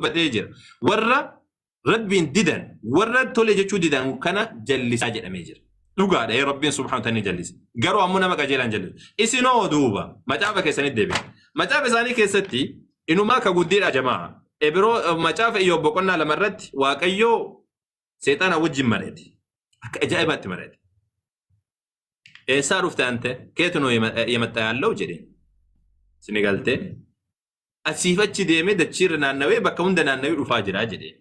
dubbatee jira. Warra Rabbiin didan, warra tole jechuu didan kana jallisaa jedhamee jira. Dhugaadha ee Rabbiin subhaanahu wa ta'ala ni jallisa. Garuu ammoo nama qajeelaan jallisu. Isinoo duuba macaafa keessanitti deebi'a. Macaafa isaanii keessatti inumaa ka guddiidha jamaa. Ebiroo macaafa Iyyoob boqonnaa 2 irratti Waaqayyoo seexaana wajjin mari'ate. Akka ajaa'ibaatti mari'ate. Eessaa dhufte ante? Keetu noo yemaxxa yaallau jedheen. Sini galtee? Asiif achi deemee dachiirra naannawee bakka hunda naannawee dhufaa jira jedheen.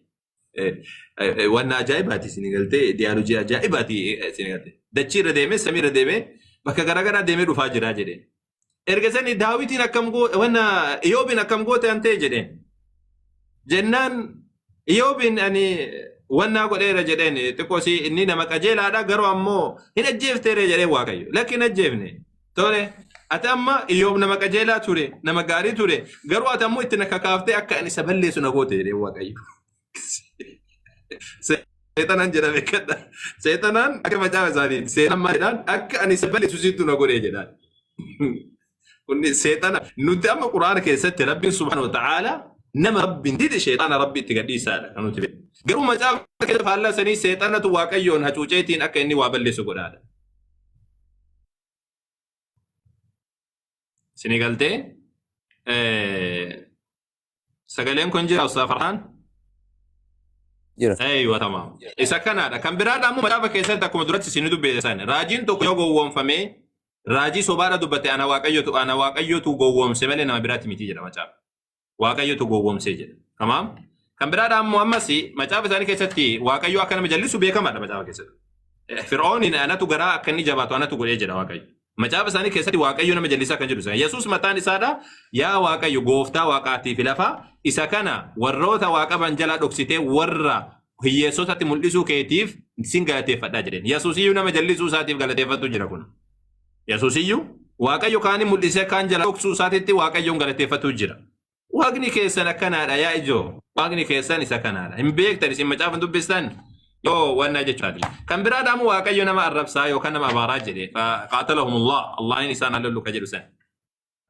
Wanna ajaa'ibaati sini galtee diyaaloojii ajaa'ibaati sini galtee. Dachiirra deemee samiirra deemee bakka garaagaraa deemee dhufaa jira jedheen. Erga sani Daawitiin akkam goote wanna Iyoobiin akkam goote antee jedheen. Jennaan Iyoobiin ani wannaa godheera jedheen xiqqoo si inni nama qajeelaadha garuu ammoo hin ajjeefteere jedheen Waaqayyo. Lakki hin ajjeefne. Tole ati amma Iyoob nama qajeelaa ture nama gaarii ture garuu ati ammoo itti na kakaaftee akka ani isa balleessu na goote jedheen Waaqayyo. Seexanaan jedha beekadha. Seexanaan akka macaafa isaanii seexan maal jedhaan akka ani isa balleessu sittu na godhee jedhaan. Kunni seexana nuti amma quraana keessatti rabbiin subhaanahu wa ta'aala nama rabbiin dide sheexana rabbi itti gadhiisaadha kan nuti beeknu. Garuu macaafa keessa faallaa sanii seexanatu waaqayyoon hacuuceetiin akka inni waa balleessu godhaadha. Isinii galtee Sagaleen kun jira Ustaaz Farhaan? Jira. Eeywa tamaam. Isa kanaadha. Kan biraadha ammoo macaafa keessatti akkuma duratti isin dubbise san raajiin tokko yoo gowwoomfamee raajii sobaadha dubbate ana waaqayyotu gowwoomse malee nama biraatti miti jedha macaafa. Waaqayyotu gowwoomsee jedha. Tamaam. Kan biraadha ammoo ammas macaafa isaanii keessatti Waaqayyo akka nama jallisu beekamaadha macaafa keessatti. Fir'ooniin anatu garaa akka inni jabaatu anatu godhee jedha Waaqayyo. Macaafa isaanii keessatti Waaqayyo nama jallisaa kan jedhu sana. Yesuus mataan isaadha yaa Waaqayyo gooftaa waaqaatii fi lafaa isa kana warroota waa qaban jalaa dhoksitee warra hiyyeessotatti mul'isuu keetiif sin galateeffadhaa jedheen. Yesuus iyyuu nama jallisuu isaatiif galateeffatu jira kun. Yesuus iyyuu Waaqayyo kaan mul'isee kaan jalaa dhoksuu isaatitti Waaqayyoon galateeffatu jira. Waaqni keessan akkanaadha yaa ijoo. Waaqni keessan isa kanaadha. Hin beektan isin macaafa hin dubbistan. Yoo wannaa jechaati. Kan biraa dhaamu Waaqayyo nama arrabsaa yookaan nama abaaraa jedhe. Qaatalahumullah. Allahin isaan hallolu ka jedhu san.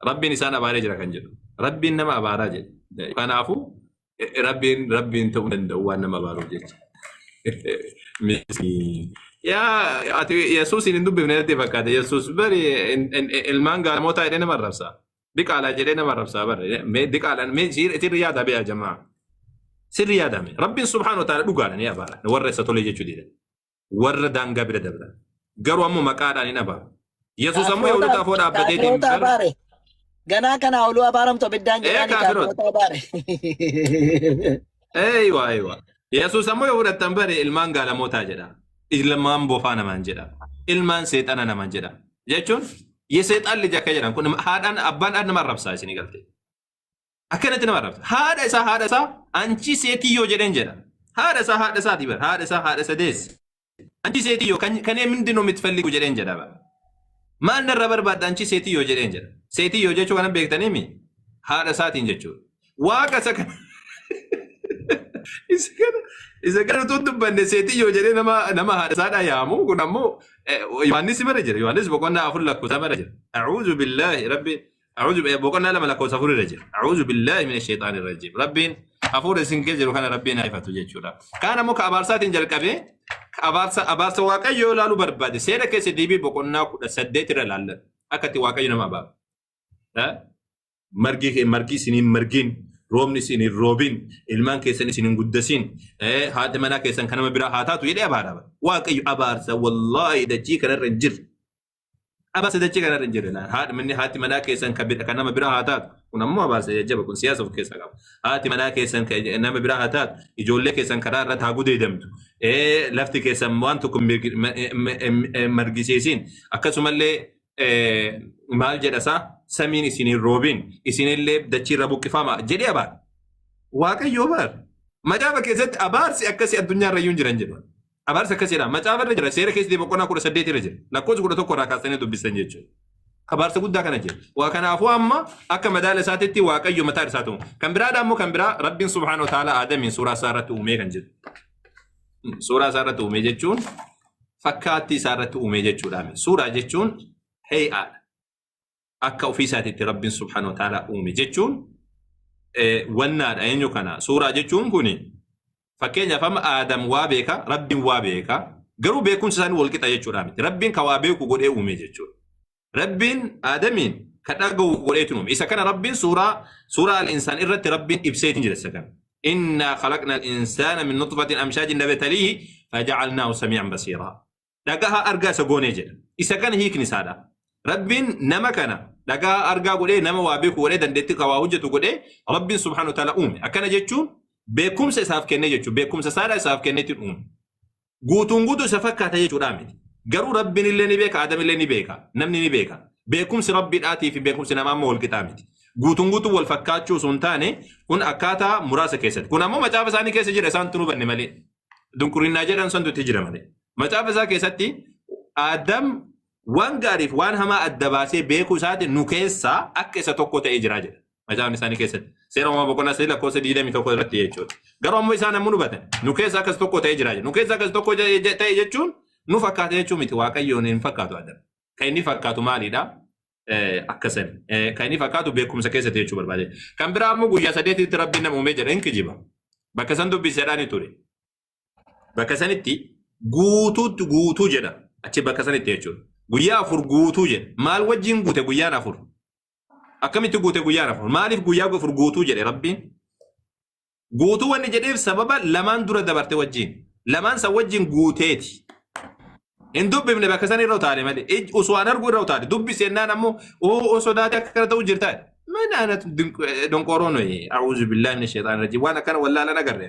Rabbiin isaan abaaree jira kan jedhu. Rabbiin nama abaaraa jedhe. Kanaafuu Rabbiin Rabbiin ta'uu danda'u waan nama abaaruuf jecha. Miskiin. Yaa ati Yesuusin hin dubbifne natti fakkaate. Yesuus bari ilmaan gaalamootaa jedhee nama arrabsa. Diqaalaa jedhee nama arrabsaa barre. Mee diqaalaan mee sirri yaadaa bee jamaa. Sirri yaadame. Rabbiin subhaanahu wa ta'ala dhugaadha ni abaara. Warra isa tolee jechuu didan. Warra daangaa bira dabran. Garuu ammoo maqaadhaan hin abaaru. Yesuus ammoo Kaafiroota Yahudoota afoo dhaabbateetiin kaafiroota bar abaare. Ganaa kanaa oluu abaaramtu abiddaan ee jedhaani kaafiroota. kaafiroota abaare. Eeywa eeywa. Yesuus ammoo yoo fudhattan bare ilmaan gaalamootaa jedha. Ilmaan bofaa namaan jedha. Ilmaan seexana namaan jedha. Jechuun yeseexaan lija akka jedhan kun haadhaan abbaan haadha nama arrabsaa isinii galte. Akkanatti nama arrabsa. Haadha isaa anchi seetiyyoo jedheen jedha. Haadha isaa haadha isaati bara. Haadha isaa haadha isa deesse. Anchi seetiyyoo kan kanee mindinoo mitfalligu jedheen jedha bara. Maal narra barbaadda anchi seetiyyoo jedheen jedha. Seetiyyoo jechuu kana beektanii mi? Haadha isaatiin jechuudha. Waaqa isa kana isa kana isa kana utuu hin dubbanne seetiyyoo jedhee nama haadha isaadhaa yaamu kun ammoo Yohaannis bara jira. Yohaannis boqonnaa 4 lakkoofsa bara jira. A'uuzu billaahi rabbi a'uuzu boqonnaa 2 lakkoofsa 4 irra jira. A'uuzu billaahi mina sheexaani rajiim. Rabbiin hafuura isin keessa jiru kana rabbiin haa ifatu jechuudha. Kaan ammoo ka abaarsaatiin jalqabee ka abaarsa Waaqayyoo ilaaluu barbaade seera keessa deebii boqonnaa 18 irra ilaallan akka itti Waaqayyo nama abaaru. Margi kee margi isin hin margin, roobni isin hin roobin, ilmaan keessan isin hin guddasin, haati manaa keessan kan nama biraa haa taatu jedhee abaara. Waaqayyo abaarsa wallaahi dachii kanarra hin jirre. Abaarsa dachii kanarra hin jirre. Haadhi manni haati manaa keessan kan kan nama biraa haa taatu. Kun ammoo abaarsa jajjaba kun siyaasa of keessaa qaba. Haati manaa keessan kan nama biraa haa taatu. Ijoollee keessan karaa irratti haa gudeedamtu. Lafti keessan waan tokko hin margisiisin. Akkasumallee maal jedha isaa samiin isin hin roobin isinillee dachii irra buqqifama jedhee abaara. Waaqayyo abaara. Macaafa keessatti abaarsi akkasii addunyaa irra iyyuu hin jiran jedhu. Abaarsi akkasiidha. Macaafa irra jira. Seera keessatti boqonnaa 18 irra jira. Lakkoofsa 11 irraa kaastanii dubbistan jechuudha. Abaarsa guddaa kana jira. Waa kanaafuu amma akka madaala isaatitti Waaqayyo mataa isaa ta'u. Kan biraadha ammoo kan biraa Rabbiin subhaanahu wa ta'ala Aadamiin suuraa isaa irratti uumee kan jedhu. Suuraa isaa irratti uumee jechuun fakkaattii isaa irratti uumee jechuudha. Suuraa jechuun hee'aadha. Akka ofii isaatiitti Rabbiin subhaanahu wa ta'ala uume jechuun Wannaadha eenyu kana suuraa jechuun kuni fakkeenyaaf amma Aadam waa beeka, Rabbiin waa beeka, garuu beekumsi isaanii wal qixa jechuudha miti. Rabbiin ka waa beeku godhee uume jechuudha. Rabbiin Aadamiin ka dhaga'u godheetu uume. Isa kana Rabbiin suuraa al-insaan irratti Rabbiin ibseetiin jira isa kana. Innaa khalaqna al-insaana min nutfatin amshaajin nabtaliihi faja'alnaahu samii'an basiiraa. Dhagahaa argaa isa goonee jedha. Isa kana hiikni isaadha. Rabbiin nama kana dhagahaa argaa godhee, nama waa beeku godhee, dandeettii ka waa hojjetu godhee Rabbiin subhaanahu wa ta'ala uume. Akkana jechuun beekumsa isaaf kennee jechuudha. Beekumsa isaadha isaaf kenneetiin uume. Guutuun guutuu isa fakkaata jechuudha miti. Garuu Rabbiin illee ni beeka, Adam illee ni beeka, namni ni beeka. Beekumsi Rabbiidhaatii fi beekumsi namaa immoo wal qixaa miti. Guutuun guutuu wal fakkaachuu osoo hin taane, kun akkaataa muraasa keessatti. Kun ammoo macaafa isaanii keessa jira, isaan tun hubanne malee. Dunqurinnaa jedhan santu itti jira malee. Macaafa isaa keessatti Adam waan gaariif waan hamaa adda baasee beekuu isaati nu keessaa akka isa tokko ta'ee jira jedha. Macaafni isaanii keessatti. Seera Uumamaa boqonnaa 3 lakkoofsa 21 irratti jechuudha. Garuu ammoo isaan ammoo hubatan. Nu keessa akkas tokko ta'ee jira jedha. Nu keessa akkas tokko ta'e jechuun nu fakkaata jechuu miti. Waaqayyoon hin fakkaatu Adam. Kan inni fakkaatu maalidha? Akkasan. Kan inni fakkaatu beekumsa keessatti jechuu barbaade. Kan biraa ammoo guyyaa sadeetitti Rabbiin nama uumee jedha, hin kijiba. Bakka san dubbiseedhaan ture. Bakka sanitti guutuutti guutuu jedha. Achi bakka sanitti jechuudha. Guyyaa 4 guutuu jedha. Maal wajjin guute guyyaan 4? Akkamitti guute guyyaan 4? Maaliif guyyaa 4 guutuu jedhe Rabbiin? Guutuu wanni jedheef sababa lamaan dura dabarte wajjin. Lamaan san wajjin guuteeti. Hin dubbifne, bakka san irra utaale malee. Osoo an argu irra utaale. Dubbisi jennaan ammoo oo sodaate akka kana ta'u jirta. Mana anatu donqooroo nuyi. A'uuzu billaahi mina sheexaan rajiim. Waan akkana wallaalan agarre.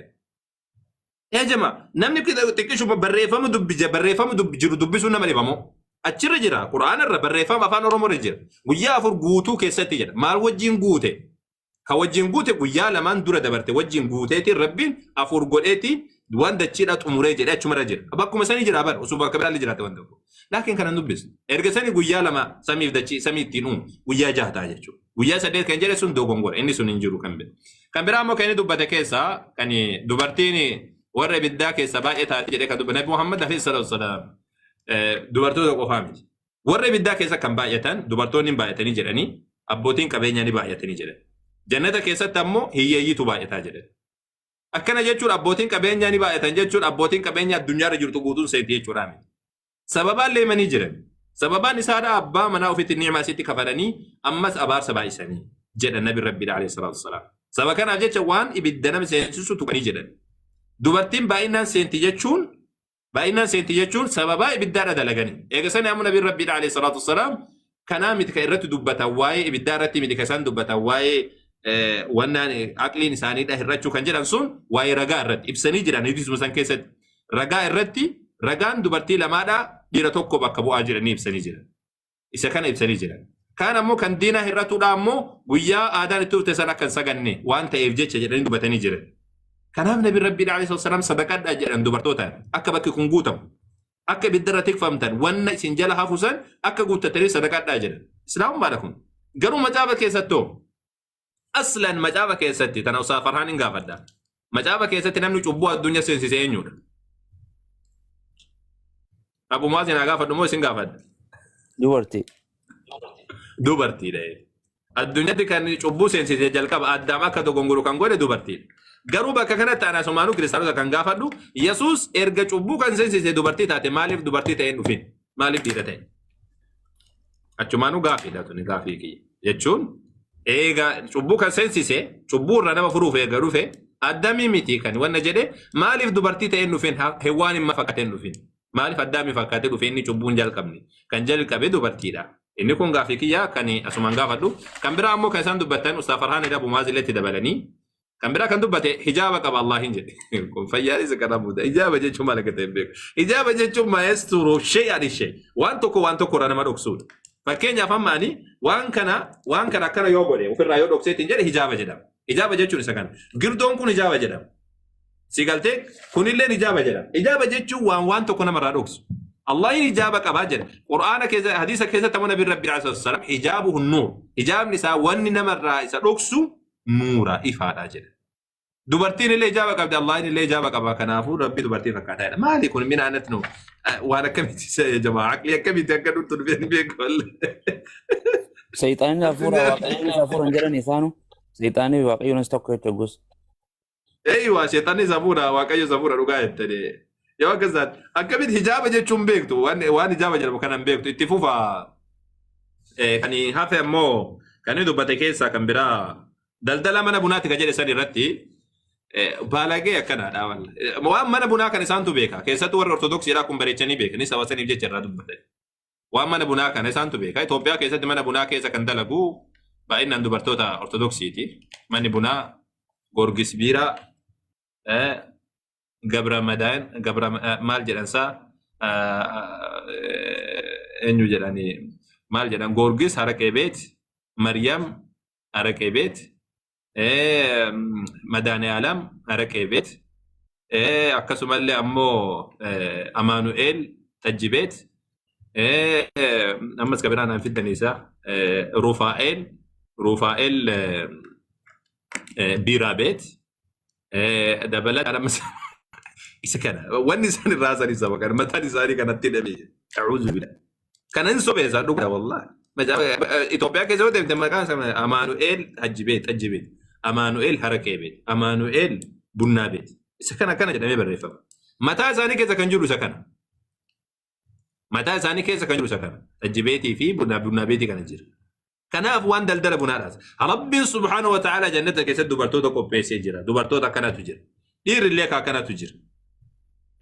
Yaa jama, namni xiqqishuma barreeffama dubbisa, barreeffama jiru dubbisuun nama dhibamoo. Achirra jira, Qur'aana irra barreeffama afaan Oromoo irra jira. Guyyaa 4 guutuu keessatti jedha. Maal wajjin guute? Ka wajjin guute guyyaa lamaan dura dabarte wajjin guuteetiin Rabbiin 4 godheeti waan dachiidha xumuree jedhee achumarra jira. Bakkuma sanii jira bara, osoo bakka biraallee jiraate waan tokko. Laakiin kana hin dubbisne. Erga sanii guyyaa 2 samiif dachii samii ittiin uume guyyaa 6 ta'a jechuudha. Guyyaa 8 kan jedhe sun dogongora. Inni sun hin jiru kan bira. Kan biraa immoo kan inni dubbate keessaa kan dubartiin warra ibiddaa keessa baay'ee taate jedhee kan dubbate Nabi Muhammad alayhi salaatu wassalaam dubartoota qofaa miti. Warra ibiddaa keessa kan baay'atan dubartoonni hin baay'atanii jedhanii, abbootiin qabeenyaa ni baay'atanii jedhan. Jannata keessatti ammoo hiyyeeyyiitu baay'ataa jedhan. Akkana jechuun abbootiin qabeenyaa ni baay'atan jechuun abbootiin qabeenyaa addunyaarra jirtu guutuun seenti jechuudha miti. Sababaan leemanii jiran. Sababaan isaadha abbaa manaa ofitti ni'maa isitti kafalanii ammas abaarsa baay'isanii jedha Nabi Rabbiidha alayhi salaatu wassalaam. Saba kanaaf jecha waan ibidda nama seensisu tuqanii jedhan. Dubartiin baay'inaan seenti jechuun, baay'inaan seenti jechuun sababaa ibiddaadha dalaganii. Eega sani amma Nabiin Rabbiidha alayhi salaatu wassalaam kanaa miti kan irratti dubbatan, waa'ee ibiddaa irratti miti kan isaan dubbatan, waa'ee wannaan aqliin isaaniidha hir'achuu kan jedhan sun waa'ee ragaa irratti ibsanii jiran. Hadiisuma san keessatti ragaa irratti ragaan dubartii lamaadha dhiira tokko bakka bu'aa jiranii ibsanii jiran. Isa kana ibsanii jiran. Kaan ammoo kan diinaa hir'atuudha ammoo guyyaa aadaan itti dhufte san akka hin saganne waan ta'eef jecha jedhanii dubbatanii jiran. Kanaaf Nabi Rabbiin alayhi salaam sadaqadhaa jedhan dubartootaan, akka bakki kun guutamu. Akka ibiddarra tikfamtan wanna isin jala hafu san akka guuttatanii sadaqadhaa jedhan. Islaamummaadha kun. Garuu macaafa keessattoo aslan macaafa keessatti tana Ustaaz Farhaan hin gaafadha. Macaafa keessatti namni cubbuu addunyaa seensise eenyudha? Abumaa isin haa gaafadhu moo isin gaafadha? Dubartii. Dubartiidha. Addunyaatti kan cubbuu seensise, jalqaba Addaam akka dogongoru kan godhe dubartiidha. Garuu bakka kanatti ana asumaanuu kiristaanota kan gaafadhu, Yesuus erga cubbuu kan seensise dubartii taate maaliif dubartii ta'ee hin dhufin? Maaliif dhiira ta'e? Achumaanuu gaafiidha tuni gaafii kiyya. Jechuun eega cubbuu kan seensise, cubbuu irraa nama furuuf eega dhufe, Addamii miti kan wanna jedhe, maaliif dubartii ta'ee hin dhufin? Hewwaan hin fakkaatee hin dhufin? Maaliif Addaamii fakkaatee dhufe? Inni cubbuu hin jalqabne. Kan jalqabe dubartiidha. Inni kun gaafii kiyya kan asumaan gaafadhu. Kan biraa ammoo kan isaan dubbatan Ustaaz Farhaan Abu Maaziletti dabalanii kan biraa kan dubbate hijaaba qaba Allah hin jedhe. Kun fayyaan isa kana buuta. Hijaaba jechuun maal akka ta'e hin beeku. Hijaaba jechuun maayesturu shay'an ishee. Waan tokko waan tokko irraa nama dhoksuudha. Fakkeenyaaf amma ani waan kana akkana yoo godhe, ofirraa yoo dhokseetiin jedhe, hijaaba jedhama. Hijaaba jechuun isa kana. Girdoon kun hijaaba jedhama. Si galtee? Kunilleen hijaaba jedhama. Hijaaba jechuun waan tokko namarraa dhoksu. Allahin hijaaba qabaa jedha. Qur'aana keessa, hadiisa keessatti ammoo Nabiin Rabbi alaihi wasallam hijaabuhu nuur. Hijaabni isaa wanni namarraa isa dhoksu nuura, ifaadha jedha. Dubartiin illee hijaaba qabdi, Allahin illee hijaaba qaba. Kanaafuu Rabbi dubartii fakkaataa jedha. Maali kun mina anatti nu waan akkamitti jamaa aqlii akkamitti akka dhuftu dhufee hin beeku. Seexaanni hafuura, Waaqayyoon hafuura hin jedhan isaanu. Seexaanii fi Waaqayyoonis tokko jechuudha gus. Eeywa, sheexanni safuudha, Waaqayyo safuudha, dhugaa jettanii. Yoo akkas taate akkamitti hijaaba jechuun beektu? Waan hijaaba jedhamu kana hin beektu. Itti fufa. Kan hafe ammoo kan inni dubbate keessaa kan biraa daldala mana bunaatti kan jedhe san irratti baalagee akkanaadha. Waan mana bunaa kan isaantu beeka. Keessattuu warri Ortodoksiidhaa kun bareechanii beekanii saba saniif jecha irraa dubbatan. Waan mana bunaa kana isaantu beeka. Itoophiyaa keessatti mana bunaa keessa kan dalagu baay'inaan dubartoota Ortodoksiiti. Manni bunaa Goorgis Biiraa, Gabra Madaan, Gabra maal jedhan isaa, eenyu jedhani, maal jedhan, Goorgis Haraqee Beet, Maryam Haraqee Beet, Madaane Haraqee Beet, akkasumallee ammoo Amaanu'eel Xajji Beet, ammas kabiraan aan fiddaniisa Rufaa'eel Biiraa Beet, dabalataan ammas isa kana wanni isaan irraa haasanii saba kana mataan isaanii kanatti hidhamee jira. A'uuzu billah. Kana hin sobeessa dhugaa wallahi. Itoophiyaa keessa yoo deemte maqaan isaa Amaanu'eel Hajji Beet, Xajji Beet, Amaanu'eel Haraqee Beet, Amaanu'eel Bunnaa Beet. Isa kana kana jedhamee barreeffama. Mataa isaanii keessa kan jiru isa kana. Mataa isaanii keessa kan jiru isa kana. Xajji Beetii fi Bunnaa Beetii kana jira. Kanaaf waan daldala bunaadhaas. Rabbiin subhaanahu wa ta'ala jannata keessatti dubartoota qopheessee jira. Dubartoota akkanatu jira. Dhiirri illee akka akkanatu jira.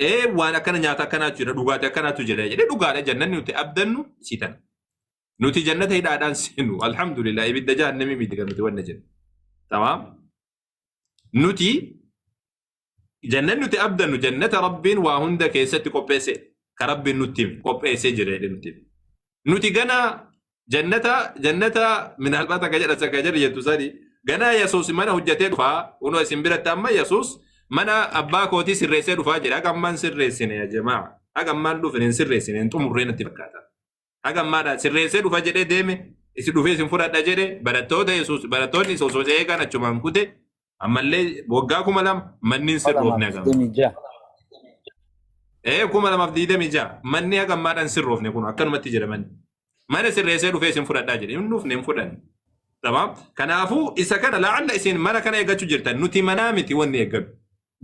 Ee, waan akkana, nyaata akkanaatu jira, dhugaatii akkanaatu jira jedhee, dhugaadha, jannanni nuti abdannu isii tana. Nuti jannata hidhaadhaan seenu, alhamdulillah, ibidda jahannamii miti kan nuti wanna jennu. Tamaam. Nuti jannanni nuti abdannu jannata Rabbiin waa hunda keessatti qopheesse, ka Rabbiin nutti hime qopheessee jira jedhee nutti hime. Nuti gana jannata minaalbaat akka jedhan akka jedhu jettu sani ganaa Yesuus mana hojjetee dhufaa, kunoo isin biratti amma Yesuus mana abbaa kootii sirreessee dhufaa jedha. Haga ammaan sirreessine yaa jamaa, haga ammaan dhufne hin sirreessine, hin xumurree natti fakkaata. Haga ammaadha sirreessee dhufa jedhee deeme, isin dhufee isin fudhadha jedhe. Barattoota Yesuus, barattoonni isa osoo isa eegan achumaan kute. Ammallee waggaa 2000 manni hin sirroofne haga ammaa. 2026. Ee, 2026 manni haga ammaadhaan hin sirroofne, kun akkanumatti jira manni. Mana sirreessee dhufee isin fudhadhaa jedhe, hin dhufne, hin fudhanne. Tamaam. Kanaafuu isa kana la'alla isin mana kana eeggachuu jirtan, nuti manaa miti wanni eeggannu.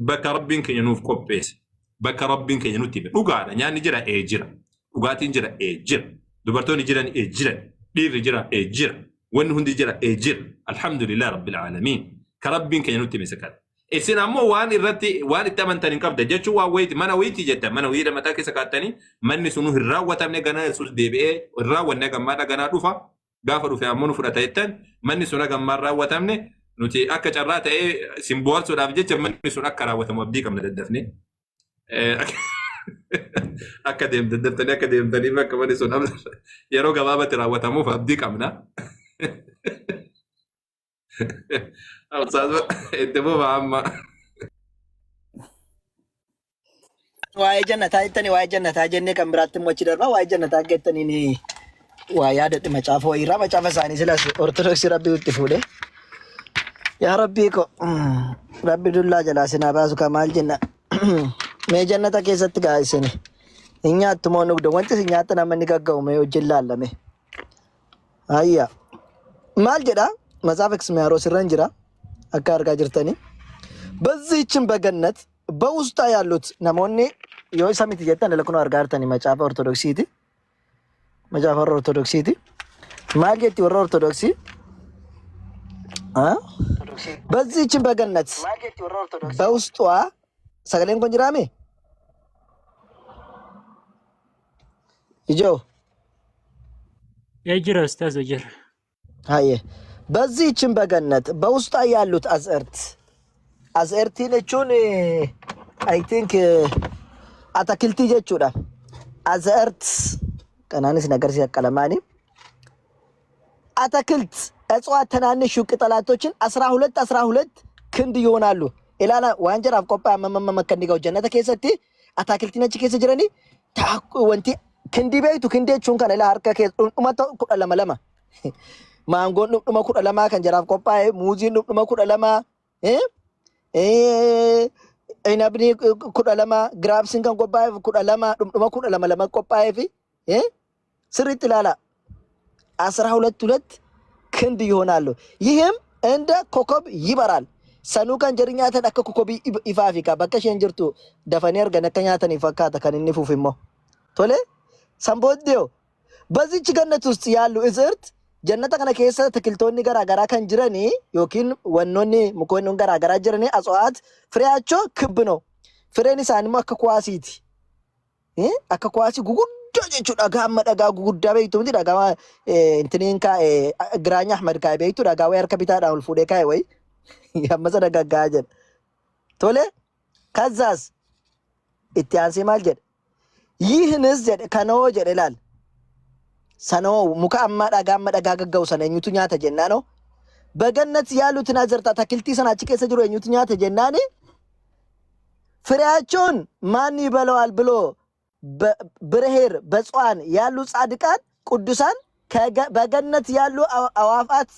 Bakka Rabbiin keenya nuuf qopheesse. Bakka Rabbiin keenya nutti hime. Dhugaadha, nyaanni jira, ee jira. Dhugaatiin jira, ee jira. Dubartoonni jiran, ee jiran. Dhiirri jira, ee jira. Wanni hundi jira, ee jira. Alhamdulillah Rabbil Aalamiin. Ka Rabbiin keenya nutti hime isa kana. Isin ammoo waan irratti waan itti amantan hin qabda jechuun waan wayiiti, mana wayiiti jettan, mana wayiidha mataa keessa kaattanii, manni sunuu hin raawwatamne, ganaa Yesuus deebi'ee hin raawwanne, gammaadha ganaa dhufa, gaafa dhufe ammoo nu fudhata jettan. Manni sun haga ammaa hin raawwatamne. Nuti akka carraa ta'ee isin bohaarsuudhaaf jecha manni sun akka raawwatamu abdii qabna. Daddafne akka deemtan, daddaftanii akka deemtaniif, akka manni sun yeroo gabaabatti raawwatamuuf abdii qabna. Ustaaz, itti fufa amma. Waa'ee jannataa jettanii, waa'ee jannataa jennee kan biraatti immoo achi darbaa. Waa'ee jannataa jettanii ni waa yaadadhe, macaafa wayiirraa, macaafa isaanii silas Ortodoksii Rabbii itti fuudhe. Yaa Rabbii ko, Rabbi dullaa jalaa sinaa baasu ka maal jenna. Mee jannata keessatti gaa isin hin nyaattu moo dhugdu? Wanti isin nyaattan amma inni gagga'u mee wajjin laallame. Hayya. Maal jedha? Matsaafa Eksmiyaaroos irra hin jira. Akka argaa jirtanii. በዚህችን በገነት በውስጧ ያሉት namoonni yoo isa miti jettan kun argaa jirtanii macaafa Ortodoksiiti. Macaafa warra Ortodoksiiti. Maal jetti warra Ortodoksii? በዚህችን በገነት በውስጧ sagaleen kun jiraame? Ijoo. Ee jira, ustaaz, jira. Haye. በዚህችን በገነት በውስጧ ያሉት አዝዕርት፣ አዝዕርtii jechuun I think atakiltii jechuudha. አዝዕርት kanaanis nagarsiisa qalamaani. አትክልት እጽዋት ትናንሽ ቅጠላቶችን 12 12 ክንድ ይሆናሉ። Ilaala, waan jaraaf qophaa'e amma amma akka inni ga'u jannata keessatti ataakiltiin achi keessa jiranii wanti kindii beektu, kindii jechuun kana ilaa, harka keessa dhundhuma 12 lama. Maangoon dhundhuma 12 kan jaraaf qophaa'e, muuziin dhundhuma 12, inabni 12, giraapsiin kan qophaa'eef 12, dhundhuma 12 lama qophaa'ee fi sirriitti ilaala. 12 ሁለት ክንድ ይሆናሉ። ይህም እንደ ኮከብ ይበራል. Sanuu kan jarri nyaatan akka kokobii ifaa fi bakka isheen jirtu dafanii argan akka nyaatanii fakkaata kan inni fuuf immoo. Tole san booddee በዚች ገነት ውስጥ ያሉ እዝርት jannata kana keessa biqiltoonni garaagaraa kan jiranii yookiin wannoonni mukoonni garaagaraa jiranii አጽዋት ፍሬያቸው ክብ ነው. Fireen isaanii immoo akka kuwaasiiti. Akka kuwaasii guguddaa jechuudha. Dhagaa amma dhagaa guguddaa beektu miti dhagaa intiniin kaa'e Giraanya Ahmad kaa'e beektu dhagaa wayii harka bitaadhaan ol fuudhee kaa'e wayii amma sana gaggaa jedha. Tole ከዛስ itti aansee maal jedha? ይህንስ jedhe kanoo jedhe laal. Sanoo muka ammaa dhagaa amma dhagaa gagga'u sana eenyutu nyaata jennaanoo? በገነት ያሉትን አዝርዕት አታክልtii sana achi keessa jiru eenyutu nyaata jennaani? ፍሬያቸውን ማን ይበላዋል ብሎ ብርሄር በጽዋን ያሉ ጻድቃን ቅዱሳን በገነት ያሉ አዋፋት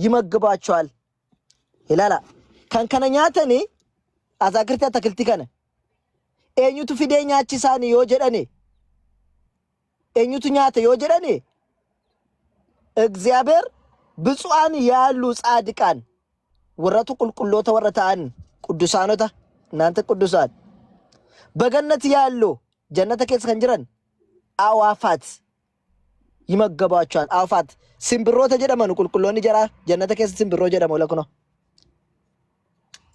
ይመግቧቸዋል ilaala. Kan kana nyaatani ataakiltii atakiltii kana eenyutu fidee nyaachisaani yoo jedhani eenyutu nyaata yoo jedhani እግዚአብሔር ብፁዓን ያሉ ጻድቃን warratu qulqulloota warra ta'an quddusaanota እናንተ ቅዱሳን በገነት ያሉ jannata keessa kan jiran አዋፋት ይመገቧቸዋል። አዋፋት simbirroota jedhaman qulqulloonni jara jannata keessa simbirroo jedhamu lakuno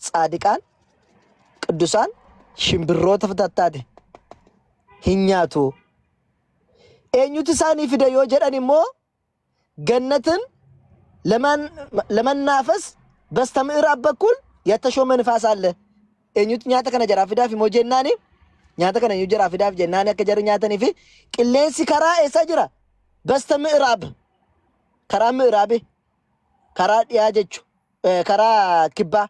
ጻድቃን ቅዱሳን shimbirroota tattaate hin nyaatu. Eenyutu isaanii fida yoo jedhan immoo ገነትን ለመናፈስ በስተምዕራብ በኩል የተሾመ ንፋስ አለ። Eenyutu nyaata kana jaraa fidaaf immoo jennaani nyaata kana eenyu jaraa fidaaf jennaani akka jarri nyaatanii fi qilleensi karaa eessa jira? በስተ ምዕራብ karaa ምዕራብ karaa dhiyaa jechu karaa kibbaa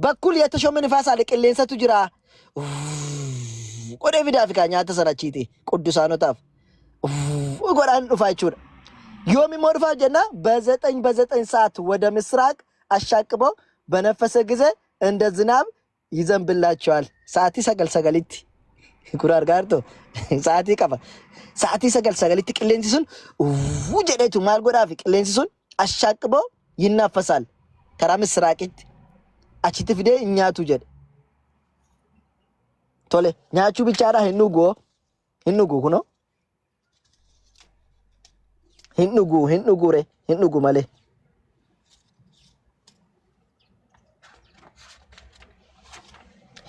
በኩል የተሾመ ንፋስ አለ። Qilleensatu jira. Godhee fidaaf kaa nyaata sana achiiti quddusaanotaaf godhaan dhufa jechuudha. Yoom immoo dhufa jenna በዘጠኝ በዘጠኝ ሰዓት ወደ ምስራቅ አሻቅበው በነፈሰ ጊዜ እንደ ዝናብ ይዘንብላቸዋል። Sa'aatii sagal sagalitti kun argaa jirtu sa'aatii qaba. Sa'aatii sagal sagalitti qilleensi sun uffuu jedheetu maal godhaaf qilleensi sun አሻቅበው ይናፈሳል karaa misraaqitti achitti fidee hin nyaatu jedhe. Tole nyaachuu bichaadha hin dhuguu hin dhugu kunoo hin dhugu hin dhugure hin dhugu malee.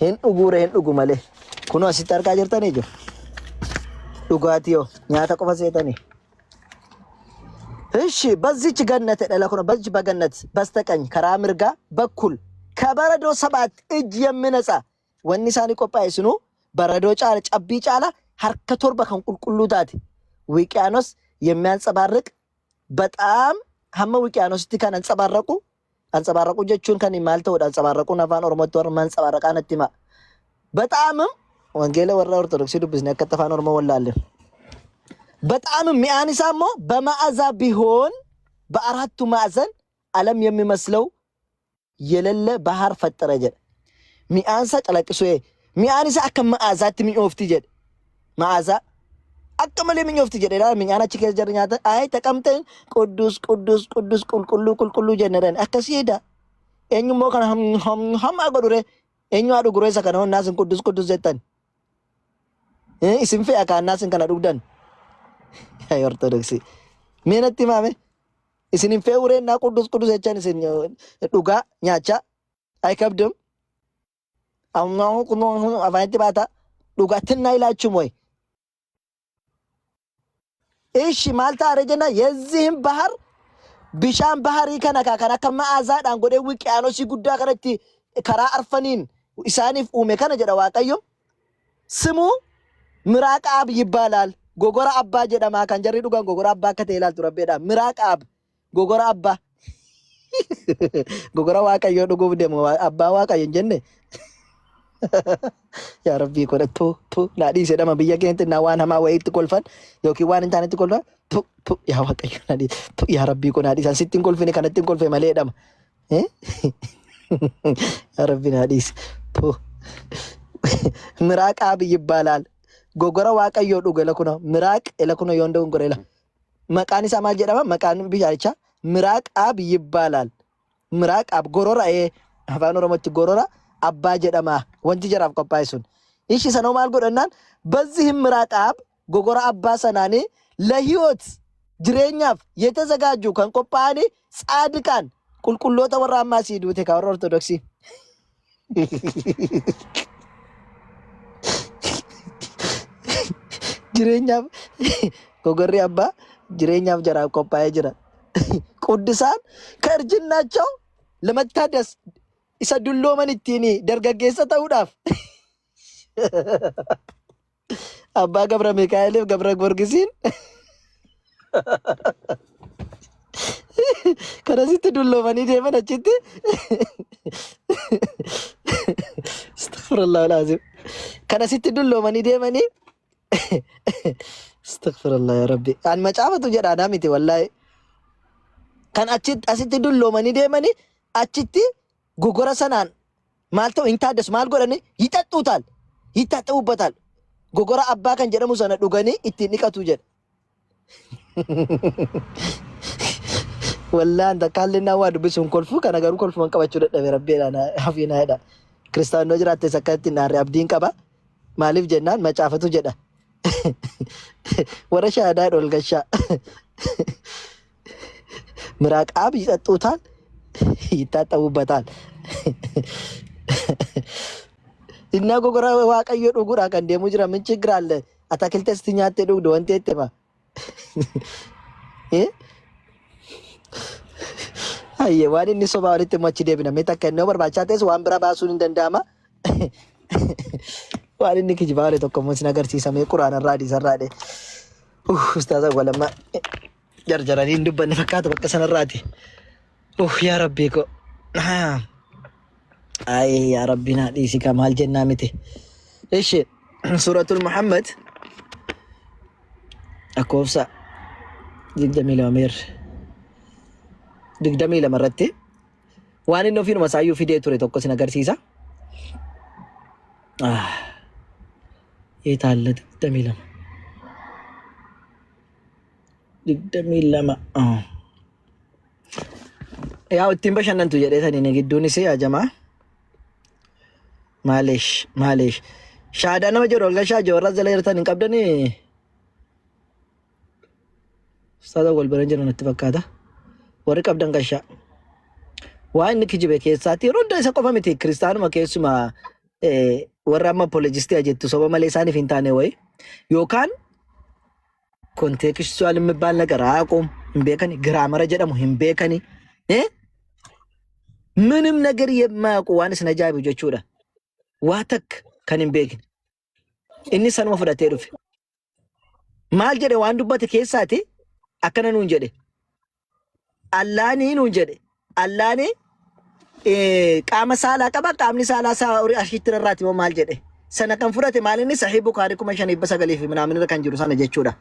Hin dhugure hin dhugu malee. Kunoo asitti argaa jirtanii jiru. Dhugaatii yoo nyaata qofa seetanii. እሺ በዚች ገነት ለኩኖ በዚች በገነት በስተቀኝ karaa mirgaa በኩል ከበረዶ ሰባት እጅ የሚነጻ wanni isaanii qophaa'e sunu በረዶ caala cabbii caala harka torba kan qulqulluu taate ውቅያኖስ የሚያንጸባርቅ በጣም hamma ውቅያኖስtti kan አንጸባረቁ አንጸባረቁ jechuun kan maal ta'uudha አንጸባረቁን afaan oromootti warra manጸባረቃ natti hima በጣምም wangeela warra ortodoksii dubbisne akka afaan oromoo wallaalle በጣምም mi'aan isaa immoo በመዓዛ ቢሆን በአራቱ ማዕዘን ዓለም የሚመስለው የሌለ ባህር ፈጠረ jedha. Mi'aan isaa calaqqisuu mi'aan isaa akka ma'aazaatti mi'oofti jedhe. Ma'aazaa akka malee mi'oofti jedhe ilaala mi'aan achi keessa jira nyaata ay taqamteen ቅዱስ ቅዱስ ቅዱስ qulqulluu qulqulluu jenne akkasii eda. Eenyummoo kana hammaa godhure eenyu haa dhugure isa kana honnaa isin ቅዱስ ቅዱስ jettan. Isin fe'a kaannaa isin kana dhugdan. Ay ortodoksii. Mee natti himaame isin hin fe'u reennaa ቅዱስ ቅዱስ jechaan isin dhugaa nyaachaa አይከብድም? Afaanitti baata dhugaatti አይላችሁም ወይ? እሺ maal ta'a jenna የዚህም ባህር bishaan baharii kana kan akka ma'aazaadhaan godhee wuqiyaanosii guddaa kanatti karaa arfaniin isaaniif uume kana jedha Waaqayyo. ስሙ ምራቅ አብ ይባላል. Gogora abbaa jedhama kan jarri dhugan gogora abbaa akka ta'e ilaaltu rabbeedha. ምራቅ አብ gogora abbaa gogora Waaqayyoo dhuguuf deemu abbaa Waaqayyo hin jenne. Yaa Rabbii godha tu tu naa dhiise dhama biyya keenyatti naa waan hamaa wayiitti kolfan yookiin waan hin taanetti kolfan tu tu yaa Waaqayyo naa dhiise tu yaa Rabbii ko naa dhiise sitti hin kolfine kanatti hin kolfe malee dhama. Yaa Rabbi naa dhiise tu ምራቅ አብ ይባላል. Gogora Waaqayyoo dhuge lakuno ምራቅ lakuno yoon dogongore la. Maqaan isaa maal jedhama? Maqaan bishaanichaa Miraaq Ab ይባላል. Miraaq Ab gorora afaan Oromootti gorora abbaa jedhama. Wanti jaraaf qophaa'e sun. Ishi sanoo maal godhannaan በዚህም ምራቅ አብ gogora abbaa sanaanii ለህይወት jireenyaaf የተዘጋጁ kan qophaa'anii ጻድቃን qulqulloota warra ammaa sii duute ka warra Ortodoksii. Jireenyaaf gogorri abbaa jireenyaaf jaraaf qophaa'ee jira. Quddisaan ከእርጅናቸው ለመታደስ isa dullooman ittiin dargaggeessa ta'uudhaaf abbaa Gabra Mikaa'eliif Gabra Goorgisiin kanasitti dulloomanii deeman achitti astaghfirullah alazim kanasitti dulloomanii deemanii astaghfirullah ya rabbi an macaafatu jedha anaa miti wallahi kan achitti asitti dulloomanii deemanii achitti gogora sanaan maal ta'u hin taaddasu maal godhanii yixaxxuutaal yixaxxuubbatal gogora abbaa kan jedhamu sana dhuganii ittiin dhiqatu jedha. Wallaan takkaallee naa waa dubbisuun kolfuu kana garuu kolfuman qabachuu dadhabe rabbiidhaan hafiinaa jedha. Kiristaanoo jiraattes akka ittiin naarre abdiin qaba. Maaliif jennaan macaafatu jedha. Warra shaadaa ol gashaa. ምራቃብ ይጠጡታል፣ ይታጠቡበታል። እና gogora waaqayyo dhuguudha kan deemu jira ምን ችግር አለ? አታክልተ እስቲ nyaattee dhugdu wanti itti hima. Hayyee waan inni sobaa walitti immoo achi deebina. Mee takka inni yoo barbaachisaa ta'es waan bira baasuun hin danda'ama. Waan inni kijibaa wali tokko immoo isin agarsiisa mee quraana irraa hadiisa irraa dhe. Ustaaza walamma jarjaranii hin dubbanne fakkaatu bakka sanarraati. Yaa rabbii ko. Ay yaa rabbii naa dhiisi ka maal jennaa miti. Ishi suuratul Muhammad lakkoofsa 22 meerre 22 irratti waan inni ofiinuma isaayyuu fidee ture tokko isin agarsiisa. Yeetaalla 22 22. Yaa ittiin bashannantu jedhee saniin gidduunis yaa jamaa. Maaleesh maaleesh. Shaadaa nama jedhu ol gashaa warra jala jirtan hin qabdanii. Ustaaza wal bira jiran natti fakkaata. Warri qabdan gashaa. Waan inni kijibe keessaatti yeroo hunda isa qofa miti kiristaanuma keessumaa warra amma apolojistii jettu soba malee isaaniif hin taane wayi yookaan contextual የሚባል ነገር አያውቁም፣ hin beekani grammar jedhamu hin beekani ምንም ነገር የማያውቁ waan isin ajaa'ibu jechuudha. Waa takka kan hin beekne inni sanuma fudhatee dhufe. Maal jedhe waan dubbate keessaati akkana nuun jedhe. Allaanii nuun jedhe. Allaanii qaama saalaa qaba qaamni saalaa isaa horii ashitti rarraati moo maal jedhe. Sana kan fudhate maal inni Sahih Bukhari 5900 fi minaamin irra kan jiru sana jechuudha.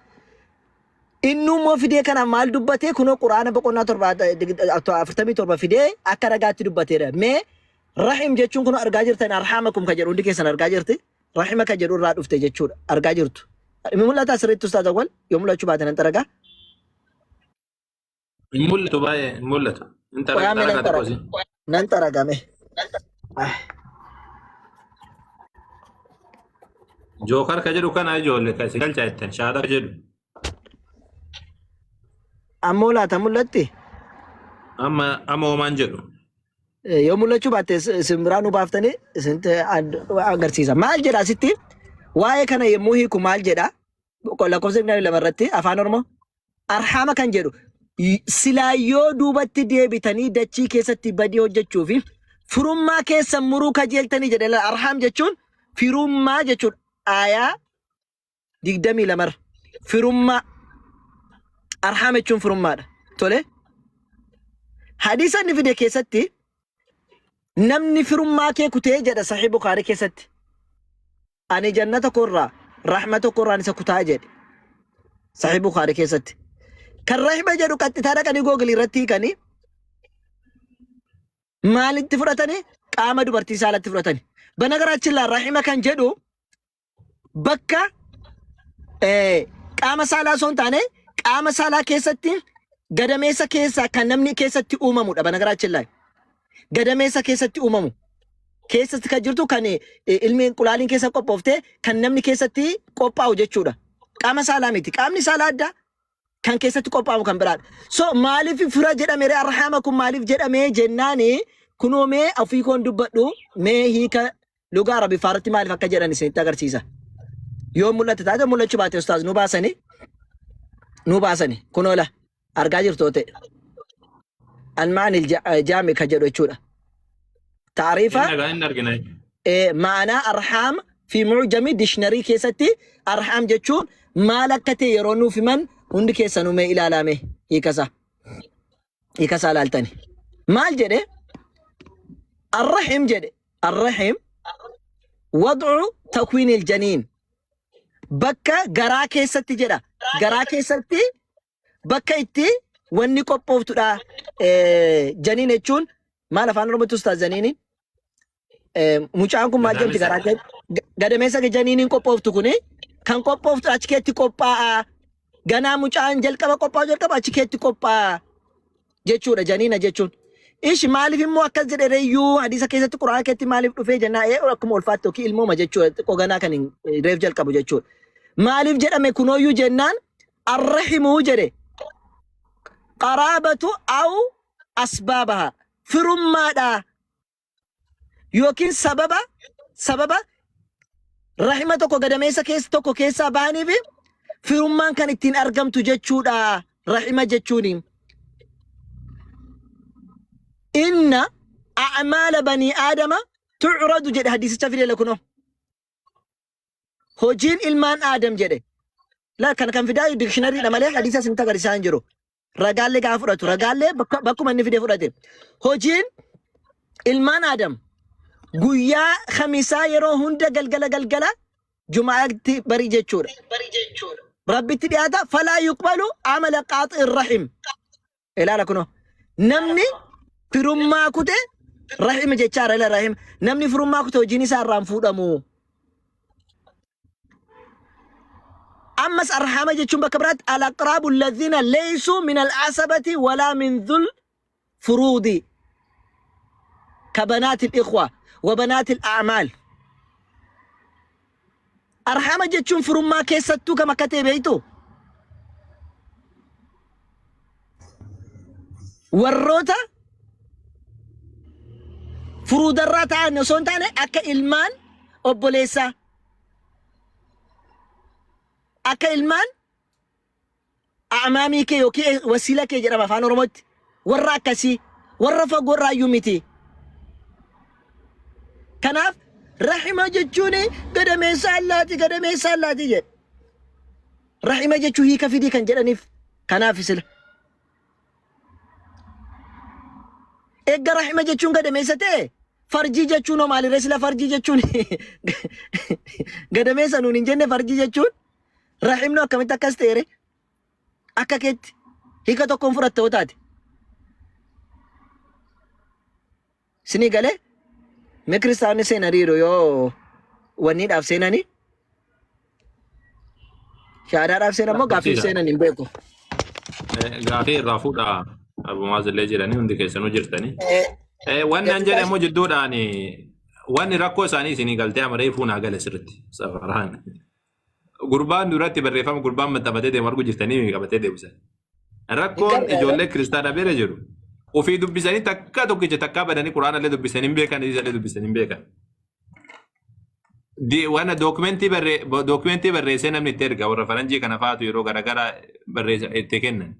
Inni immoo fidee kana maal dubbatee kunoo quraana boqonnaa 47 fidee akka ragaatti dubbateedha. Mee rahim jechuun kun argaa jirtan arhamakum ka jedhu hundi keessan argaa jirti. Rahima ka jedhu irraa dhufte jechuudha argaa jirtu. Inni mul'ata asirratti ustaaz Awwal yoo mul'achuu baate nan xaragaa. Hin mul'atu baay'ee hin mul'atu. Hin Qoyaa mee nan xaragaa xaraga. xiqqoosi. Nan xaragame. Jookar ka jedhu kana ijoollee ka isin galchaa jettan shaada ka jedhu. Ammoo laata mul'atti? Amma amma homaan jedhu. Yoo mul'achuu baatte isin biraa nu baaftanii isinitti agarsiisa. Maal jedha asitti? Waa'ee kana yommuu hiiku maal jedha? Lakkoofsa 22 irratti afaan Oromoo arhama kan jedhu silaa yoo duubatti deebitanii dachii keessatti badii hojjechuu fi firummaa keessan muruu kajeeltanii jedhe. Arham jechuun firummaa jechuudha. Aayaa 22 irra firummaa arham jechuun firummaadha. Tole hadiisa inni fide keessatti namni firummaa kee kutee jedha Sahih Bukhaarii keessatti. Ani jannata koorraa rahmata koorraan isa kutaa jedhe. Sahih Bukhaarii keessatti. Kan rahima jedhu qaxxitaa dhaqanii Google irratti hiikanii maalitti fudhatanii qaama dubartii saalatti fudhatanii. በነገራችን ላይ rahima kan jedhu bakka qaama saalaa osoo hin taane Qaama saalaa keessatti gadameessa keessaa kan namni keessatti uumamudha. Banagaraachin laay. Gadameessa keessatti uumamu. Keessatti kan jirtu kan ilmi inqulaaliin keessa qophooftee kan namni keessatti qophaa'u jechuudha. Qaama saalaa miti. Qaamni saalaa adda kan keessatti qophaa'u kan biraadha. So maaliif fira jedhame ree arhaama kun maaliif jedhame jennaani kunoo mee ofii koon dubbadhu mee hiika lugaa Arabiffaa irratti maaliif akka jedhan isinitti agarsiisa. Yoo mul'ate taate mul'achuu baate ustaaz nu baasani nu baasani kunoo la argaa jirtu yoo ta'e. Almaanil jaami kan jedhu jechuudha. Taariifa Inni dhagaa inni argina. ma'anaa arhaam fi mucjami dictionary keessatti arhaam jechuun maal akka ta'e yeroo nuuf himan hundi keessanuu mee ilaalame hiikasaa. Hiikasaa ilaaltani. Maal jedhe? Arrahim jedhe. Arrahim wad'u takwiinil janiin. Bakka garaa keessatti jedha. Garaa keessatti bakka itti wanni qophooftudha. Janiin jechuun maal afaan Oromootti ustaaz janiiniin? Mucaan kun maal jedhamti garaa gadameessa janiiniin qophooftu kuni kan qophooftu achi keetti qophaa'a. Ganaa mucaan jalqaba qophaa'u jalqaba achi keetti qophaa'a jechuudha janiina jechuun. Ish maaliif immoo akkas jedhe reeyyuu hadiisa keessatti quraana keetti maaliif dhufee jennaa ee akkuma ulfaatti yookiin ilmooma jechuudha xiqqoo ganaa kan hin reef jalqabu jechuudha. Maaliif jedhame kunooyyuu jennaan arrahimuu jedhe qaraabatu aw asbaabaha firummaadha yookiin sababa sababa rahima tokko gadameessa keessa tokko keessaa bahaniif firummaan kan ittiin argamtu jechuudha rahima jechuuni. Inna a'maala banii aadama tu'radu jedhe hadiisicha fide kunoo. Hojiin ilmaan Aadam jedhe. La kan kan fidaa dikshinariidha malee hadiisa isinitti agarsiisaa hin jiru. Ragaallee gaafa fudhatu ragaallee bakkuma inni fide fudhate. Hojiin ilmaan Aadam guyyaa khamisaa yeroo hunda galgala galgala jumaatti barii jechuudha. Rabbitti dhiyaata falaa yuqbalu amala qaaxi rahim. Ilaala kunoo. Namni firummaa kute rahima jechaara ila rahim. Namni firummaa kute hojiin isaa irraa hin fuudhamu. Ammas arhama jechuun bakka biraatti al-aqraabu alladhina laysu min al-asabati walaa min dhul furuudi ka banaati al-ikhwa wa banaati al-a'maal. Arhama jechuun firummaa keessattuu kam akka ta'e beektu? Warroota furuudarraa ta'an osoo hin taane akka ilmaan obboleessaa akka ilmaan A'maamii kee yookiin wasiila kee jedhama afaan Oromootti. Warra akkasii warra fagoo irraayyuu miti. Kanaaf rahima jechuun gadameessa allaati gadameessa allaati jedhe. Rahima jechuun hiika fidii kan jedhaniif kanaaf sila. Egga rahima jechuun gadameessa ta'e farjii jechuun hoo maalirree sila farjii jechuun gadameessa nuun hin jenne farjii jechuun Rahimni akkamitti akkas ta'e akka keetti hiika tokkoon fudhatte yoo taate. Sinii galee mee kiristaanni seenaniiru yoo wanniidhaaf seenanii shaadaadhaaf seenan moo gaaffiif seenan hin beeku. Gaaffii irraa fuudhaa Abu Maaz illee jedhanii hundi keessanuu jirtanii. Wanni an jedhe immoo jidduudhaan wanni rakkoo isaanii isinii galtee amaree fuunaa gale sirriitti safaraan. Gurbaan duratti barreeffama gurbaan maxxanfatee deemu arguu jirtanii qabatee deebisan. Rakkoon ijoollee kiristaanaa bira jiru ofii dubbisanii takka tokkicha takkaa badanii quraana illee dubbisanii hin beekan hadiisa illee dubbisanii hin beekan. Waan dookumentii barree dookumentii barreessee namni itti erga warra faranjii kana faatu yeroo garaagaraa barreessa itti kennan.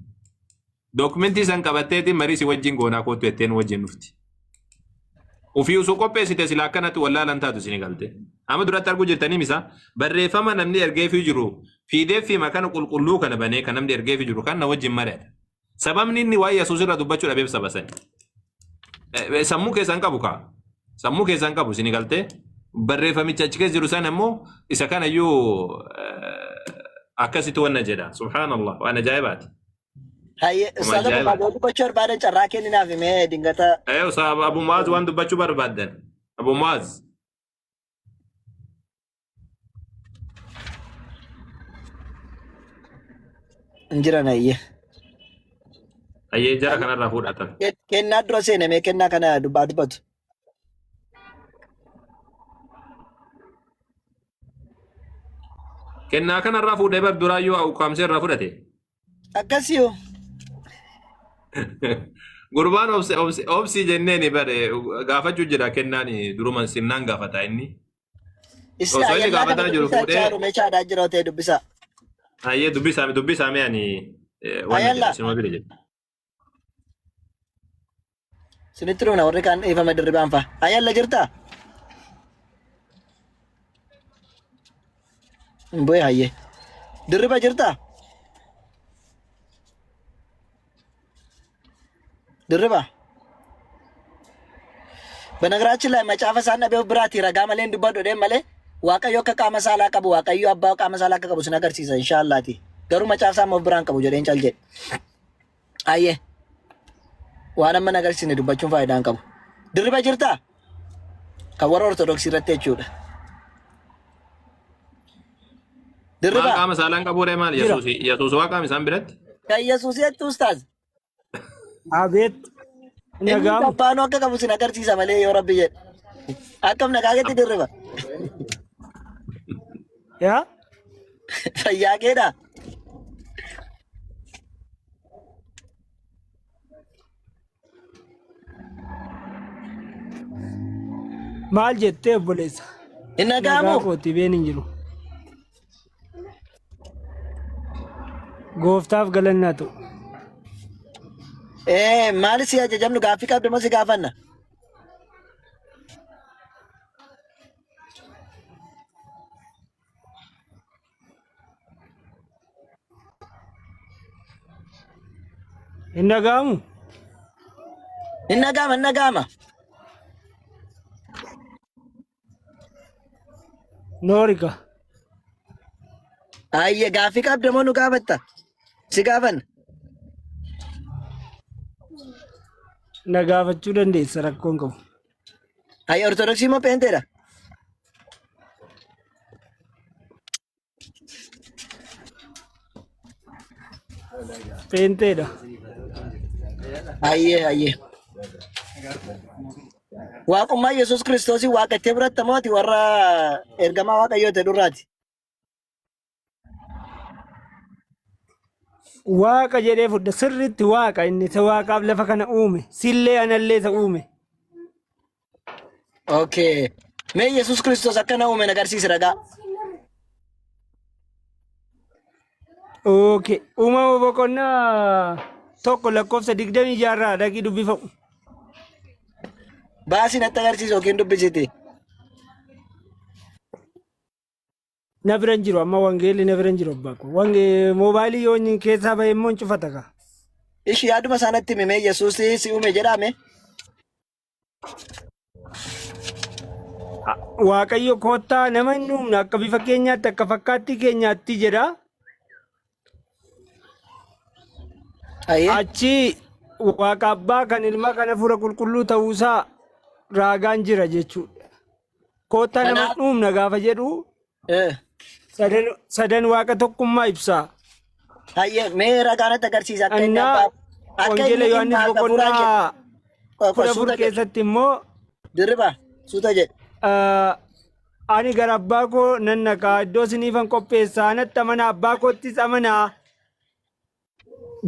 Dookumentii san qabatteeti marii si wajjin goonaa kootu jetteen wajjin dhufti. Ofii osoo qopheessite sila akkanatti wallaalan taatu isin galte. Amma duratti arguu jirtanii misa barreeffama namni ergeefii jiru fiideef fi makana qulqulluu kana banee kan namni ergeefii jiru kan na wajjin mari'ata. Sababni inni waa'ee Yesuus irraa dubbachuu dhabeef saba sani. Sammuu keessan qabu kaa. Sammuu keessan qabu isin galtee barreeffamicha achi keessa jiru sana immoo isa kanayyuu akkasitti wanna jedha. Subhaanallah waan ajaa'ibaati. Hayyee Kuma ustaaza ajaa'iba. Boqaa dubbachuu barbaadan carraa kenninaaf mee dingata Usaa Abu Muaz waan dubbachuu barbaaddan. Abu Muaz. Hin jiran ayyee. Ayyee jara kanarraa fuudhatan. Kennaa dura seenamee kennaa kana dubbaa dubbatu. Kennaa kanarraa fuudhee bar duraayyuu ukkaamsee irraa fudhate. Akkasii hoo. Gurbaan obsi jenneeni bare gaafachuu jira kennaan duruman sirnaan gaafata inni. Isa Osoo inni ayyaanaa kana gaafataa jiru dubbisaa fuudhee jaaru meeshaadhaa jira ta'e dubbisaa. Ayyee dubbisaame ani waan Ayyaanaa. jedhe sinuma bira jedhe. Sinitti dhufna warri kaan dhiifama dirribaan fa'a. Ayyaanla jirtaa? Hin bu'e hayyee. Dirriba jirtaa? Dirriba. በነገራችን ላይ macaafa isaan dhabee of biraati ragaa malee hin dubbadhu jedheen malee Waaqayyo akka qaama saalaa qabu Waaqayyo abbaa qaama saalaa akka qabu sin agarsiisa inshaallaati. Garuu macaafa isaa of biraan qabu jedheen cal jedhe. Ayyee waan amma na agarsiisne dubbachuun faayidaa hin qabu. Dirriba jirtaa? Kan warra Ortodoksii irratti jechuudha. Maal Dirriba qaama saalaan qabuudhaa maal Jira. Yesuus waa qaama isaan biratti? kan Yesuus jettu ustaaz. Abeet. Inni Nagaamu. abbaanuu akka qabu sin agarsiisa malee yoo rabbi jedhe. Akkam nagaa keetti dirriba. Yaa. Fayyaa keedhaa? Maal jettee obboleessa? Hin Nagaa nagaamu? kooti been hin jiru. Gooftaaf galannaa ta'u. Maali si ajajamnu gaaffii qabdu moo si gaafanna? Hin dhaga'amu? Hin nagaama hin nagaama. Noorika. Ayyee gaaffii qabdu moo nu gaafatta? Si gaafanna. Na gaafachuu dandeessa rakkoon qabu. Ayyee Ortodoksii moo Peenteedha? Peenteedha. Ayyee ayyee. Waaqummaa Yesuus Kiristoosii waaqattee fudhatta moo ati warra ergamaa Waaqayyoo ta'e durraati? Waaqa jedhee fudha. Sirriitti waaqa inni isa waaqaaf lafa kana uume. Sillee anallee isa uume. Okay. Mee Yesuus Kiristoos akka na uume na agarsiisi ragaa. Okay. Uumama boqonnaa 1 lakkoofsa 26 irraa dhaqii dubbifamu. Baasii natti agarsiisi yookiin dubbisiti. Na bira hin jiru amma wangeelli na bira hin jiru abbaa koo. Wange moobaayilii yoo inni keessaa bahe immoo hin cufata kaa. Ishi yaaduma isaa natti himi mee Yesuus si uume jedhaame. Waaqayyo koottaa nama hin uumna akka bifa keenyaatti akka fakkaattii keenyaatti jedha. Ayyee. Achi Waaqa abbaa kan ilma kan hafuura qulqulluu ta'uusaa raagaan jira jechuudha. Koottaa nama Kanaaf hin uumna gaafa jedhu sadan waaqa tokkummaa ibsa. Hayyee mee ragaa natti agarsiisa akka inni Annaa abbaa akka Wangeela inni Yohaannis ilmaa fi hafuuraa jedhu. boqonnaa Qoy qoy 14 suuta jedhu. keessatti immoo Dirriba suuta jedhu. ani gara abbaa koo nan dhaqa iddoo isiniifan qopheessa anatti amanaa abbaa koottis amanaa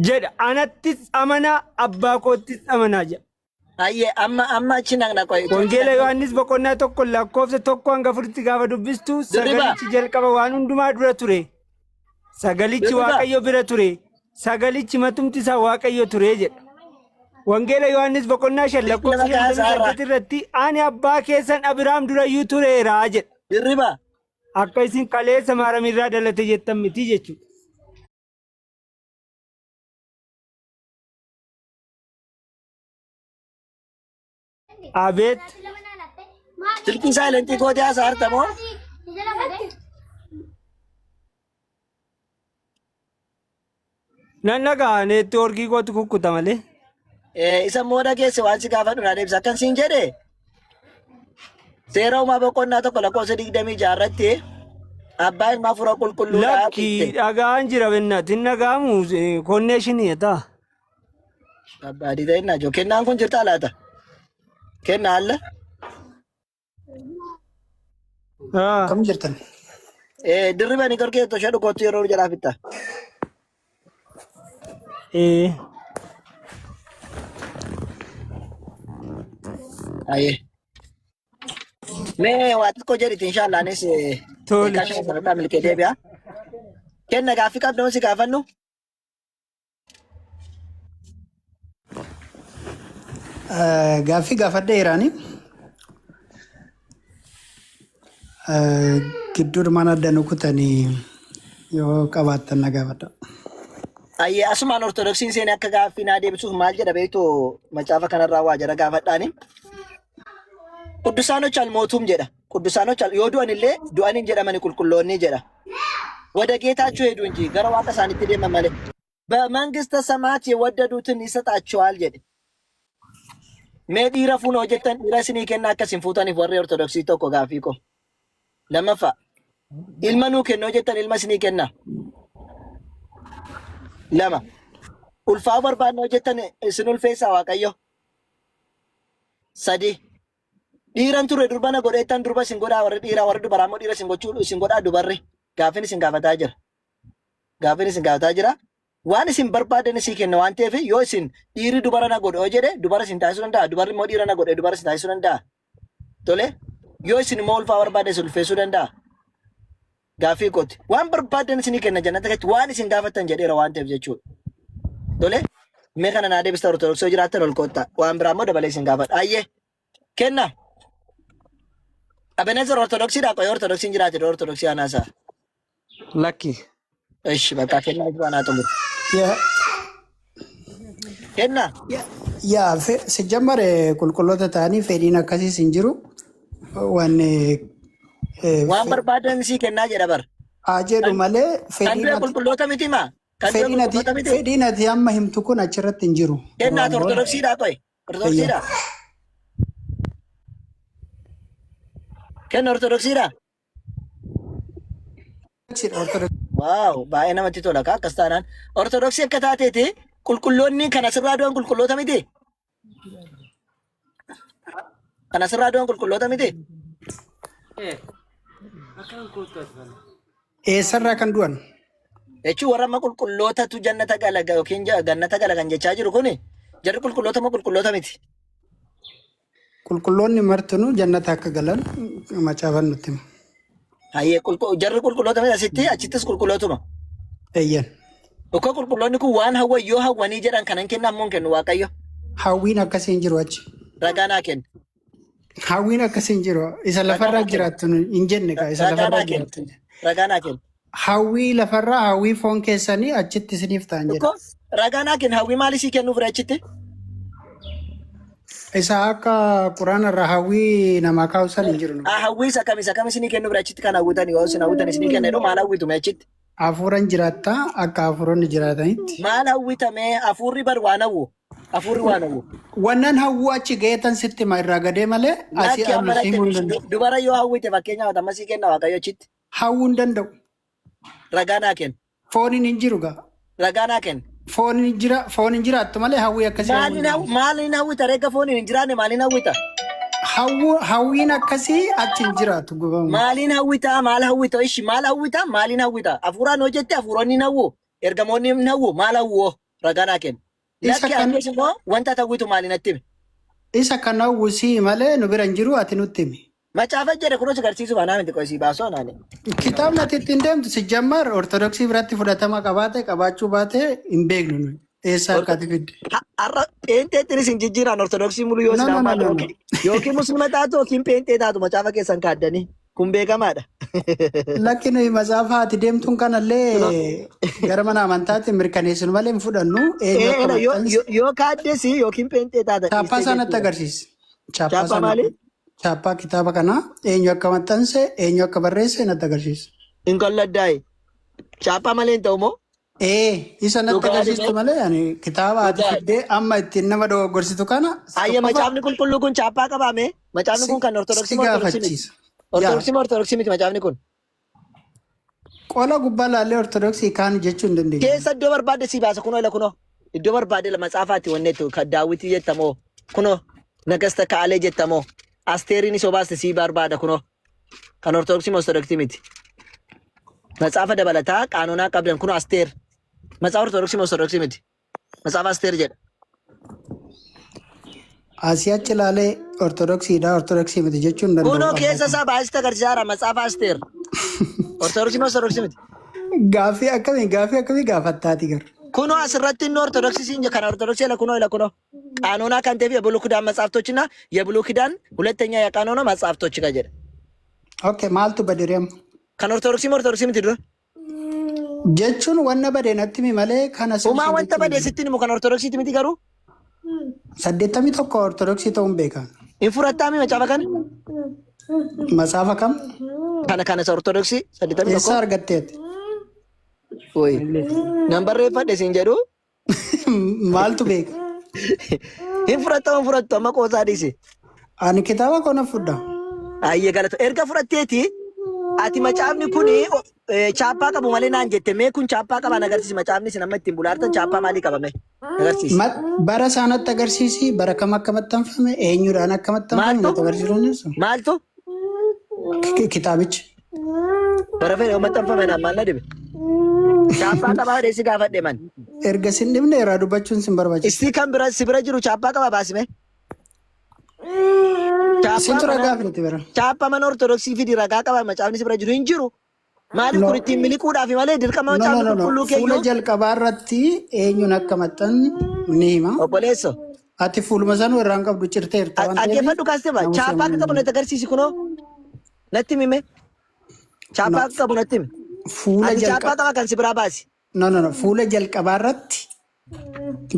jedha anattis amanaa abbaa koottis amanaa jedha. Hayyee amma amma achi naqna qoy itti achi Wangeela naqna. Yohaannis boqonnaa 1 lakkoofsa 1 hanga 4tti gaafa dubbistu Dirriba sagalichi jalqaba waan hundumaa dura ture. Sagalichi dirriba Waaqayyo bira ture. Sagalichi matumti isaa Waaqayyo ture jedha. Wangeela Yohaannis boqonnaa 5 Silkii lakkoofsa lama kaasaa irraa. 58 irratti ani abbaa keessan Abiraam durayyuu tureera jedha. Dirriba Akka isin kaleessa maaramirraa dhalate jettan miti jechuudha. Abeet. Silkii saayilentii gootee haasaa harta moo? Nan dhaga'a neetwoorkii kootu kukkuta malee. Isa immoo dhageesse waan si gaafadhu naa deebisa. Akkan siin jedhe seera uumaa boqonnaa 1 lakkoofsa 26 irratti Abbaa ilma hafuura qulqulluudha Lakki jette. dhagaan jira bennaati hin dhaga'amu konneeshinii ta'a. Abbaa dida innaa jiru. Kennaan kun jirtaa laata? Kennaa alla? Akkam jirtan? Dirriba ni gorkee toshee dhukootti yeroo jalaa fitta. Ayyee. Mee waa xiqqoo jedhiti inshaallah anis Tole. eegaa shan sadarkaa milkee deebi'a. Kenna gaaffii qabdu si gaafannu. Gaaffii gaafadheeraani. Gidduudhumaan adda nu kutanii yoo qabaattan na gaafadha. Ayyee asumaan ortodoksiin seenee akka gaaffii naa deebisuuf maal jedha beektu macaafa kanarraa waa jara gaafadhaani. Quddusaanoch almootuum jedha. Quddusaanoch yoo du'an illee du'an hin jedhamani qulqulloonni jedha. ወደ ጌታቸው ሄዱ እንጂ gara waaqa isaaniitti deeman malee. በመንግስተ ሰማያት የወደዱትን ይሰጣቸዋል jedhe. Mee dhiira fuuna hojjettan dhiira isinii kenna akka isin fuutaniif warri ortodoksii tokko gaaffii koo. Lammaffaa ilma nuu kennu hojjettan ilma isinii kenna. Lama ulfaa'uu barbaadna hojjettan isin ulfeessaa Waaqayyo. Sadi dhiiran ture durba na godheettan durba isin godhaa warri dhiiraa warri dubaraa immoo dhiira isin gochuu isin godhaa dubarri. Gaaffiin isin gaafataa jira. Gaaffiin isin gaafataa jira. Waan isin barbaadan isii kenna waan ta'eef yoo isin dhiirri dubara na godhe yoo jedhe dubara isin taasisuu danda'a. Dubarri immoo dhiira na godhe dubara isin taasisuu danda'a. Tole yoo isin immoo ulfaa barbaade isin ulfeessuu danda'a. Gaaffii kooti. Waan barbaadan isinii kenna jannata keessatti waan isin gaafattan jedheera waan ta'eef jechuudha. Tole mee kana naa deebista ortodoksii yoo jiraattan ol koottaa. Waan biraa immoo dabalee isin gaafadha. Ayyee kenna. Abenezer ortodoksiidha qoy ortodoksiin jiraate ortodoksii anaasaa. Lakki. እሺ በቃ kennaa jiru anaa xumuru. Yaa Kenna. yaa ሲጀመር qulqulloota ta'anii fedhiin akkasiis hin jiru. Waan Waan barbaadan sii kennaa jedha bar. haa jedhu malee Kan fedhiin du'e ati qulqulloota miti maa? Kan du'e fedhiin ati qulqulloota miti? fedhiin ati amma himtu kun achirratti hin jiru. Kennaati Duraan booda. ortodoksiidha qoy. Ortodoksiidha. Kenna ortodoksiidha. Ortodoksii. Waaw baay'ee namatti tola kaa akkas taanaan. Ortodoksii akka taateeti qulqulloonni kan asirraa du'an qulqulloota miti? Kan asirraa du'an qulqulloota miti? Eessarraa kan du'an? Jechuun warra amma qulqullootatu jannata gala yookiin gannata gala kan jechaa jiru kuni jarri qulqulloota moo qulqulloota miti? Qulqulloonni martinuu jannata akka galan macaafan nutti hima. Hayyee jarri qulqulloota miti asitti achittis qulqullootuma. Eeyyan. Ukkoo qulqulloonni kun waan hawwan yoo hawwanii jedhan kanan kenna ammoo hin kennu Waaqayyo. Hawwiin akkasii hin jiru achi. Ragaa naa kenna. Hawwiin akkasii hin jiru. Isa Ragaa lafarraa naa kenna. jiraattu hin jenne kaa isa Ragaa lafarraa naa kenna. jiraattu. Ragaa naa kenna. Hawwii lafarraa hawwii foon keessanii achitti isiniif ta'an jedha. Ukkoo ragaa naa kenna hawwii maalii sii kennuuf achitti? Isa akka quraana irraa hawwii namaa kaa'u san hin jiru. Hawwii isa kam isinii kennuuf achitti kan hawwitan yoo isin hawwitan isinii kenna jedhu maal hawwitu mee achitti? Hafuuran jiraattaa akka hafuuronni jiraatanitti. Maal hawwitamee hafuurri bar waan hawwu hafuurri waan hawwu. Wannan hawwuu achi ga'eetan sitti hima irraa gadee malee asii Lakki amma amma siimuu hin lakki danda'u. dubara yoo hawwite fakkeenyaaf amma sii kenna Waaqayyo achitti. Hawwuu hin danda'u. Ragaa naa kenna. Fooniin hin jiru gaa. Ragaa naa kenna. Fooniin jira foon hin jiraattu malee hawwii akkasii hawwuu hin Maaliin danda'u. maaliin hawwita reegga fooniin hin jiraanne maaliin hawwita? Hawwiin akkasii achi hin jiraatu gubamu. Maaliin hawwita maal hawwita ishi maal hawwita maaliin hawwita hafuuraan hojjette hafuuronni hin hawwu ergamoonni hin hawwu maal hawwu ragaa naa kenna. Isa Lakki kan anis immoo wanta ati hawwitu maaliin natti himi? isa kan hawwu sii malee nu bira hin jiru ati nutti himi. Macaafa jedhe kunuun si garsiisuuf anaa miti qoysii baasoo anaani. Kitaabni ati ittiin deemtu si jammar ortodoksii biratti fudhatama qabaate qabaachuu baate hin beeknu nuyi. Eessaa akka ati fidde? Har'a pheenxeettinis hin jijjiiraan ortodoksii mulu yoo No, no, no, islaamaa no, no. yookiin muslima taatu yookiin pheenxee taatu macaafa keessan kaaddanii kun beekamaadha. Lakki nuyi matsaafa ati deemtuun kanallee gara mana amantaatti mirkaneessinu malee hin fudhannu. Eenyu akka Yoo maxxanse yoo kaaddes yookiin pheenxee taata chaappaa dhiistee isaa natti jechuudha. agarsiisi. Chaappaa Chaappaa isaa maali? natti chaappaa kitaaba kanaa eenyu akka maxxanse eenyu akka barreesse natti agarsiisi. Hin qalladdaa'e. Chaappaa malee hin ta'u moo? Ee, isa natti Dhugaa agarsiistu dhibee. malee ani kitaaba ati Dhugaa. fiddee amma ittiin nama dogoggorsitu kana Ayya tokkoffaa macaafni qulqulluu kun chaappaa qabaame. Macaafni si kun kan ortodoksii si moo ortodoksii miti? gaafachiisa. Yaa Ortodoksii moo ortodoksii miti macaafni kun? Qola gubbaa laallee Ortodoksii kaan jechuu hin dandeenyu. Keessa iddoo barbaadde si baasa kunoo ila kunoo. Iddoo barbaadde matsaafaatti wanneetu kan daawwitii jettamoo kunoo nagasta ka'alee jettamoo asteeriin isoo baaste sii barbaada kunoo. Kan Ortodoksii moo Ortodoksii miti. Matsaafa dabalataa qaanonaa qabdan kunoo asteer. Matsaafa Ortodoksii moo Ortodoksii miti. Matsaafa asteer jedha. Asii achi ilaalee Ortodoksiidha Ortodoksii miti jechuu hin danda'u. Kunoo keessa isaa baasiste agarsiisaara matsaafa asteer. Ortodoksii moo Ortodoksii miti. Gaaffii akkamii gaafattaati gar? Kunoo asirratti inni Ortodoksii siin kan Ortodoksii ila kunoo ila kunoo ቃኖና kan ta'eef የብሉይ ኪዳን መጽሐፍቶችና የብሉይ ኪዳን ሁለተኛ የቃኖና መጽሐፍቶች ጋር jedha. Okay, maaltu badire amma? Kan Ortodoksii moo Ortodoksii miti dura? Jechuun wanna bade natti himi malee kana Umaa sirrii wanta jechuu bade hin sitti himu kan Ortodoksiiti miti garuu 81 Ortodoksii ta'uun beekan. Hin fudhattaami macaafa kana? Matsaafa kam? Kana isa Ortodoksii 81. Eessaa argatteeti? Oyi. Nan barreeffadhe siin jedhu. Maaltu beeka? Hin fudhattamu hin fudhattu amma qoosaa dhiisi. Ani kitaaba kona fudha. Ayyee galata. Erga fudhatteeti ati macaafni kuni chaappaa qabu malee naan jette mee kun chaappaa qaba na agarsiisi macaafni isin amma ittiin bulaartan chaappaa maalii qaba mee agarsiisi. Bara isaanatti agarsiisi, bara kam akka maxxanfame, eenyudhaan akka maxxanfame Maaltu? natti agarsiisuu dandeessu? Maaltu? Kitaabichi. Bara fedhe yoo maxxanfame naan maal na dhibe? Chaappaa qabaa jedhee si gaafadhe man. Erga sin dhibne irraa dubbachuun sin barbaachisa. Isii kan bira si bira jiru chaappaa qaba baasime. Chaappaa Sintu mana ragaa fidate bara. Chaappaa mana Ortodoksii fidi ragaa qaba macaafni si bira jiru hin jiru. Maaliif No. kun ittiin miliquudhaaf malee dirqama No, no, macaafni no, no. qulqulluu Fuula keeyyuu. jalqabaa irratti eenyuun akka maxxanne ni hima. Obboleesso. Ati fuuluma sanuu irraan qabdu cirteerta waan ta'eef Dhaggeeffadhu kaastema namoota chaappaa akka qabu natti agarsiisi kunoo natti himi mee. Chaappaa No. akka qabu natti himi. Fuula Ati chaappaa jalqabaa qaba kan si biraa baasi. No, no, no. Fuula jalqabaa irratti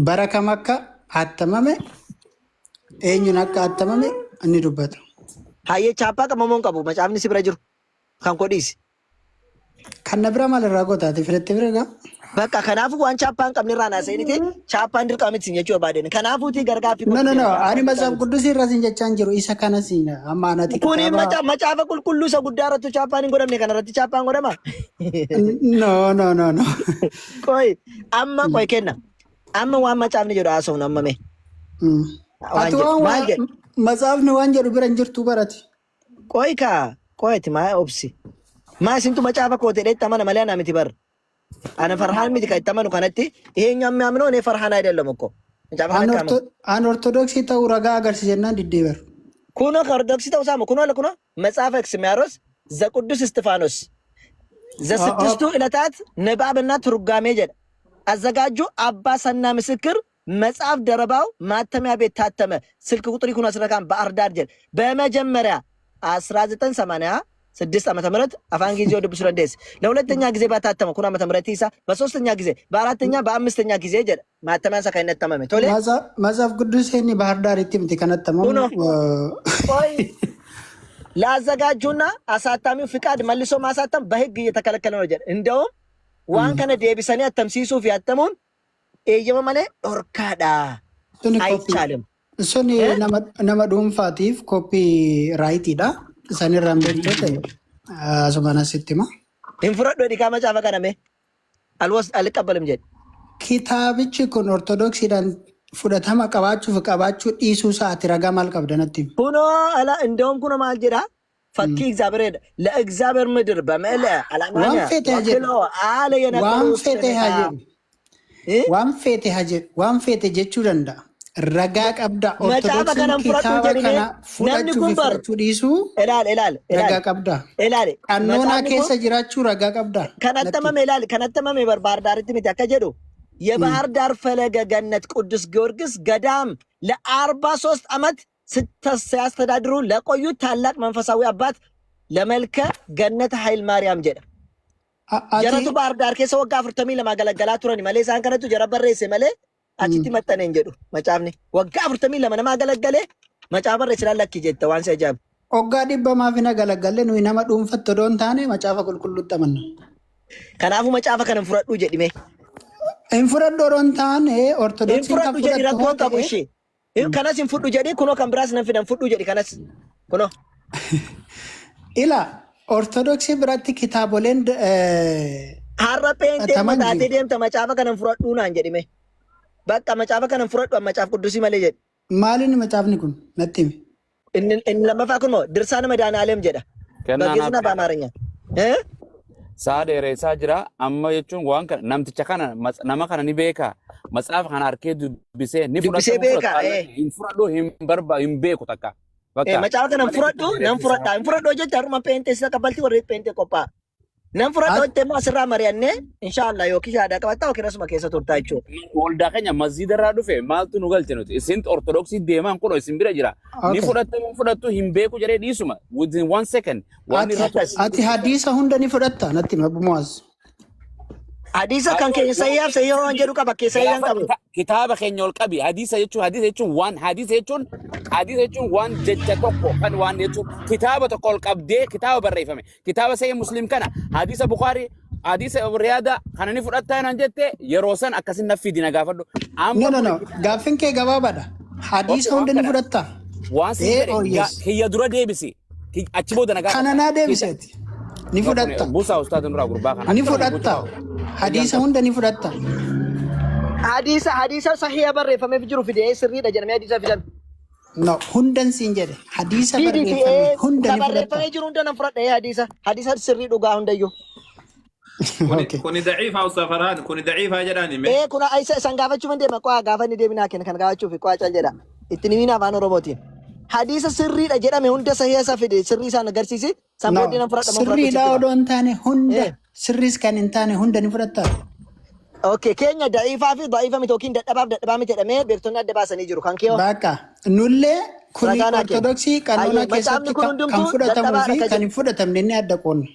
bara kam akka attamame, eenyuun akka attamame inni dubbata. Hayyee chaappaa qaba moo hin qabu macaafni si bira jiru kan kodhiisi. Kan na bira maal irraa gootaati filattee bira gaa? Bakka kanaafuu waan chaappaa hin qabne irraa naasa'initi chaappaan dirqama miti jechuu barbaadeen. Kanaafuuti gargaaffii No, no, no. Ani miti. Matsaaf Qudusii irra sin jechaa hin jiru. Isa kana siin amma anati Kuni kitaaba. Macaafa qulqulluu isa guddaa irratti chaappaan hin godhamne kana irratti chaappaan godhama. No, no, no, no. Qoy amma qoy kenna. Amma waan macaafni jedhu haasofnu amma mee. Waan Ati jedhu waan maal jedhu? Matsaafni waan jedhu bira hin jirtu barati. Qoy kaa qoy ati maa obsi. Maa isintu macaafa koo ta'e itti amana malee ana miti bar. Ana farhaan miti kan itti amanu kanatti ይሄኛው የሚያምነው እኔ ፈርሃን አይደለም እኮ macaafa kanatti amanu. An Ortodoksii ta'uu ragaa agarsiisa jennaan diddee bar. Kunoo kan Ortodoksii ta'uu saamu kunoo kunoo መጽሐፈ ኤክስሚያሮስ ዘቅዱስ እስጢፋኖስ ዘስድስቱ ዕለታት ንባብና ትርጓሜ jedha. አዘጋጁ አባ ሰና ምስክር መጽሐፍ ደረባው ማተሚያ ቤት ታተመ። ስልክ ቁጥር ይኩን አስረካም ባህር ዳር jedha. በመጀመሪያ 1986 ዓመተ ምህረት afaan ጊዜ dubbisuu dandeesse. ለሁለተኛ ጊዜ ባታተመ kun ዓመተ ምህረት isa በሶስተኛ ጊዜ በአራተኛ በአምስተኛ ጊዜ jedha. ማተሚያን sa kan inni attamame. Tole Matsaaf Quduseen Bahar Daaritti miti kan attamamu. Kunoo ቆይ ለአዘጋጁና አሳታሚው ፍቃድ መልሶ ማሳተም በህግ እየተከለከለ ነው jedha. እንደውም waan kana deebisanii attamsiisuu fi attamuun eeyyama malee dhorkaadha. Suni koppii. አይቻልም። Suni nama dhuunfaatiif copyrightiidha. Isaan irraan beektoo ta'e asumaan asitti hima. Hin fudhadhu jedhi kaa macaafa kana mee alwas አልቀበልም jedhi. Kitaabichi kun Ortodoksiidhaan fudhatama qabaachuu fi qabaachuu dhiisuu isaati ragaa maal qabda natti himi? Kunoo ala እንደውም kunoo maal jedha fakkii እግዚአብሔር ለእግዚአብሔር ምድር በምልአ Waan አላማንያ feete haa ወክሎ jedhu. አለ የነበሩ Waan feete haa jedhu. Waan feete haa jedhu. Waan feete jechuu danda'a. Ragaa qabda. Macaafa Ortodoksiin kana hin fudhadhu kitaaba jedhine kana namni fudhachuu kun fi bar fudhachuu dhiisuu ilaal ilaal ilaal ragaa qabda. ilaali Qannoonaa macaafni kun keessa jiraachuu ragaa qabda. kan Natti. attamame ilaali kan attamame bar ባህር ዳሪtti miti akka jedhu የባህር ዳር ፈለገ ገነት ቅዱስ ጊዮርጊስ ገዳም ለ43 ዓመት ሲያስተዳድሩ ለቆዩ ታላቅ መንፈሳዊ አባት ለመልከ ገነት ኃይል ማርያም jedha. Ati Jaratu Bahar Daar keessa waggaa 42 galagalaa turani malee isaan kanatu jara barreesse malee achitti maxxane hin jedhu macaafni. Waggaa 42 nama galagalee macaafa barreessinaan lakki jette waan si ajaa'ibu. Hoggaa dhibba maaf hin galagalle nuyi nama dhuunfatti odoo hin taane macaafa qulqulluutti amanna. Kanaafuu macaafa kana hin fudhadhuu jedhime. Hin fudhadhu odoo hin taane Hin Ortodoksiin kan fudhadhu jedhi fudhattu hoo rakkoon qabu ta'e ishee. Kanas hin fudhu jedhi kunoo kan biraas nan fidan fudhu jedhi kanas kunoo. Ila. Ortodoksii biratti kitaaboleen Har'a pheenxee fudhataman mataatee jiru. deemta macaafa kanan fudhadhuu naan jedhime. Bakka macaafa kanan fudhadhu amma macaafa quddusii malee jedhe. Maaliin macaafni kun natti himi. Inni lammaffaa kun immoo Dirsaana Madaanaalem jedha. Kennaa Baggeessina naaf Amaarinya. Eh? Saa dheeressaa jira. Amma jechuun waan kana namticha kana nama kana ni beeka. Matsaafa kana harkee dubbisee ni Dubbisee fudhatamu beeka. fudhata. Eh. Hin fudhadhu hin barba hin beeku takka. Eh, Bakka macaafa kana malee fudhadhu nan fudhadha. Hin fudhadhu jecha haruma pheenxee sisa kaffaltii warri pheenxee qophaa'a. Nan fudhadha Ati jettee immoo asirraa mari'annee inshaallah yookiin shaadaa qabattaa yookiin asuma keessa turtaa jechuudha. Waldaa keenya masjiida irraa dhufe maaltu nu galche nuti? Isin ortodoksii deemaan kun isin bira jira. Ni okay. fudhatta hin fudhattu hin beeku jedhee dhiisuma. Within one second waan Ati irra Akkas. ati hadiisa hunda ni fudhatta natti himi Abbu Mu'aaz. Hadiisa kan keenya sayyaaf sayyaa waan jedhu qaba keessa sayyaan Gaafa qabu. kitaaba keenya ol qabi hadiisa jechuun hadiisa jechuun waan hadiisa jechuun hadiisa jechuun waan jecha tokko kan waan jechuun kitaaba tokko ol qabdee kitaaba barreeffame kitaaba sahih muslim kana hadiisa bukhari hadiisa riyaada kana ni fudhattaa naan jette yeroo san akkasin na fidi na gaafadhu No amma no kun no gaaffiin kee gabaabaadha. okay Hadiisa waan hunda ni kana fudhatta. waan siin Ee jedhe or yes. kiyya dura deebisi achi booda na Kana gaafadha naa kita deebiseeti. Ni no kun fudhatta. buusaa ustaaza nurraa gurbaa kana Ni akka nama fudhatta. gochuu fayyaan Hadiisa qabu hunda ni fudhatta. Hadiisa sahiha barreeffameef jiru fidee sirriidha jedhamee hadiisa fidan. No hundan siin jedhe. Hadiisa Fidi barreeffame fi'ee hunda ka ni fudhatta. barreeffamee jiru hunda nan fudhadha hadiisa. Hadiisa sirrii dhugaa hundayyuu. Kuni Okay. kuni daciifa Ustaaz Farhaan kuni daciifa jedhaan hime. Ee kun isa isan gaafachuuf hin deema qo'aa gaafa inni deebinaa kenna kan gaafachuuf qo'aa cal jedha. Ittiin himiin afaan Oromootiin. Hadiisa sirriidha jedhame hunda sahiha isa fide sirrii isaan agarsiisi. San No booddee nan fudhadha moo fudhadhu sirriidha sitti hima. odoo hin taane hunda Ee. sirriis kan hin taane hunda ni fudhatta. Okay, keenya da'iifaa fi da'iifa miti yookiin dadhabaaf dadhabaa miti jedhamee beektonni adda baasanii jiru. Kan kee hoo? Bakka nullee kuni Ragaa naa kenni. ortodoksii qanoonaa Hayyee macaafni keessatti kun kan hundumtuu fudhatamuu dadhabaadha fi ka kan jedhu. hin fudhatamne inni adda qoonna.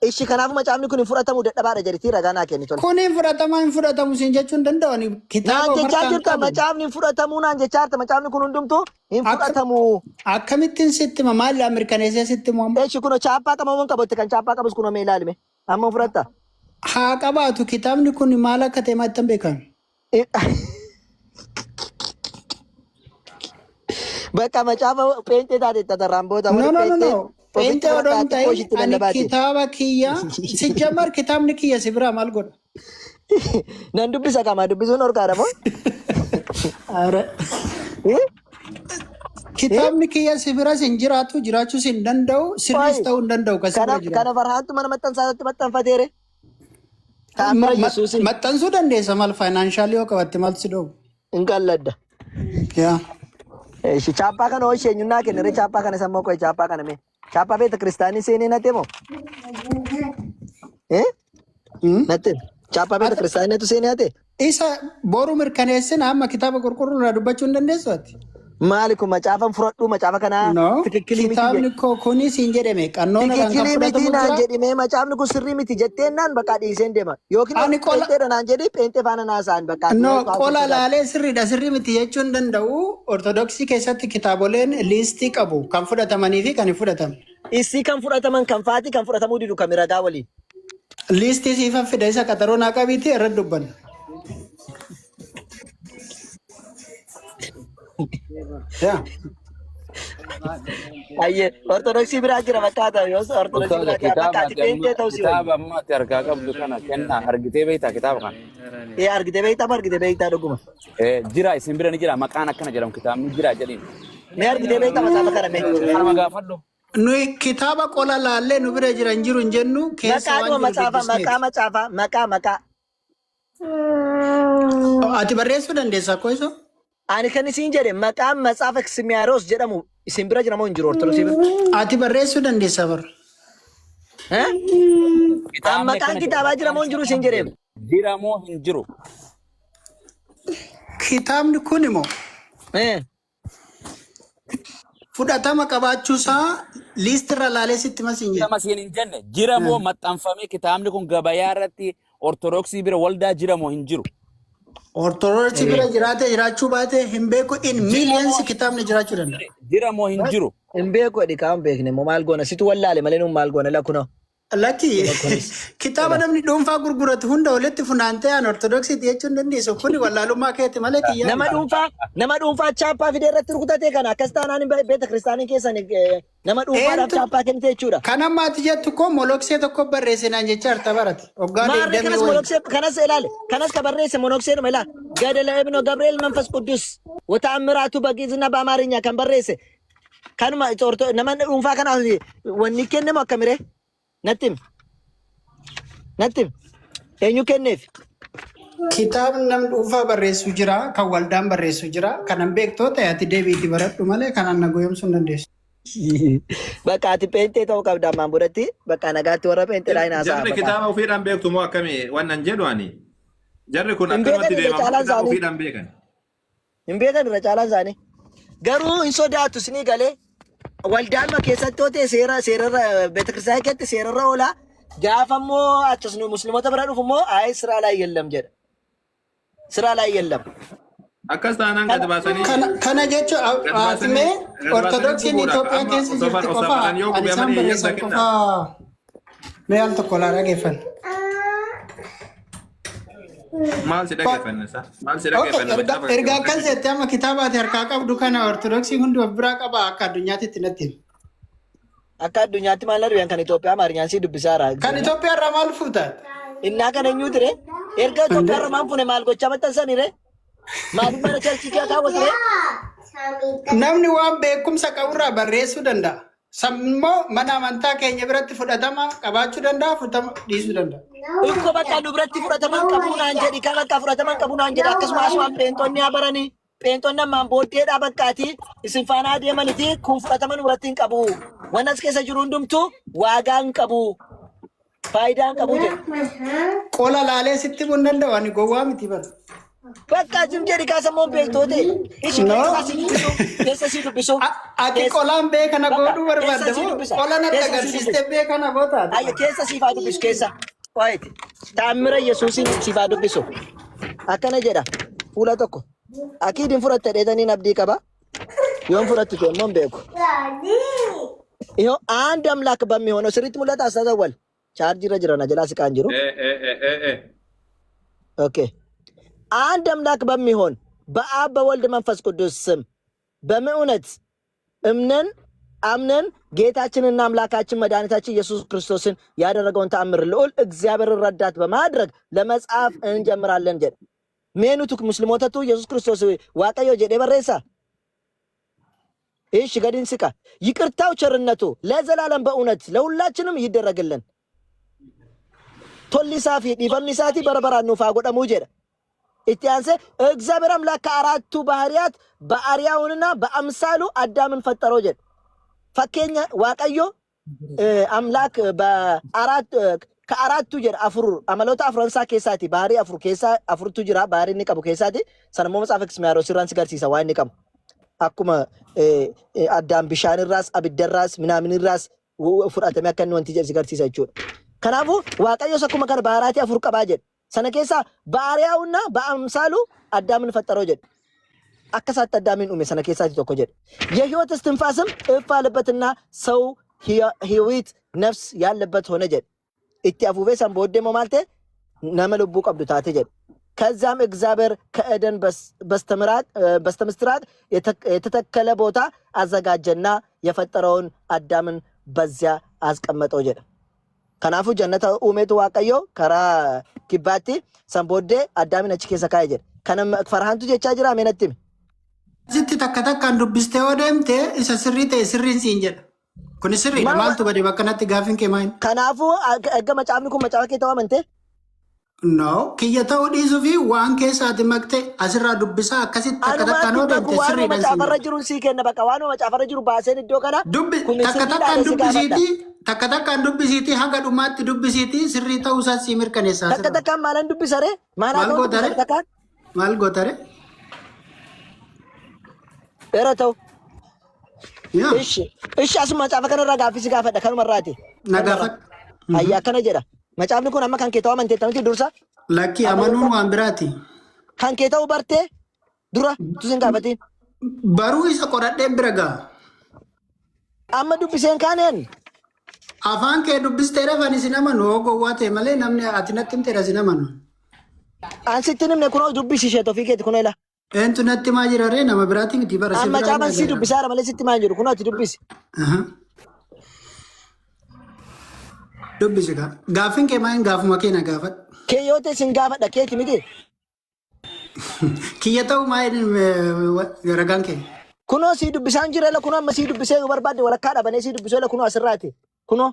Ishi kanaafuu macaafni kun hin fudhatamu dadhabaadha jedhitii ragaa naa kenni tole. Kun hin fudhatama hin fudhatamu siin jechuu hin danda'u. Ani kitaaba Naan of jechaa harkaan jirta qabu. macaafni hin fudhatamuu naan jechaa jirta macaafni kun hundumtuu hin Akka fudhatamu. akkamittiin sitti hima maal mirkaneessee sitti himu amma? Eshi kun chaappaa qabamuun qabatte kan chaappaa qabus kun mee ilaalime. Amma fudhatta. Haa qabaatu kitaabni kun maal akka ta'e maal ittiin beekan? Bakka macaafa pheenxee taate tatarraan booda No warri no no pheenxee no. ofitti Pheenxee odoo fudhattaa hin xiqqoo ta'in ishitti ani lallabaati. kitaaba kiyya sijjamar kitaabni kiyya si biraa maal godha? Nan dubbisa qama dubbisuun horkaadha moo? Ara. Eh? Eh? Kitaabni kiyya si biras hin jiraatu jiraachuus hin danda'u sirriis Qoy ta'uu hin danda'u kan si kana bira kana jiraatu. farhaantu mana maxxansaa irratti maxxanfateere. Taammira Yesuusin Maxxansuu dandeessa maal faayinaanshaali yoo qabatte maaltu si dhoowwa? hin qalladda. Yaa. Eshi chaappaa kana hoo isheenyunnaa kennere chaappaa kana sammoo qoy chaappaa kana mee. Chaappaa beeta kiristaanii seenee nate moo? Eh? Hmm? Nate. Chaappaa beeta Ati kiristaanii natu seenee nate? isa boru mirkaneessina amma kitaaba qulqulluu irraa dubbachuu hin dandeessu ati? Maali kun macaafan fudhadhuu macaafa kanaa No, tikikkilii miti kitaabni jedhe. koo kuni siin jedhame qannoonadhaan kan Tikikkilii miti fudhatamu naan jira. jedhime macaafni kun sirrii miti jetteen naan bakka dhiiseen deema. Yookiin Ani qola pheenxeedha naan jedhi pheenxee faana naasa'an bakka no ati qola haasofsiisaa. laalee sirriidha sirrii miti jechuu hin danda'u. Ortodoksii keessatti kitaaboleen liistii qabu kan fudhatamanii fi kan hin fudhatamne. Isii kan fudhataman kan faati kan fudhatamuu didu kan ragaa waliin. Liistii siifan fida isa qaxaroo naa qabiitii irratti dubbanna. Yaa. Ayyee ortodoksii biraa jira fakkaata yoos ortodoksii Ustaaza biraa jira kitaaba bakka ati ati amma pheenxee ta'uu si wayya. kitaaba amma ati harkaa qabdu kana kennaa argitee beektaa kitaaba kana. Ee argite beektaa moo argite beektaa dhuguma. Jira isin bira ni jira maqaan akkana jedhamu kitaabni jira jedhiin. Mee argitee beektaa macaafa kana mee. Kanuma gaafadhu. Nuyi kitaaba qola laallee nu bira jiran jiru hin jennu keessa waan Maqaadhuma jiru macaafa maqaa dubbisneeti. macaafa maqaa maqaa. Ati barreessuu dandeessa akkoo isa? Ani kan isin jedhe maqaan macaafa Simiyaaroos jedhamu isin bira jira moo hin jiru ortodoksii bira? Ati barreessuu dandeessa bara. Eh? An Kitaabni maqaan akkana jedha kitaabaa jira maqaan moo hin isaa jiru akkana isin jedheem? jedha jira moo hin jiru. Kitaabni kun immoo Eh. fudhatama qabaachuusaa liistirra laalee sitti mas hin jedhe. Nama siin hin jenne jira moo maxxanfamee kitaabni kun gabayaa irratti ortodoksii bira waldaa jira moo hin jiru. Ortodoksii bira jiraate jiraachuu baate hin beeku in Jira moo millions hin kitaabni jiraachuu danda'a. jira moo hin jiru. Hin beeku jedhi kaan beekne moo maal goona situ wallaale malee nuun maal goona lakkunoo. Lakki Kunis kitaaba namni dhuunfaa gurguratu hunda walitti funaantee an ortodoksiiti jechuun dandeessu. Kuni wallaalummaa keeti malee kiyyaa Nama miti. dhuunfaa nama dhuunfaa chaappaa fidee irratti rukutate kana akkas taanaan beeta kiristaanii keessan nama dhuunfaadhaaf Eentu chaappaa kennite jechuudha. kan amma ati jettu koo moloksee tokko barreessinaan jecha harta barate. Waggaa Maarree digdamii kanas wayii. monoksee kanas ilaale kanas ka barreesse monokseenuma ilaa ገደለ እብኖ ገብርኤል መንፈስ ቅዱስ ወተአምራቱ በግዕዝና በአማርኛ kan barreesse kanuma orto nama dhuunfaa kanaaf wanni kennamu akkamiree natti himi natti himi eenyu kenneef? Kitaabni namni dhuunfaa barreessu jira, kan waldaan barreessu jira. Kanan beektoo ta'e ati deebiitti baradhu malee kanaan na goyoomsuu hin dandeessu. Bakka ati pheenxee ta'uu qabda ammaan boodatti bakka nagaatti warra pheenxeedhaa hin haasa'a Jarri bakka. kitaaba ofiidhaan beektu moo akkamii wannan jedhu ani. Jarri kun Hin akkanumatti beekan irra deema moo caalaan kitaaba isaanii. ofiidhaan beekan? Hin beekan irra caalaan isaanii. Garuu hin sodaatu isinii galee waldaanuma keessatti yoo ta'e seera seerarra beetakiristaanii keessatti seerarra oolaa gaafa immoo achas nu musliimota bira dhufu immoo ayi ስራ ላይ የለም jedha. ስራ ላይ የለም. Akkas taanaan gad Kana baasanii Kana kana jechuun gad baasanii atimee gad baasanii ortodoksiin gubuudha. Itoophiyaa Amma keessa osoo jirti osoo qofaa faran yoo kan gubee isaan malee eeyyamsa barreessan kennaa. qofaa mee al tokko laa dhageeffanna. Maal si dhageeffanna isa? Maal si Okay, dhageeffanna erga macaafa erga kee akkas jettee amma kitaaba ati harkaa qabdu kana ortodoksiin hundi of biraa qaba akka addunyaatti itti natti himi. Akka addunyaatti maal na kan Itoophiyaa Amaarinyaan si dubbisaara. Kan Itoophiyaa irraa maal fuuta? Innaa kana eenyuu ture? Erga Itoophiyaa irraa maal fuune maal gochaa maxxansanii ree? Maaliif mana churchii kee kaawwatu ree? Namni waan beekumsa qaburraa barreessuu danda'a. Sammoo mana amantaa keenya biratti fudhatama qabaachuu danda'a, fudhatama dhiisuu danda'a. Ikko bakka nu biratti fudhataman qabu naan jedhi kan bakka fudhataman qabu naan jedhi akkasuma asumaan pheenxonni haa baranii pheenxonni ammaan booddeedhaa bakkaati isin faana adeemaniti kun fudhatama nu biratti hin qabu. Waan as keessa jiru hundumtuu waagaa hin qabu. Faayidaa hin qabu jedhe. Qola laalee sitti himuu hin danda'u ani gowwaa miti bara. Bakka jim jedhi kaasammoon beektoote. Ishi No. keessa si dubbisu keessa si dubbisu. Ati qolaan beekana Bakka godhuu keessa barbaadda si moo dubbisa qola natti keessa si agarsiistee dubbisa. beekana gootaati Ayya bara. keessa siif haa dubbisu keessa. Waayiti. Taammira Yesuusiin siif haa dubbisu. Akkana jedha fuula tokko. Akiidin fudhatte dheetaniin abdii qaba. Yoon fudhattu ta'e immoo hin beeku. ይኸው አንድ አምላክ በሚሆነው sirriitti mul'ata አስተዘወል chaarjii irra jira na jalaa siqaan jiru. Ee ee ee ee ee. Okay አንድ አምላክ በሚሆን በአብ በወልድ መንፈስ ቅዱስ ስም በእውነት እምነን አምነን ጌታችንና አምላካችን መድኃኒታችን ኢየሱስ ክርስቶስን ያደረገውን ተአምር ልዑል እግዚአብሔርን ረዳት በማድረግ ለመጻፍ እንጀምራለን jedhe. Meenutu musliimotatu Yesuus Kiristoos Waaqayyo jedhee barreessa? እሺ ገድን ስቃ ይቅርታው ቸርነቱ ለዘላለም በእውነት ለሁላችንም ይደረግልን። Tolli isaa fi dhiifamni isaatii bara baraan nuuf haa godhamuu jedha. Itti aansee እግዚአብሔር አምላክ ከአራቱ ባህሪያት በአርአያውና በአምሳሉ አዳምን ፈጠረው jedha. Fakkeenya Waaqayyo አምላክ በአራት ከአራቱ jedha afur amaloota afran isaa keessaati bahaarii afur keessaa afurtu jira bahaarii inni qabu keessaati sanammoo matsaafa Kismiyaaros irraan si garsiisa waan inni qabu. Akkuma addaan bishaanirraas abiddarraas minaaminirraas fudhatamee akka inni wanti jedhu si garsiisa jechuudha. Kanaafuu Waaqayyos akkuma kana baharaatii afur qabaa jedha. Sana keessaa በአርአያውና በአምሳሉ አዳምን ፈጠረው jedha. Akka isaatti አዳምን uume sana keessaati tokko jedha. የህይወት እስትንፋስም እፍ አለበትና ሰው ህይወት ነፍስ ያለበት ሆነ jedha. Itti afuufee san booddee immoo maal ta'e nama lubbuu qabdu taate jedha. ከዛም እግዚአብሔር ከኤደን በስተምስራቅ የተተከለ ቦታ አዘጋጀና የፈጠረውን አዳምን በዚያ አስቀመጠው jedha. Kanaafuu jannata uumeetu Waaqayyo karaa kibbaatti san booddee Addaamin achi keessa kaa'e jedha. Kana Farhaantu jechaa jira mee natti himi. Asitti takka takkaan dubbistee yoo deemte isa sirrii ta'e sirriin siin jedha. Kuni sirriidha. Maal Maaltu bade bakka kanatti gaaffiin kee maal? Kanaafuu erga macaafni kun macaafa kee ta'uu amantee? No, kiyya ta'uu dhiisuu fi waan keessaati maqte asirraa dubbisaa akkasitti takka takkaan Anumaatti yoo baku deemte waanuma sirriidha siin macaafarra jedha. jiru sii kenna bakka waanuma macaafarra jiru baaseen iddoo kana Dubbi kun takka sirriidha takkaan si gaafadha. dubbisiitii takka takkaan dubbisiitii haga dhumaatti dubbisiitii sirrii ta'uu isaa sii mirkaneessa Takka asirraa. takkaan maalan dubbisare? Maal haa Maal ta'u gootare? dubbisa takkaan? Maal gootare? Dheera ta'u. Yaa Ishi ishi asuma macaafa kanarraa gaaffii si gaafadha kanumarraati. na Kanumarraa. gaafadhu. Ayyaa akkana jedha. Macaafni kun amma kan kee ta'uu amanteetta miti dursa? Lakkii amanuun waan biraati. Kan kee ta'uu bartee dura tu sin gaafatiin. Baruu isa qoradheen bira ga'a. Amma dubbiseen kaaneen. Afaan kee dubbisteedhaaf ani sin amanu hoo gowwaa ta'e malee namni ati natti himteedha sin amanu. An sitti hin himne kunoo dubbisi ishee ofii keeti kunoo ila. Eentu natti himaa jira ree nama biraatiin miti bara si An biraa hin macaafan sii dhaga'aa. dubbisaara malee sitti himaa hin jiru kunoo ati dubbisi. Aha. Dubbisi gaa. Gaaffiin kee maal gaafuma kee na gaafadhu. Kee yoo ta'e sin gaafadha keeti miti. Kiyya ta'uu maal ragaan kee. Kunoo sii dubbisaan jira ila kunoo amma sii dubbisee yoo barbaadde walakkaa dhabanee sii dubbisuu ila kunoo asirraati. Kunoo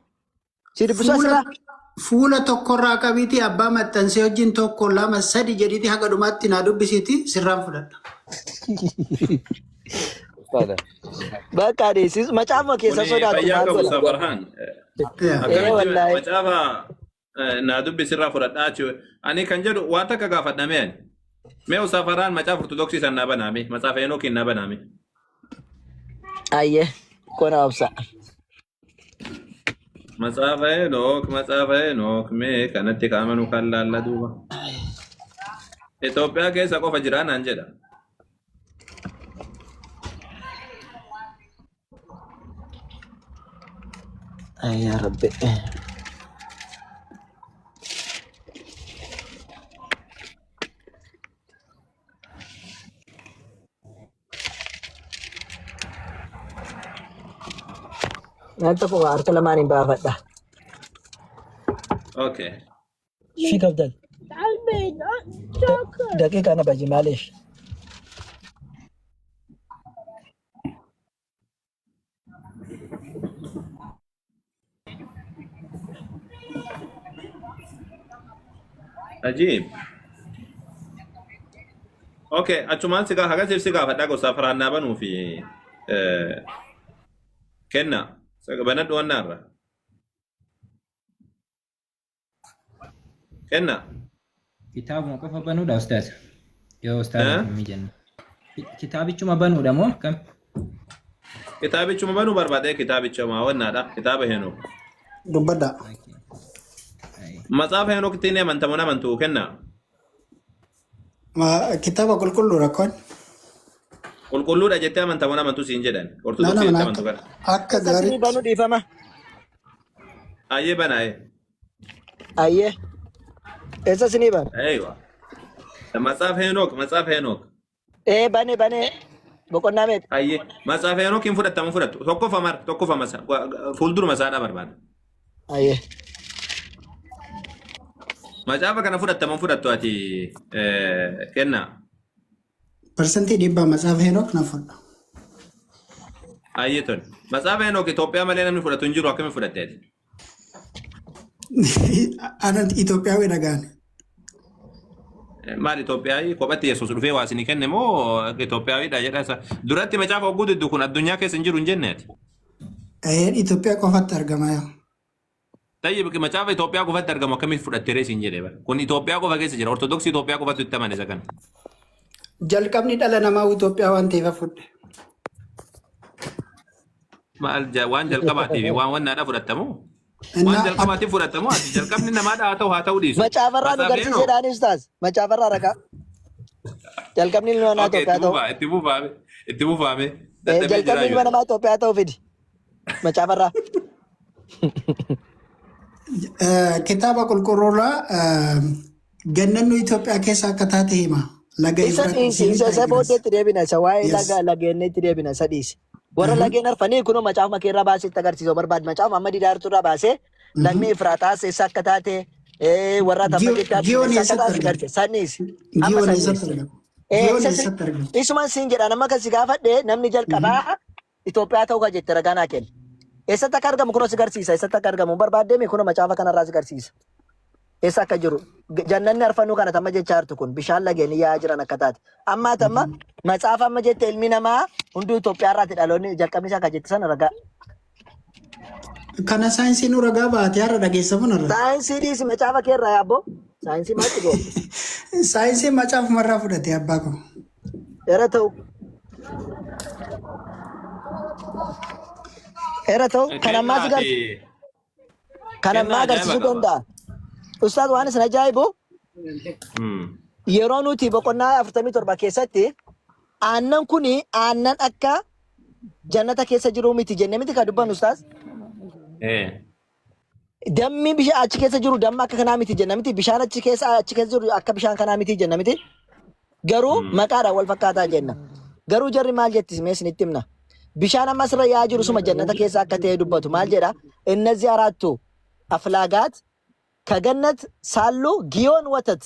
sii dubbisuu Fuula asirraa. fuula tokkorraa qabiitii abbaa maxxansee wajjin tokko lama sadi jedhiitii haga dhumaatti naa dubbisiitii sirraan fudhadha. Ustaada. Bakka adeemsis macaafuma keessa Kuni sodaattu fayyaa maal qabu godha. Ustaaz Farhaan. Yaa. Ee Akkamitti wallaahi. macaafa naa dubbisirraa fudhadhaa jechuudha. Ani kan jedhu waan takka gaafadhamee ani. Mee Ustaaz Farhaan macaafa Ortodoksii san naa banaame. Macaafa Heenookiin naa banaame. Ayyee kona obsa. Macaafa Heenook, macaafa Heenook mee kanatti kaamanu kan laalla duuba. Itoophiyaa keessa qofa jiraa naan jedha. Ayyaa rabbi. Naan tokko harka lamaaniin baafadha. Okay. Fi kabdal. Daqiiqa na baji maaliif? Ajiib. Okay, achumaan si gaafa hagasiif si gaafadha gosa faraannaa banuu fi kenna. Banadhu wannaarra. Kenna. Kitaabuma qofa banuudha ustaaz. Yoo ustaazaaf Eh? hin mijanne. Kitaabichuma banuudha moo akkam? Kitaabichuma banuu barbaadee kitaabichuma wannaadha. Kitaaba Henook. Dubbadha. Okay. Ayi. Matsaafa Henookitti ni amantamu hin amantu kenna. Kitaaba qulqulluu rakkoon. Qulqulluudha jettee amantamu hin amantu siin jedhan. Naan Ortodoksii amana jettee amantu akka kana. akka Isa sinii gaariitti. banuu dhiifama. Ayyee banaa'ee. Ayyee. Eessa sinii bana? Eeywa. Matsaaf Henook, Matsaaf Henook. Ee bane bane boqonnaa meeqa? Ayyee. Matsaaf Henook hin fudhatamu fudhattu. Tokkoffama tokkoffama isaa fuulduruma isaadhaa barbaada. Ayyee. Macaafa kana fudhattamu fudhattu ati kennaa. 100% Matsaafa Henook nan fudha. Ayyee tole. Matsaafa Henook Itoophiyaa malee namni fudhatu hin jiru akkamiin fudhatte ati? Ana Itoophiyaawii dhagaan. Maal Itoophiyaawii kophatti Yesuus dhufee waa isinii kenne moo Itoophiyaawiidha jedha isa. Duratti macaafa hogguu diddu kun addunyaa keessa hin jiru hin jenne ati. Itoophiyaa qofatti argama yaa. Tayyib macaafa Itoophiyaa qofatti argamu akkamitti fudhatte ree siin jedhee bara. Kun Itoophiyaa qofa keessa jira. Ortodoksii Itoophiyaa qofatu itti amane isa kana. Jalqabni dhala namaa Itoophiyaa waan ta'eef fudhe. Maal waan jalqabaatiif waan wannaadha fudhattamu? Waan Innaa jalqabaatiif fudhattamu ati jalqabni namaadha haa ta'u dhiisu. Macaafarraa nu Matsaafni garsiisee hoo? dhaani ustaaz. Macaafarraa ragaa. Jalqabni ilma namaa Okay, Itoophiyaa itti ta'u. fufaa, itti fufaame, itti fufaame. Dadhabee Jalqabni jiraa ilma jiru. namaa Itoophiyaa ta'u fidi. Macaafarraa. Kitaaba qulqulluurraa gannannu Itoophiyaa keessa akka taate hima. Laga Isa Efraaxiisii dhiisi, fi isa isa Tigiriis. booddeetti deebina, isa waa'ee Yes. laga lageenneetti deebina, isa dhiisi. Warra lageen arfanii kunoo macaafuma kee irraa baasee itti agarsiisuu barbaadu. Macaafuma amma didaartu irraa baasee lagni Efraataas eessa akka taate, warra ati amma jechaa turte Giyoon eessa akka eessatti taate argama? agarsiisa. San dhiisi. Amma Giyoon san eessatti dhiisi. argama? Eh, Giyoon isa si- eessatti argama? Isuman siin jedha nama kan si gaafadhe namni jalqabaa Itoophiyaa ta'uu kan jette ragaa naa kenni. Eessatti akka argamu kunoo si garsiisa. Eessatti akka argamu barbaaddeemi kunoo macaafa kanarraa si garsiisa. Eessa akka jiru. Jannanni arfanuu kana tamma jechaa jirtu kun bishaan lageen yaa'aa jiran akka taate. Amma tamma macaafa amma jette ilmi namaa hunduu Itoophiyaa irraati dhaloonni jalqabni isaa akka jette sana ragaa. Kana saayinsii nu ragaa baate har'a dhageessamuun har'a. Saayinsii dhiisi macaafa kee irraa yaabboo. Saayinsii maaltu goota? Saayinsii macaafumarraa fudhate abbaa koo. Era ta'u. Era ta'u kan ammaa si garsiisa. Kan Kennaa ammaa ajaa'iba agarsiisuu qaba. danda'a. Ustaaz waan isin ajaa'ibu yeroo nuti boqonnaa 47 keessatti aannan kun aannan akka jannata keessa jiruu miti jennee miti kan dubbannu ustaaz. Dammi bishaan achi keessa jiru damma akka kanaa miti jenna miti. Bishaan achi keessa jiru akka bishaan kanaa miti jenna miti. Garuu maqaadhaan wal fakkaataa jenna. Garuu jarri maal jetti mee isinitti himna. Bishaan amma asirra yaa'aa jiru suma jannata keessa akka ta'e dubbatu. Maal jedha? እነዚህ አራቱ አፍላጋት ከገነት ሳሉ ጊዮን ወተት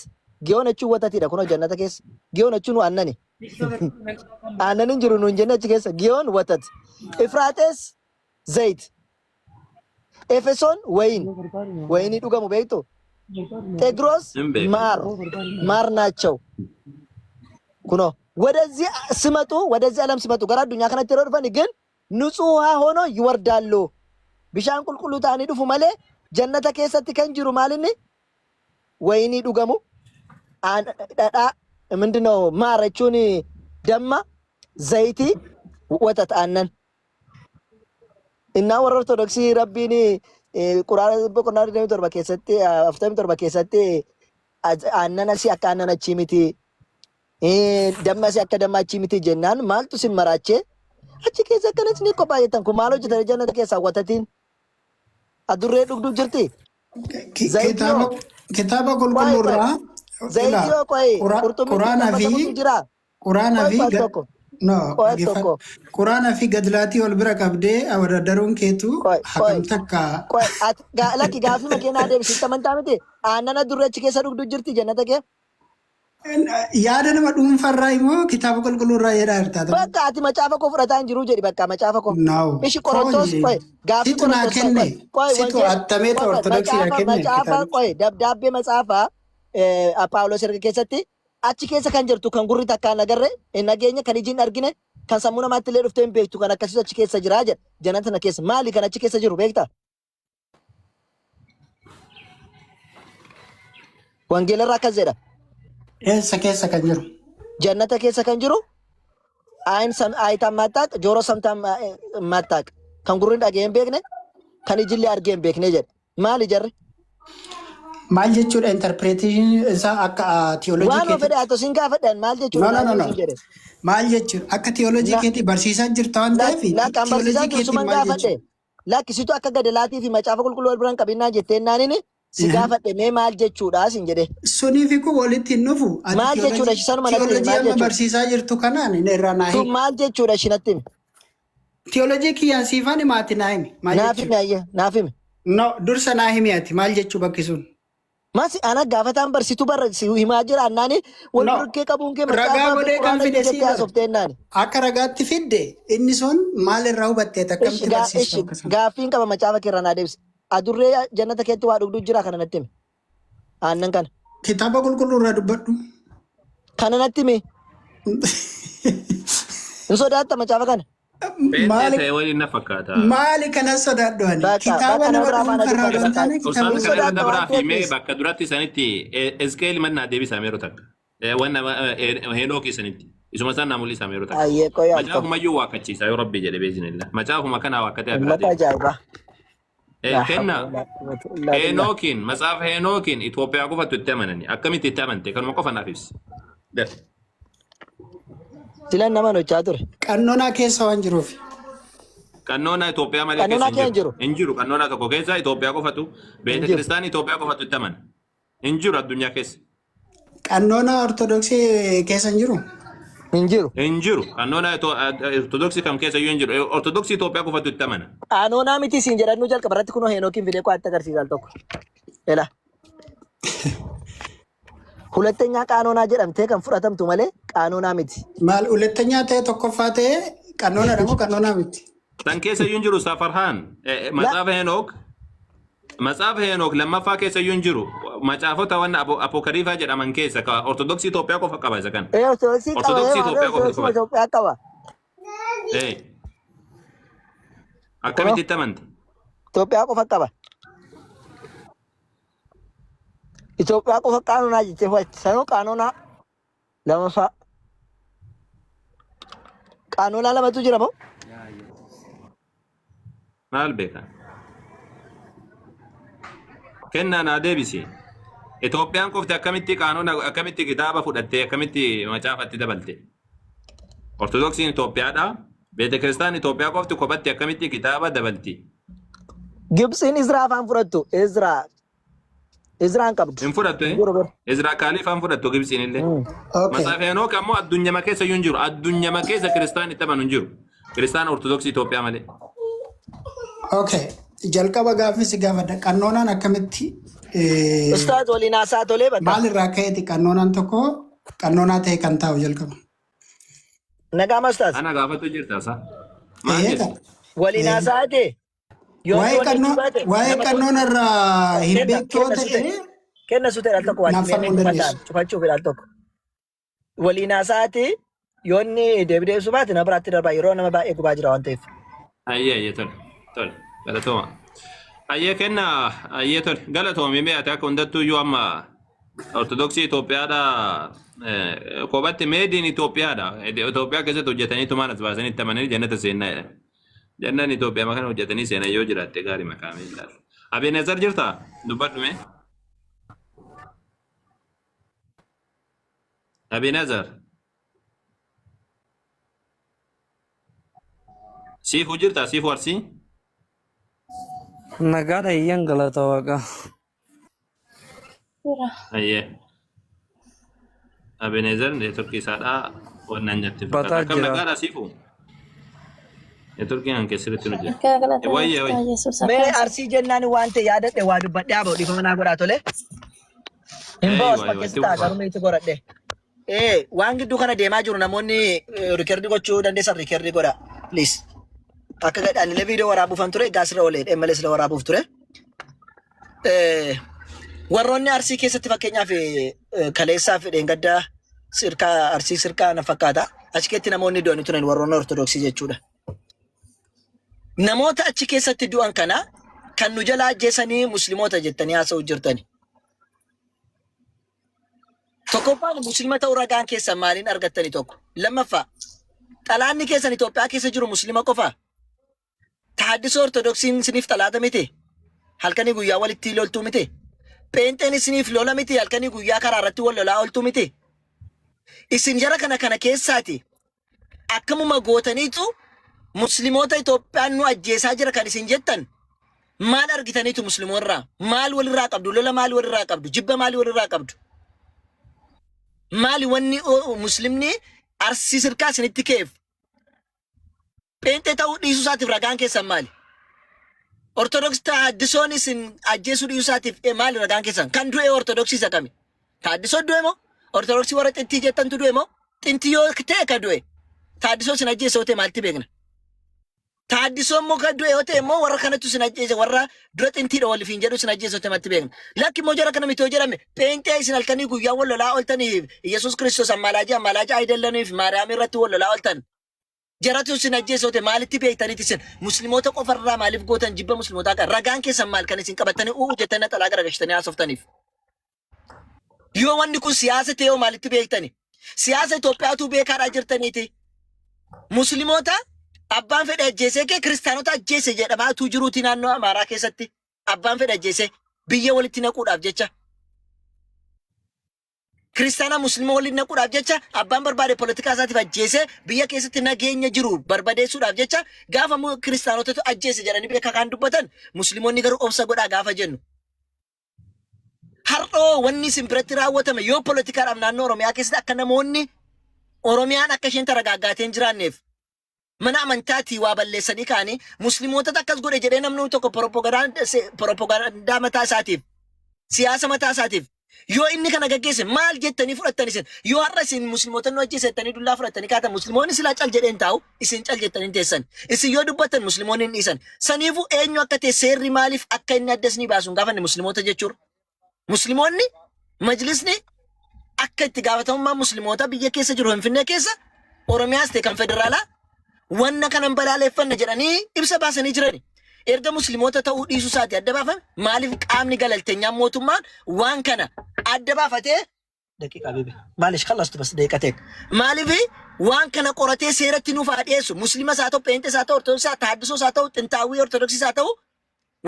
ጊዮን jechuun watatiidha kunoo jannata keessa giyoon jechuun aannani aannan hin jiru nuun jenne achi keessa giyoon ወተት Efraaxees ዘይት ኤፌሶን ወይን ወይኒ dhugamu beektu ጤግሮስ Hin beeku. ማር ማር ናቸው kunoo ወደዚህ ስመጡ ወደዚህ ዓለም ሲመጡ gara addunyaa kanatti yeroo dhufan ግን ንጹህ ውሃ ሆኖ ይወርዳሉ። Bishaan qulqulluu ta'anii dhufu malee jannata keessatti kan jiru maalinni wayinii dhugamu dhadhaa ምንድነው ማር jechuun damma zayitii ወተት aannan innaa warra ortodoksii rabbiin quraana boqonnaa 27 keessatti 47 keessatti aannan asii akka aannan achii miti, damma asii akka damma achii miti jennaan maaltu sin maraachee achi keessa akkanas ni qophaa jettan kun maal hojjetan jannata keessaa watatiin adurree dhugduu jirti zayitii Kitaaba hoo kitaaba qoy qoy qulqulluurraa zayitii ilaa hoo qoy qurxummii quraanaa fi dabbasamutu jira quraanaa qoy fi qoy tokko no qoy dhaggeeffadhu. tokko Quraanaa fi gadlaatii wal bira qabdee awwadadaruun keetu qoy qoy hagam takka qoy ati lakki gaafii makiinaa deebisitti amantaa miti aannan adurree achi keessa dhugduu jirti jannata kee. Yaada nama dhuunfarraa immoo kitaaba qulqulluurraa jedhaa jirta. Bakka ati macaafa koo fudhataa hin jiru jedhi bakka macaafa koo. No. Ishi Qorontos Foonye. qoy gaaffii Situ naa Qorontos qoy kenne. qoy Situ wangeela attameeta qoy qoy ortodoksiidha macaafa kenne macaafa kitaabicha. qoy dabdaabbee macaafa Phaawulos erga keessatti achi keessa kan jirtu kan gurri takkaan agarre hin dhageenye kan iji hin argine kan sammuu namaatti illee dhuftee hin beektu kan akkasitu achi keessa jira jedha. Jannata na keessa maali kan achi keessa jiru beektaa? Wangeela irraa akkas jedha. Eessa keessa kan jiru? Jannata keessa kan jiru አይን አይታ ማታቅ ጆሮ ሰምታ ማታቅ kan gurri dhagee hin beekne kan ijillee argee hin beekne jedha. Maali jarri? Maal jechuudha interpretation isaa akka theology Waan keetitti? fedhe haa ta'u siin gaafadhan maal No, jechuudha no, naan no, no. siin jedhe. Maal jechuudha? Akka theology Na keetii barsiisaa jirta waan ta'eef lakki an theology barsiisaan jiru keetiin suman maal gaafadhe. jechuudha? Lakki situ akka gadalaatii fi macaafa qulqulluu wal biraan qabinnaa jettee naanini si gaafadhe mee maal jechuudha siin jedhe. Sunii fi kun walitti hin dhufu. Ati Maal jechuudha theology sanuma natti himi theology maal amma jechuudha? barsiisaa jirtu kanaan inni irraa naa Sun himi. maal jechuudha ishii natti himi. Theology kiyyaan siifaan himaati naa himi. Maal Naaf himi jechuudha? ayyee naaf himi. No, dursa naa himi ati maal jechuu bakki sun? Masi ana gaafataan barsiituu barra si himaa jira annaani wal No, bukkee qabuun kee ragaa macaafaa fi godhee kan quraana fide jettee sii bara. haasoftee naani. Akka ragaatti fidde inni sun maal irraa hubatteet Ishi akkamitti gaa barsiista ishi akkasuma? gaaffiin qaba macaafa keerraa naa deebisi. Adurree jannata keetti waa dhugduu jira kana natti himi. Aannan kana. Kitaaba qulqulluu irraa dubbadhu. Kana natti himi. Hin sodaatta macaafa kana. Pheenxee Maali ta'e waliin na fakkaata. maali kanas sodaadhu ani? Bakka Kitaaba bakka nama nama biraa faana dhuunfarraa dubbadhu odoo hin bakka. taane Hin kitaaba Ustaaz kana irra sodaattu waan dabraa fi mee ta'eef bakka duratti sanitti Ezqeel mannaa deebisaa meeroo takka. Wanna Henook isanitti. Isuma isaan naa mul'isaa meeroo takka. Ayyee qoy al tokko. Macaafumayyuu waakkachiisa yoo rabbi jedhe beezinillah. Macaafuma kana waakkatee biraa Uummata deema. ajaa'ibaa. Laa hawla Kenna walaa quwwata illaa billah. Heenookiin matsaafa Heenookiin Itoophiyaa qofatu itti amanani. Akkamitti itti amante kanuma qofa naaf ibsi. Daf. Silan nama nochaa ture. Qannoonaa keessa waan jiruuf. Qannoonaa Itoophiyaa malee Qannoonaa keessa hin kee hin jiru. jiru. Hin jiru qannoonaa tokko keessa Itoophiyaa qofatu Hin beeta jiru. kiristaanii Itoophiyaa qofatu itti amana. Hin jiru addunyaa keessa. Qannoonaa ortodoksii keessa hin jiru. Hin jiru. Hin jiru. Qannoonaa Ortodoksii kam keessa iyyuu hin jiru. Ortodoksii Itoophiyaa qofatu itti amana. Qaanoonaa miti siin jedhannu jalqaba irratti kunoo Heenookiin fidee qo'atti agarsiisa al tokko. Ela. ሁለተኛ qaanoonaa jedhamtee kan fudhatamtu malee qaanoonaa miti. Maal hulettanyaa ta'e tokkoffaa ta'e qannoonaa moo qannoonaa miti? Tan keessa iyyuu hin jiru Safarhaan. La Matsaafa Henook. Matsaafa Henook lammaffaa keessa iyyuu hin jiru. Macaafota wanna apokariifaa jedhaman keessa ka Ortodoksii Itoophiyaa qofa qaba isa kana. Ee Ortodoksii qaba ee Ortodoksii maal Itoophiyaa qofa Ortodoksii qaba. Itoophiyaa qaba. Kunoo Akkamitti itti amante? Itoophiyaa qofa qaba. Itoophiyaa qofa qaanoonaa jettee fudhatti. Sanuu qaanoonaa lamaffaa. Qaanoonaa lamatu jira moo? Maal beekan? Kennaa naa deebisi. Itoophiyaan qofti akkamitti qaanona akkamitti kitaaba fudhattee akkamitti macaafatti dabalte? Ortodoksiin Itoophiyaadha. Beete kiristaan Itoophiyaa qofti kophatti akkamitti kitaaba dabalti? Gibtsiin Izraa afaan fudhattu. Izraa. Izraan qabdu. Hin fudhattu. Hin jiru bira. Izraa Kaaliif hin fudhattu Gibtsiin illee. Okay. Matsaafa Henook ammoo addunyama keessa iyyuu hin jiru. Addunyama keessa kiristaan itti amanu hin jiru. Kiristaan Ortodoksii Itoophiyaa malee. Okay. Jalqaba gaaffii si gaafadha. Qannoonaan akkamitti Ustaaz waliin haasaa tolee bakka. maal irraa ka'eeti qannoonaan tokko qannoonaa ta'e kan taa'u jalqaba? Nagaama ustaaz. Ana gaafatu jirta sa. Maal Eega. jette? Waliin haasaa ta'e. Yoo Waa'ee wanni qannoo baate waa'ee nama qannoona irraa hin kenna beektu yoo kenna ta'e sute kenna sute al tokko naaf waajjirri falmuu hin cufataan dandeessu. cufachuuf al tokko. Waliin haasaati yoo inni deebi deebisuu baate nama biraatti darbaa yeroo nama baay'ee gubaa jira waan ta'eef. Ayyee ayyee tole tole galatooma. Ayyee kenna ayyee tole galatoomi mee ati akka hundattuu iyyuu amma Ortodoksii Itoophiyaadha kophatti meediin Itoophiyaadha. Itoophiyaa keessatti hojjetanii tumaan as baasanii itti amananii jannata seennaa jedhan. Jannaan Itoophiyaa makana hojjetanii seenan yoo jiraatte gaarii makaamee ilaala. Abeenezer jirtaa? Dubbadhu mee. Abeenezer. Siifuu jirtaa? Siifuu Arsii? Nagaadha iyyan galata waaqaa. Jira. Ayyee. Abeenezer neetworkii isaadhaa wannan natti fakkaata. Bataa Akkam jira. nagaadha Siifuu? Neetworkiin hanke sirriitti nu jira. Akka galata Wayyee gooftaa wayye. Yesuus Mee akkam arsii jennaan waan ta'e yaadadhe waa dubbadhee haa ba'u dhiifama naa godhaa tole. Hin ba'u Eeywa asuma eeywa keessa itti ta'a fufaa. garuu meetti godhadhe. Ee waan gidduu kana deemaa jiru namoonni riikardii gochuu dandeessan riikardii godha. Please. Akka gadhaan illee viidiyoo waraabuufan ture gaasirra oolee malee sila waraabuuf ture. Warroonni Arsii keessatti fakkeenyaaf kaleessaa fi dheengaddaa sirkaa Arsii sirkaa na fakkaata. Achi keessatti namoonni du'anii turan warroonni Ortodoksii jechuudha. Namoota achi keessatti du'an kana kan nu jalaa ajjeesanii musliimoota jettanii haasa'u jirtani. Tokkoffaan muslima ta'uu ragaan keessan maaliin argattani tokko. Lammaffaa xalaanni keessan Itoophiyaa keessa jiru muslima qofa. Tahaddisoo Ortodoksiin isiniif xalaata miti. Halkanii guyyaa walitti loltuu miti. Pheenxeen isiniif lola miti. Halkanii guyyaa karaa irratti wal lolaa ooltuu miti. Isin jara kana kana keessaati akkamuma gootaniitu musliimoota Itoophiyaan nu ajjeesaa jira kan isin jettan maal argitaniitu musliimoorraa? Maal walirraa qabdu? Lola maal walirraa qabdu? Jibba maal walirraa qabdu? Maali wanni muslimni Arsii sirkaa isinitti ka'eef? Pheenxee ta'uu dhiisuu isaatiif ragaan keessan maali? Ortodoks taaddisoon isin ajjeesuu dhiisuu isaatiif maali ragaan keessan? Kan du'e Ortodoksii isa kami? Taaddisoo du'e moo? Ortodoksii warra xintii jettantu du'e moo? Xintii yoo ta'e ka du'e. Taaddisoo isin ajjeese yoo ta'e maalitti beekna? Taaddisoo immoo kan du'e yoo ta'e immoo warra kanattu isin ajjeese warra dura xintiidha waliif hin jedhu isin ajjeese yoo ta'e maalitti beekna? Lakki immoo jara kana miti yoo jedhame pheenxee isin halkanii guyyaa wal lolaa ooltaniif Yesuus Kiristoos ammaalaajii ammaalaajii ayidallaniif Maariyaam irratti wal lolaa ooltan. Jaratu isin ajjeese yoo ta'e maalitti beektaniiti isin musliimoota qofarraa maaliif gootan jibba musliimotaa kan ragaan keessan maal kan isin qabattanii u'u jettanii naxalaa garagalchitanii haasoftaniif. Yoo wanni kun siyaasa ta'e yoo maalitti beektani? Siyaasa Itoophiyaatu beekaadhaa jirtaniiti. Musliimoota abbaan fedhe ajjeesee kee kiristaanota ajjeese jedhamaatuu jiruuti naannoo Amaaraa keessatti abbaan fedhe ajjeese biyya walitti naquudhaaf jecha. Kiristaanaa Musliima waliin naquudhaaf jecha abbaan barbaade poolitikaa isaatiif ajjeesee biyya keessatti nageenya jiru barbadeessuudhaaf jecha gaafa kiristaanotatu ajjeese jedhanii beekaa kan dubbatan musliimonni garuu obsa godhaa gaafa jennu. Har'oo wanni isin biratti raawwatame yoo poolitikaadhaaf naannoo Oromiyaa keessatti akka namoonni Oromiyaan akka isheen taragaaggaatee hin jiraanneef mana amantaatii waa balleessanii ka'anii musliimootatu akkas godhe jedhee namni tokko propagaandaa mataa isaatiif siyaasa mataa isaatiif yoo inni kana gaggeesse maal jettanii fudhattan isin? Yoo har'a isin musliimoota nu ajjeese jettanii dullaa fudhattanii kaatan musliimoonni silaa cal jedheen taa'u isin cal jettanii teessan. Isin yoo dubbattan musliimoonni hin dhiisan. Saniifuu eenyu akka ta'e seerri maaliif akka inni adda isinii baasu hin gaafanne musliimoota jechuudha. Musliimoonni majlisni akka itti gaafatamummaa musliimoota biyya keessa jiru Finfinnee keessa Oromiyaas ta'e kan federaalaa wanna kanan balaaleffanna jedhanii ibsa baasanii jirani. Erga musliimoota ta'uu dhiisuu isaati adda baafame maaliif qaamni galalteenyaan mootummaan waan kana adda baafatee daqiiqaa bibi maalish kallastu bas daqiiqa maaliif waan kana qoratee seeratti nuuf haa dhiyeessu? Musliimas haa ta'u, pheenxees haa ta'u, ortodoksii haa taaddisoos haa ta'u, xintaawwii ortodoksiis haa ta'u,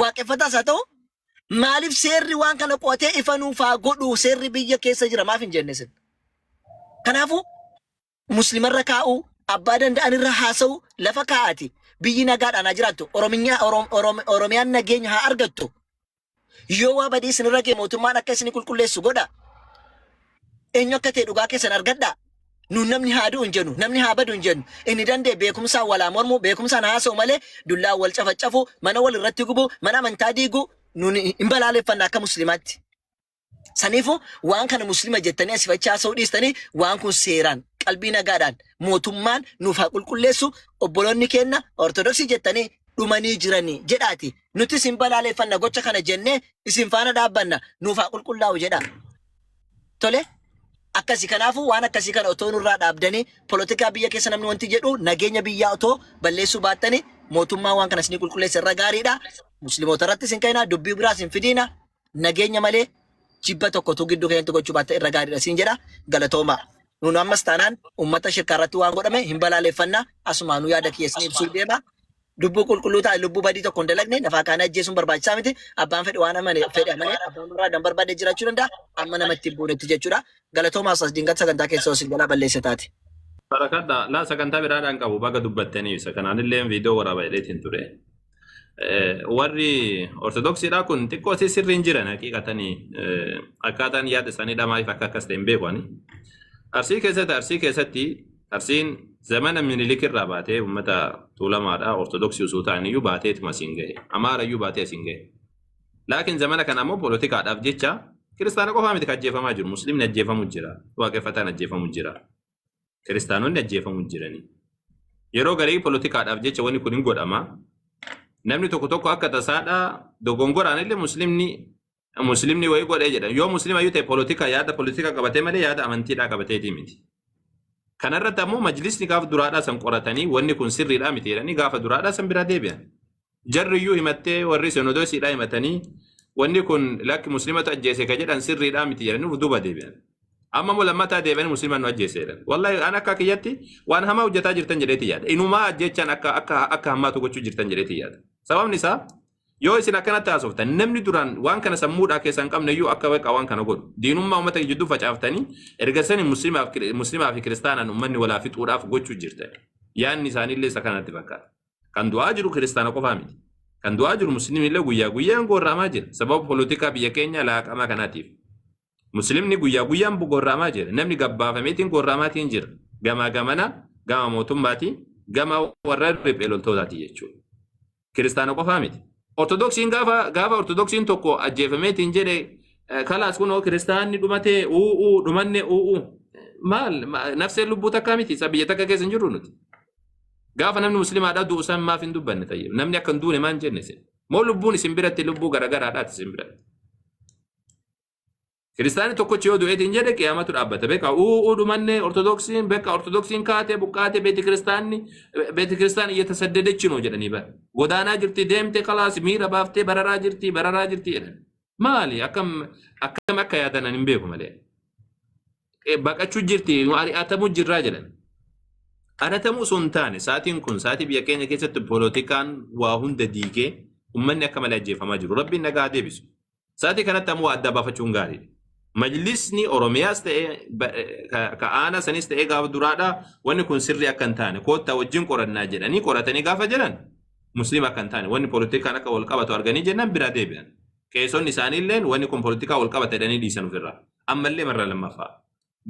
waaqeffataas haa ta'u, maaliif seerri waan kana qo'atee ifa nuuf haa godhu seerri biyya keessa jira maaf hin jenne isin? Kanaafuu musliimarra kaa'uu Abbaa danda'an irra haasa'u lafa kaa'ati. Biyyi nagaadhaan haa jiraattu. Oromiyaan nageenya haa argattu. Yoo waa badii isinirra ga'e mootummaan akka isin qulqulleessu godha. Eenyu akka ta'e dhugaa keessan argadhaa. Nuun namni haa du'u hin jennu, namni haa badu hin jennu. Inni danda'e beekumsaan wal haa mormu, beekumsaan haasa'u malee dullaan wal cafaccafu, mana wal irratti gubu, mana amantaa diigu nuun hin balaaleffanna akka musliimaatti. Saniifu waan kana muslima jettanii asii fi achi haasa'uu dhiistanii waan kun seeraan qalbii nagaadhaan mootummaan nuuf haa qulqulleessu obboloonni keenna ortodoksii jettanii dhumanii jiranii jedhaati. Nutis hin balaaleffanna gocha kana jennee isin faana dhaabbanna nuuf haa qulqullaa'u jedhaa. Tole akkasi kanaafuu waan akkasii kana otoo nurraa dhaabdanii polotikaa biyya keessa namni wanti jedhu nageenya biyyaa otoo balleessuu baattanii mootummaan waan kana isinii qulqulleessa irra gaariidha. Musliimoota irrattis hin ka'inaa dubbii biraas hin fidiina. Nageenya malee jibba tokko utuu gidduu keenyatti gochuu baatte irra gaariidha siin jedha. Galatoomaa. Nuun ammas taanaan uummata shirkaa irratti waan godhame hin balaaleffanna. Asumaanuu yaada kiyya isin ibsuuf deema. Lubbuu qulqulluu ta'a lubbuu badii tokko hin dalagne lafaa kaanee ajjeesuun barbaachisaa miti. Abbaan fedhe waan amane fedhe amane abbaan barbaadan barbaade jiraachuu danda'a. Amma namatti hin buunetti jechuudha. Galatoomaa Ustaaz Dingat sagantaa keessa osoo jalaa balleesse taate. Barakadha. Laa sagantaa biraadhaan qabu baga dubbattanii isa kanaanillee viidiyoo waraaba jedheetiin ture. Warri ortodoksiidhaa kun xiqqoo si sirriin jiran haqiiqatanii akkaataan yaada isaanii dhamaaf akka akkas ta'e hin beeku ani. Arsii keessatti Arsiin zamana Minilik irraa baatee uummata Tuulamaadha ortodoksii osoo ta'an iyyuu baateetuma asiin gahe. Amaara iyyuu baatee asiin gahe. Laakiin zamana kana ammoo poolotikaadhaaf jecha kiristaana qofaa miti kan ajjeefamaa jiru. Musliimni ajjeefamu jira. Waaqeffataan ajjeefamu jira. Kiristaanonni ajjeefamu jirani. Yeroo garii poolotikaadhaaf jecha wanni kun hin godhama. Namni tokko tokko akka tasaadhaa dogongoraan illee muslimni wayii godhee jedha. Yoo muslima iyyuu ta'e poolotika yaada poolotika qabatee malee yaada amantiidhaa qabateetii miti. Kanarratti ammoo majlisni gaafa duraadhaa san qoratanii wanni kun sirriidhaa miti jedhanii gaafa duraadhaa san biraa deebi'an. Jarri iyyuu himattee warri sinodosiidhaa himatanii wanni kun lakki muslimatu ajjeese ka jedhan sirriidhaa miti jedhanii uf duuba deebi'an. Amma immoo lammataa deebi'anii musliman nu ajjeese jedhan. Wallahi an akka kiyyatti waan hamaa hojjetaa jirtan jedheeti yaada. Inumaa ajjechaan akka hammaatu gochuu jirtan jedheeti yaada. Sababni isaa yoo isin akkanatti haasoftan namni duraan waan kana sammuudhaa keessa hin qabne iyyuu akka baqa waan kana godhu. Diinummaa uummata jidduu facaaftanii erga sani muslimaa fi kiristaanaan uummanni walaa fixuudhaaf gochuu jirtan. Yaanni isaaniillee isa kanatti fakkaata. Kan du'aa jiru kiristaana qofaa miti. Kan du'aa jiru musliimni illee guyyaa guyyaan gorraamaa jira. Sababa poolitikaa biyya keenya laaqamaa kanaatiif. Musliimni guyyaa guyyaan gorraamaa jira. Namni gabbaafameetiin gorraamaatiin jira. Gamaa gamana, gama mootummaatiin, gama warra riphee loltootaati jechuudha. Kiristaana qofaa miti. Ortodoksiin gaafa ortodoksiin tokko ajjeefameetiin jedhe kalaas kunoo kiristaanni dhumatee u'uu dhumanne u'uu maal nafseen lubbuu takkaa miti isa biyya takka keessa hin jirru nuti. Gaafa namni musliimaadhaa du'u san maaf hin dubbanne tayyib. Namni akka hin duune maan jenne isin. Moo lubbuun isin biratti lubbuu garagaraadhaati isin biratti. Kiristaanni tokkochi yoo du'eetiin jedhe qiyaamatu dhaabbata. Beeka u'uu dhumanne ortodoksiin beeka ortodoksiin kaatee buqqaatee beeti kiristaan እየተሰደደች ነው jedhanii bara. Godaanaa jirti deemte kalaas miira baaftee bararaa jirti bararaa jirti jedhan. Maali akkam akkam akka yaadanan hin beeku malee. Baqachuu jirti ari'atamuu jirraa jedhan. Ari'atamuu osoo hin taane sa'aatiin kun sa'aatii biyya keenya keessatti poolitikaan waa hunda diigee uummanni akka malee ajjeefamaa jiru. Rabbiin nagaa deebisu. Sa'aatii kanatti ammoo adda baafachuun gaariidha. Majlisni Oromiyaas ta'ee ka aanaa sanis ta'ee gaafa duraadhaa wanni kun sirrii akka hin taane koottaa wajjin qorannaa jedhanii qoratanii gaafa jedhan musliima akka hin taane wanni poolitikaan akka wal qabatu arganii jennaan biraa deebi'an. Qeesonni isaaniilleen wanni kun poolitikaa wal qabata jedhanii dhiisan ofirraa. Ammallee marra lammaffaa.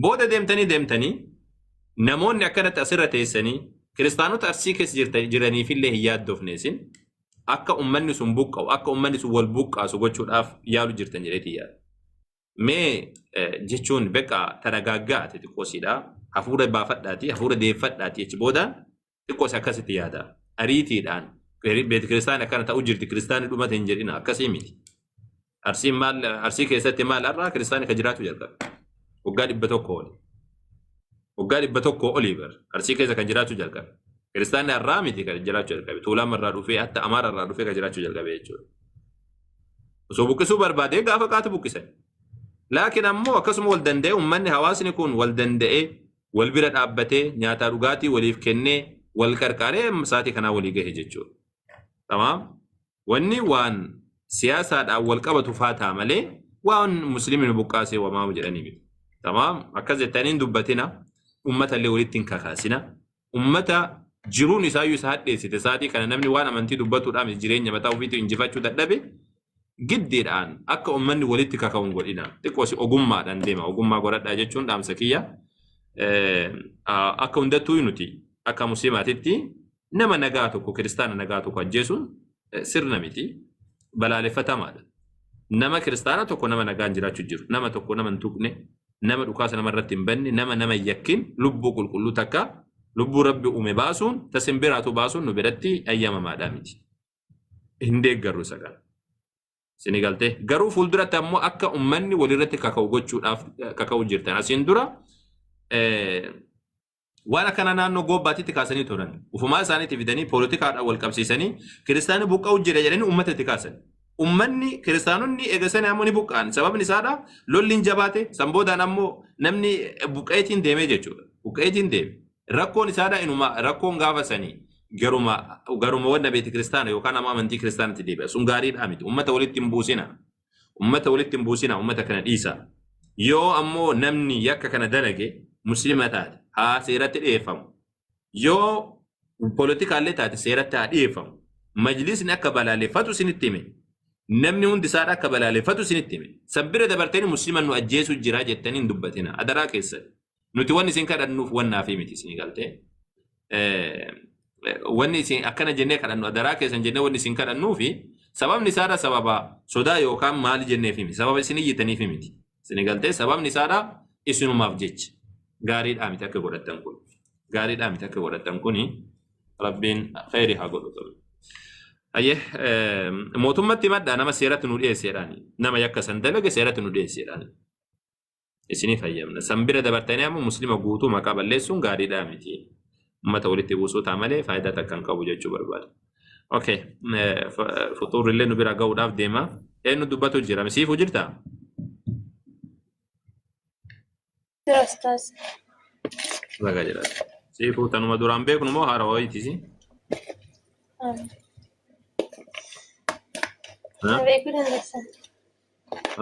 Booda deemtanii deemtanii namoonni akkanatti asirra teessanii kiristaanota Arsii keessa jiraniifillee hin yaaddofne isin akka ummanni sun buqqa'u akka ummanni sun wal buqqaasu gochuudhaaf yaalu jirtan jedheeti yaada. Mee jechuun beqa taragaaggaate xiqqoosiidha. Hafuura baafadhaati, hafuura deeffadhaati jechi booda xiqqoos akkasitti yaada. Ariitiidhaan beeti kiristaani akkana ta'u jirti kiristaani dhumate hin jedhina akkasii miti. Arsiin maal Arsii keessatti maal har'aa kiristaani ka jiraatu jalqabe. Waggaa 100 oli. Waggaa 100 olii bar Arsii keessa kan jiraachuu jalqabe. Kiristaanni har'aa miti kan jiraachuu jalqabe. Tuulama irraa dhufee hatta Amaara irraa dhufee kan jiraachuu jalqabe jechuudha. Osoo buqqisuu barbaadee gaafa qaatu buqqisan. Laakiin ammoo akkasuma wal danda'ee uummanni hawaasni kun wal danda'ee wal bira dhaabbatee nyaataa dhugaatii waliif kennee wal qarqaaree sa'aatii kanaa walii gahe jechuudha. Tamaam. Wanni waan siyaasaadhaan wal qabatu faa ta'a malee waan musliimni buqqaasee wamaamu jedhanii miti. Tamaam. Akkas jettanii hin dubbatina. Uummata illee walitti hin kakaasina. Ummata jiruun isaayyuu isa hadheessite sa'aatii kana namni waan amantii dubbatuudhaan jireenya mataa ofiitu injifachuu dadhabe giddiidhaan akka ummanni walitti kaka'u hin godhina. Xiqqoosi ogummaadhaan deema. Ogummaa godhadhaa jechuun dhaamsa kiyya. Akka hundattuu nuti akka musliimaatitti nama nagaa tokko kiristaana nagaa tokko ajjeesuun sirna miti. Balaaleffatamaadha. Nama kiristaana tokko nama nagaan jiraachuu jiru. Nama tokko nama hin tuqne, nama dhukaasa namarratti hin banne, nama nama hin yakkin lubbuu qulqulluu takka lubbuu rabbi uume baasuun ta simbiraatu baasuun nu biratti ayyamamaadha miti. Hin deeggarru isa kana. Isinii galtee garuu fuulduratti ammoo akka ummanni walirratti kaka'u gochuudhaaf kaka'u jirtan. Asiin dura waan akkana naannoo goobbaatitti kaasanii turan. Ufumaa isaaniitti fidanii poolitikaadhaan wal qabsiisanii kiristaanni buqqa'u jira jedhanii uummata itti kaasan. Ummanni kiristaanonni eega sanii ammoo ni buqqa'an. Sababni isaadha lolli hin jabaate san boodaan ammoo namni buqqa'eetiin deemee jechuudha. Buqqa'eetiin deeme. Rakkoon isaadha inuma rakkoon gaafa sanii garuma garuma wanna beeti kiristaana yookaan ammoo amantii kiristaanatti deebi'a. Sun gaariidhaa miti. Ummata walitti hin buusina. Ummata walitti hin buusina. Ummata kana dhiisa. Yoo ammoo namni yakka kana dalage muslima taate haa seeratti dhiyeeffamu. Yoo politikaallee taate seeratti haa dhiyeeffamu. Majlisni akka balaaleffatu isinitti hime. Namni hundi isaadha akka balaaleffatu isinitti hime. San bira dabartanii muslima nu ajjeesuu jira jettanii hin dubbatina. Adaraa keessan. Nuti wanni isin kadhannuuf wannaafi miti isin galtee. Wanni isin akkana jennee kadhannu adaraa keessan jennee wanni isin kadhannuufi sababni isaadha sababa sodaa yookaan maali jenneefi miti sababa isin iyyitaniifi miti. Isin galtee sababni isaadha isinumaaf jecha gaariidhaa miti akka godhattan kun. Gaariidhaa miti akka godhattan kuni rabbiin kheyri haa godhu ta'u. Ayyee mootummatti himadhaa nama seeratti nu dhiyeesseedhaani nama yakka san dalage seeratti nu dhiyeesseedhaani. Isinii fayyamna. San bira dabartanii ammoo muslima guutuu maqaa balleessuun gaariidhaa miti. Ummata walitti buusuu ta'a malee faayidaa takka hin qabu jechuu barbaada. Okay, fuxuurri illee nu bira ga'uudhaaf deema. Eenyu dubbatu jira? Siifuu jirtaa? Jira ustaaz. Baga jiraata. Siifuu tanuma duraan beeknu moo haara wayiiti si? Na beekuu dandeessan.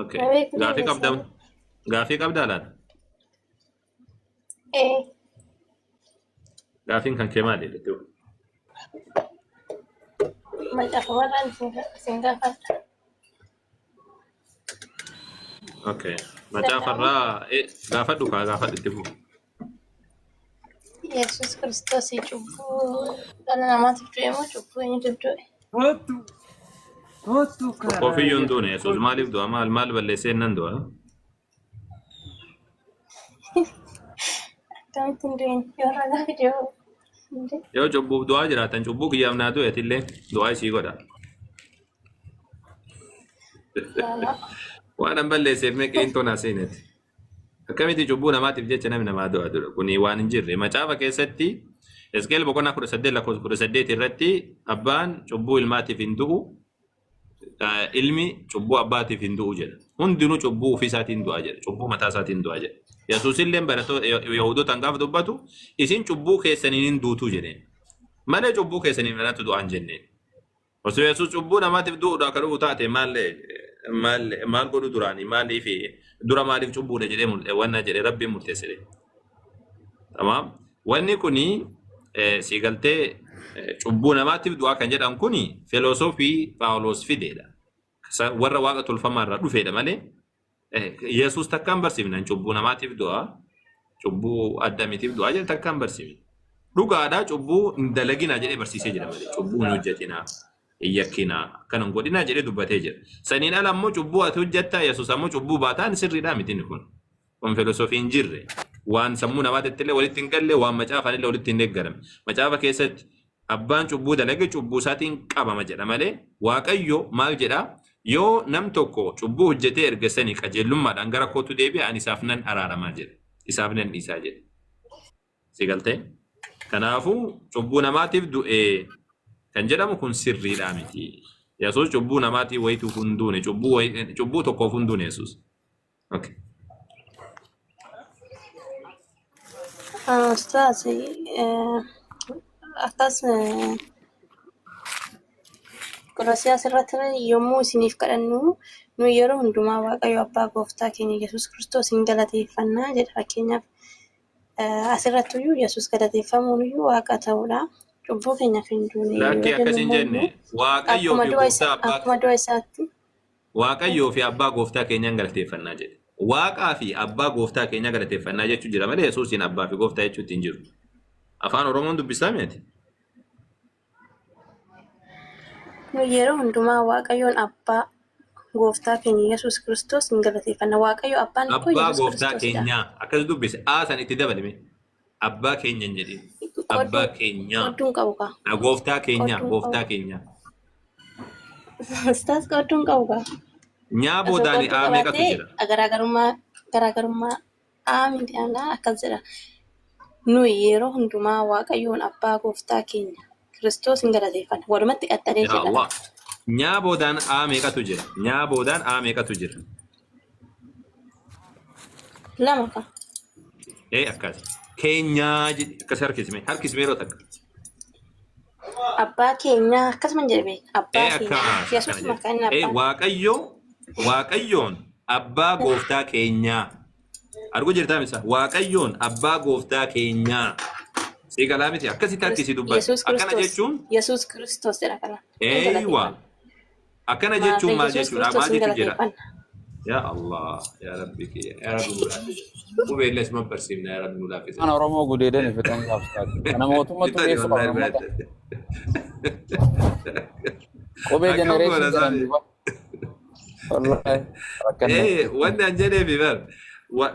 Okay. Na beekuu Gaafii qabda dandeessan. gaafii qabdaa laata? Ee, Gaafiin kan kee maali? Jettee. macaafa warraan isin gaafadha. Okay. Macaafa irraa gaafadhu kaa gaafadhu itti fufu. Yesuus Kiristoos cubbuu dhala namaatiif du'e moo cubbuu eenyuutiif du'e? Kottu. Kottu karaa Tokkoofiyyuu hin duune jedhu. Yesuus maaliif du'a maal maal balleessee nan du'a? Akkamitti hin du'in? Yoo ragaa fide hoo? Hin Yoo cubbuuf du'aa jiraatan cubbuu kiyyaaf naa du'e atillee du'aa isii godha. Laalaa. Waan an balleesseef mee qilinxoo naa seeneeti. Akkamitti cubbuu namaatiif jecha namni namaa du'a dura kuni waan hin jirre. Macaafa keessatti Hisqeel boqonnaa 18 lakkoofsa 18 irratti abbaan cubbuu ilmaatiif hin du'u ilmi cubbuu abbaatiif hin du'u jedha. Hundinuu cubbuu ofii isaatiin du'a jedha. Cubbuu mataa isaatiin du'a jedha. Yesuus illee barattoota Yahudotaan gaafa dubbatu isin cubbuu keessaniin hin duutu jedheen. Malee cubbuu keessaniin manatti du'aan jenneen. Osoo Yesuus cubbuu namaatiif du'uudhaa kan dhufu taate maal maal maal godhu duraanii maaliif dura maaliif cubbuudha jedhee murte wanna jedhee rabbiin murteesse. Tamaam. Wanni kuni sii galtee cubbuu namaatiif du'aa kan jedhan kuni filoosofii Phaawulos fideedha. Warra waaqa tolfamaa irraa dhufeedha malee Yesuus takkaan barsiifne cubbuu namaatiif du'a cubbuu addamiitiif du'a jedhe takkaan barsiifne. Dhugaadhaa cubbuu hin dalaginaa jedhee barsiisee jira malee cubbuu hin hojjetinaa hin yakkinaa akkana hin godhinaa jedhee dubbatee jira. Saniin ala ammoo cubbuu ati hojjettaa Yesuus ammoo cubbuu baataan sirriidhaa miti inni kun. Kun filosofii hin jirre waan sammuu namaatitti illee walitti hin galle waan macaafaan illee walitti hin deeggarame. Macaafa keessatti Abbaan cubbuu dalage cubbuu isaatiin qabama jedha malee Waaqayyo maal jedha? Yoo nam tokko cubbuu hojjetee erga sanii qajeellummaadhaan gara kootu deebi'e ani isaaf nan araaramaa jedha. Isaaf nan dhiisaa jedha. Si galtee? Kanaafuu cubbuu namaatiif du'e kan jedhamu kun sirriidhaa miti. Yesuus cubbuu namaatiif wayituuf hin duune cubbuu cubbuu tokkoof hin duune Yesuus. Okay. Ustaaz, akkas Qolosiyaas irratti yommuu isiniif kadhannu nu yeroo hundumaa Waaqayyo Abbaa Gooftaa keenya Yesuus Kiristoos hin galateeffanna jedha. Fakkeenyaaf Asirratti iyyuu Yesuus galateeffamuun iyyuu waaqa ta'uudha. Cubbuu keenyaaf hin duune yoo Lakkii jennu akkas hin immoo jenne. iyyuu Waaqayyoo akkuma fi du'a gooftaa isaa abbaa akkuma du'a isaatti Waaqayyoo fi abbaa gooftaa keenyaan galateeffannaa jedhe. Waaqaa fi abbaa gooftaa keenyaa galateeffannaa jechuu jira malee Yesuusiin abbaa fi gooftaa jechuutti hin jiru. Afaan Oromoon dubbisaa miti. Nu yeroo hundumaa Waaqayyoon Abbaa Gooftaa keenya Yesuus Kiristoos in galateeffanna. Waaqayyo Abbaan koo Abbaa Yesuus gooftaa Kiristoosidha. keenyaa akkas dubbise. A san itti dabalime. Abbaa keenya hin jedhin. Abbaa Qodduu keenyaa. qodduun qabu kaa. Na gooftaa keenyaa. Qodduun qabu. Gooftaa keenyaa. Ustaas qodduun qabu kaa. Nyaa Osoo boodaan qodduu A meeqatu qabaatee jira? garaagarummaa garaagarummaa A miti alaa akkas jedha. Nuyi yeroo hundumaa Waaqayyoon Abbaa Gooftaa keenya Kiristoos in galateeffanna. Walumatti qaxxalee Yaa jedha. Allah. Nyaa boodaan A meeqatu jira? Nyaa boodaan A meeqatu jira? Lama ka. Ee akkas. Keenyaa jedhi akkas harkisme. Harkisme yeroo takka. Abbaa keenyaa akkasuma jedhe beeka. Abbaa Ee keenyaa. akkas Yesuus akkana jedhe. maqaan inni Ee abbaan. Waaqayyo Waaqayyoon abbaa gooftaa keenyaa. Arguu jirtaa misa? Waaqayyoon abbaa gooftaa keenyaa. Sii galaa miti akkasitti harkisi dubbadhu. Yesuus Akkana Kiristoos. jechuun Yesuus Kiristoos jedha kana. Hin eeywa. galateeffanna. Akkana jechuun Maarree maal Yesuus jechuudha? Kiristoos Maal hin jechuu jira? galateeffanna. Yaa Allah, yaa Rabbi kiyya, yaa Rabbi nu laaffisi. Qubeellee isuma barsiifna, yaa Rabbi nu laaffisi. Afaan Oromoo gudeedani fixan gaaftaati. Kana mootummatu Bitani dhiyeessuu qaba wallahi uummata. baay'ate. Qubee Akkam goona jenereeshin jedhan saani. duuba. Wallahi rakkanne. Eh, wanni an jedheefi bar.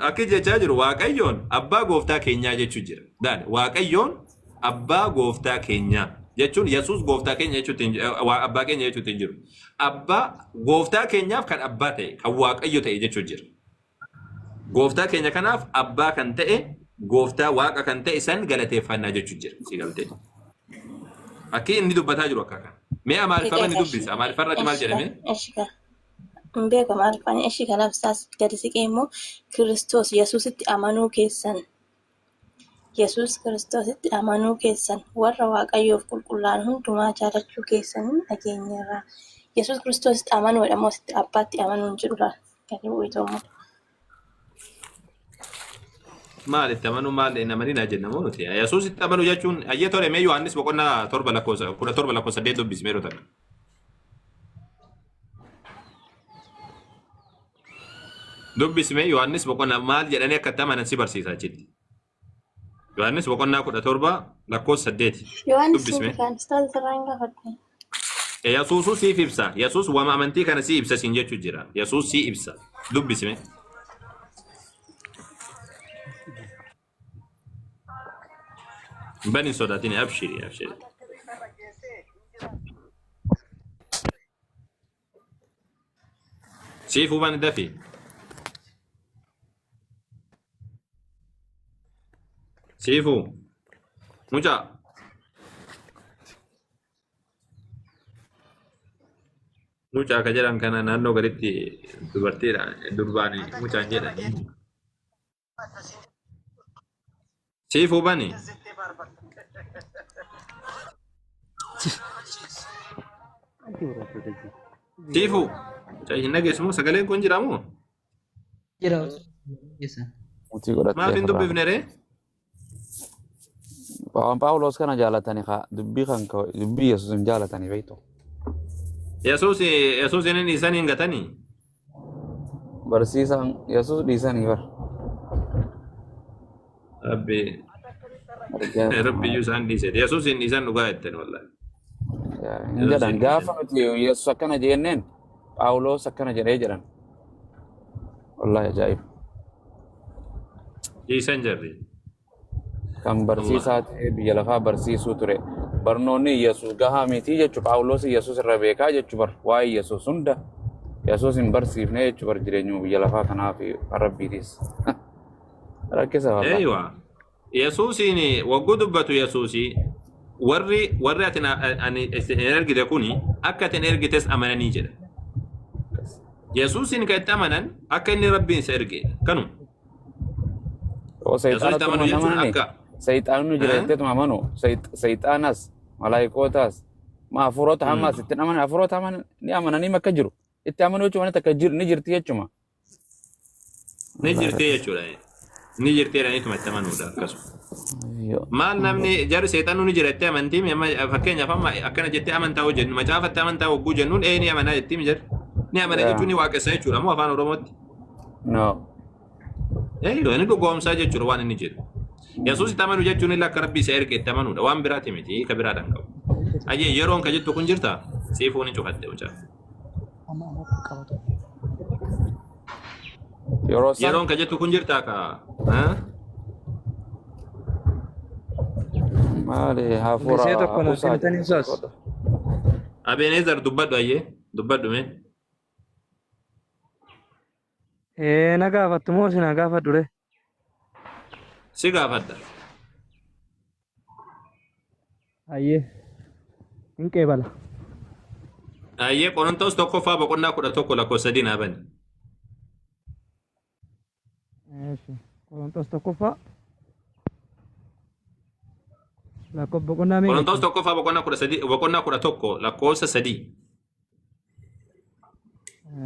Akki jechaa jiru Waaqayyoon abbaa gooftaa keenyaa jechuu jira. Daani Waaqayyoon abbaa gooftaa keenyaa jechuun Yesuus gooftaa keenya jechuutti hin abbaa keenya jechuutti hin jiru. Abbaa gooftaa keenyaaf kan abbaa ta'e kan Waaqayyo ta'e jechuu jira. Gooftaa keenya kanaaf abbaa kan ta'e gooftaa waaqa kan ta'e san galateeffannaa jechuu jira. Si galtee. Akki inni dubbataa jiru akka kana. Mee Amaariffama ni dubbisa. Amaariffa irratti maal jedhame? Hin beeku Amaariffaan. Eshi kanaaf isaas gadi siqee immoo Kiristoos Yesuusitti amanuu keessan Yesuus Kiristoositti amanuu keessan warra Waaqayyoof qulqullaa'an hundumaa jaalachuu keessaniin dhageenyeerra. Yesuus Kiristoositti amanuudha moo sitti abbaatti amanuun jedhu laal. Gadi bu'ee immoo. Maal itti amanuu maal hin amaninaa jenna moo nuti? Yesuus itti amanuu jechuun ayyee tole mee Yohaannis boqonnaa 7 lakkoofsa 17 lakkoofsa 8 dubbisi mee takka. Dubbisi mee Yohaannis boqonnaa maal jedhanii akka itti amanan si barsiisa achitti. Yohaannis boqonnaa 17 lakkoofsa 8 Yohaannis dubbisi mee. kan ustaas irraa hin gaafadhe. Yesuusuu siif ibsa. Yesuus wama amantii kana si ibsa siin jechuu jira. Yesuus si ibsa. Dubbisi mee. Bani hin sodaatin abshiri abshiri. Siif huban dafi. Siifu. Mucaa. Mucaa ka jedhan kana naannoo gaditti dubartiidha durbaan mucaan jedhan. Siifuu bani. Siifuu. Mucaa hin dhageessu moo sagaleen kun jira moo? Jira keessa. Mutii godhattee Maaf hin ofirraa. dubbifne ree? Waan Phaawulos kana jaalatani kaa dubbii kan dubbii Yesuus hin jaalatani beektu. Yesuus Yesuus inni dhiisanii hin gatanii? Barsiisaan Yesuus dhiisanii bar. Rabbi Argaa Rabbi iyyuu isaan dhiise. Yesuus hin dhiisan dhugaa jettan wallahi. Hin Yesuus jedhan hin gaafa dhiisan. nuti Yesuus akkana jenneen Phaawulos akkana jedhee jedhan. Wallahi ajaa'iba. Dhiisan jarri. Kan barsiisaa ta'ee biyya lafaa barsiisuu ture. Barnoonni Yesuus gahaa miti jechu Phaawulos Yesuus irra beekaa jechu bar waa'ee Yesuus hunda Yesuus hin barsiifne jechu bar jireenyuma biyya lafaa kanaa fi kan rabbiitis. Rakkisa wallahi. Eeywa. Yesuusiin wagguu dubbatu Yesuusi warri warri ati ani isin ergite kuni akka ati ergites amananii jedha. Yesuusiin kan itti amanan akka inni rabbiin isa erge kanuma. Oo Yesuus seexaanatti itti amanuu hin jechuun amanani. akka Seexaanni jira Eh? jetteetuma amanu. Seexaanas, malaayikootaas, ma hafuurota hamaas itti hin amanan. Hafuurota hamaan ni amananii akka jiru. Itti amanuu jechuun wanti takka ni jirti jechuma. Ni jirti jechuudha. Ni jirti jedhaniituma itti amanuudha akkasuma. Maal namni jarri seexanuu ni jira jettee amantii amma fakkeenyaaf amma akkana jettee amantaa hoo jennu macaafatti amantaa hogguu jennuun ee ni amanaa jettii mi jarri. Ni amana jechuun ni waaqessa jechuudha moo afaan Oromootti? No. Ee inni dhugoomsaa jechuudha waan inni jedhu. Yesuus itti amanu jechuun illee akka rabbi isa erge itti amanuudha waan biraati miti hiika biraadhaan qabu. Ayyee yeroon ka jettu kun jirta siifuu ni cufatte mucaa. Yeroo san Yeroon ka jettu kun jirtaa ka? Ha? maali hafuura Gisee tokko naaf kuusaa kennitanii jedhu. ustaas. Abeenezer dubbadhu ayyee dubbadhu mee. Ee na gaafattu moo si na gaafadhu ree? Si gaafadha. Ayyee hin qeebala. Ayyee Qorontos tokkoffaa boqonnaa 11 lakkoofsa 3 naa bani. Eeshi. Qorontos tokkoffaa lakkoofsa boqonnaa meeqa Qorontos jechuudha? tokkoffaa boqonnaa 13 boqonnaa 11 lakkoofsa 3.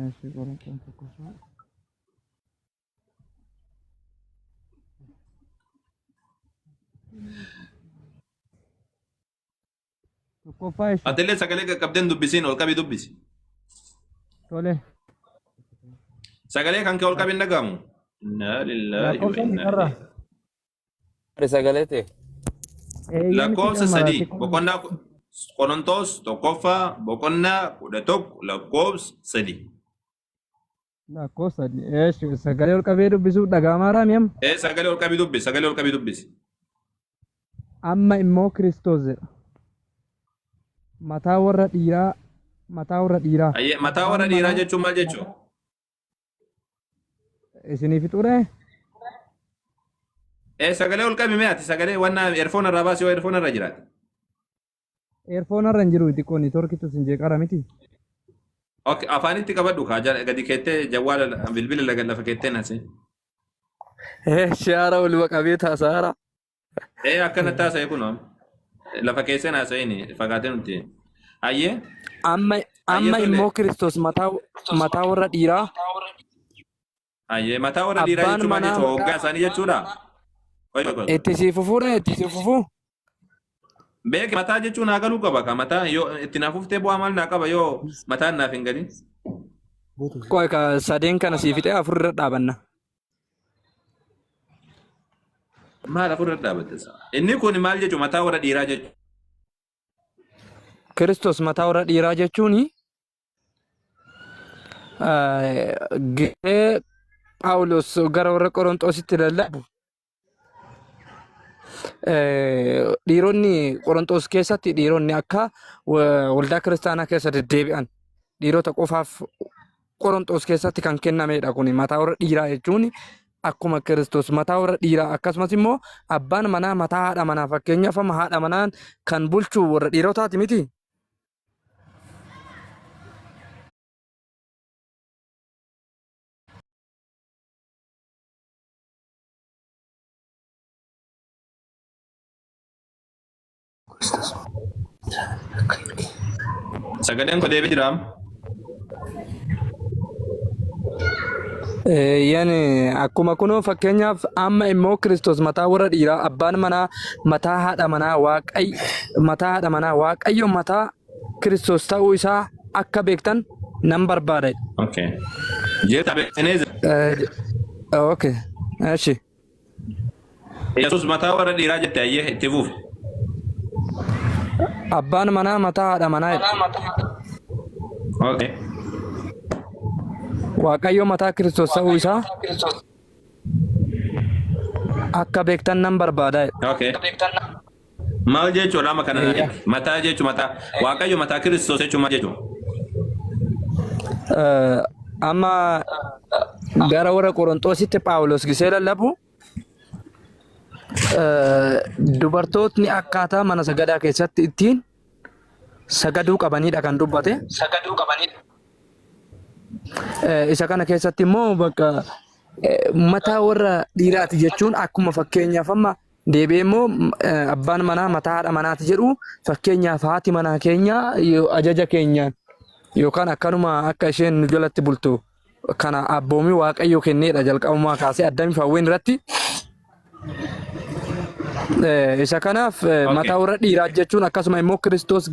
Eeshi Qorontos tokkoffaa. Tokkoffaa eesha. Atillee sagalee qaqqabdeen dubbisiin ol qabi dubbisi. Tole. Sagalee kan kee ol qabi hin dhagahamu. Innaa lillaahi wa Lakkoofsa innaa meeqarraa? ilaihi. Sagalee ta'e. Eeyyee miti Lakkoofsa gammara 3 xiqqoo. boqonnaa Qorontos tokkoffaa boqonnaa 11 lakkoofsa 3. Lakkoofsa eeshi sagalee ol qabee dubbisuuf dhaga'amaa raami amma. Ee sagalee ol qabi dubbisi sagalee ol qabi dubbisi. Amma immoo Kiristoos jedha. Mataa warra dhiiraa mataa warra dhiiraa. Ayyee mataa warra Abbaan dhiiraa manaa jechuun maal jechuudha? isinii fixuuree? Ee sagalee ol qabi mee ati sagalee wanna eerfoon irraa baasi yoo eerfoon irra jiraate. Eerfoon irra hin jiru xiqqoo niitoorkitu sin jeeqara miti. Okay, afaanitti qabadhu kaa gadi keettee jawwaala bilbila laga lafa keettee nasi. Shaara oluma qabee taasaara. Ee akkana taasa'e kun lafa keessee naasa'ini fagaatee nuti. Ayyee Amma ayyee amma tole. immoo Kiristoos mataa mataa warra dhiiraa Ayyee mataa warra dhiiraa abbaan jechuun maal manaa jechuudha? Hoggaa isaanii jechuudha. Qoy qoy qoy. itti sii fufuudha itti sii fufuu. Beeki mataa jechuun naa galuu qaba ka mataa yoo itti naaf uftee bu'aa maal naa qaba yoo mataan naaf hin galin. Qoy ka sadeen kana sii fixee afur irra dhaabanna. Maal afur irra dhaabatte? Inni kun maal jechuun mataa warra dhiiraa jechuudha. Kiristoos mataa warra dhiiraa jechuun gahee Phaawulos gara warra Qoronxoositti lallabu dhiironni Qoronxoos keessatti dhiironni akka waldaa kiristaanaa keessa deddeebi'an dhiirota qofaaf Qoronxoos keessatti kan kennamedha kun mataa warra dhiiraa jechuun akkuma Kiristoos mataa warra dhiiraa akkasumas immoo abbaan manaa mataa haadha manaa fakkeenyaaf amma haadha manaan kan bulchu warra dhiirotaati miti. Sagaleen koo deebi'ee jira. Eeyyeen akkuma kunoo fakkeenyaaf amma immoo Kiristoos mataa warra dhiiraa abbaan manaa mataa haadha manaa waaqayyo mataa haadha manaa waaqayyo mataa Kiristoos ta'uu isaa akka beektan nan barbaada. Okay. Jeeta Benezer. Okay. Eshi. Yesuus mataa warra dhiiraa jette ayyee itti fufi. Abbaan manaa mataa haadha manaa jedha. Okay. Waaqayyo mataa Kiristoos ta'uu isaa akka beektan nan barbaada jedha. Okay. Maal jechuudha amma kana Eeyyaa. mataa jechuun mataa Waaqayyo mataa Kiristoos jechuun maal jechuudha? Amma gara warra Qoronxoositti Phaawulos gisee lallabu dubartootni akkaataa mana sagadaa keessatti ittiin sagaduu qabanidha kan dubbate. Isa kana keessatti immoo bakka mataa warra dhiiraati jechuun akkuma fakkeenyaaf amma Deebi'ee immoo abbaan manaa mataa haadha manaati jedhu fakkeenyaaf haati manaa keenya ajaja keenyaan yookaan akkanuma akka isheen nu jalatti bultu kana abboomii waaqayyoo kenneedha jalqabumaa kaasee addami hawween irratti Isa kanaaf Okay. mataa warra dhiiraa jechuun akkasuma immoo Kiristoos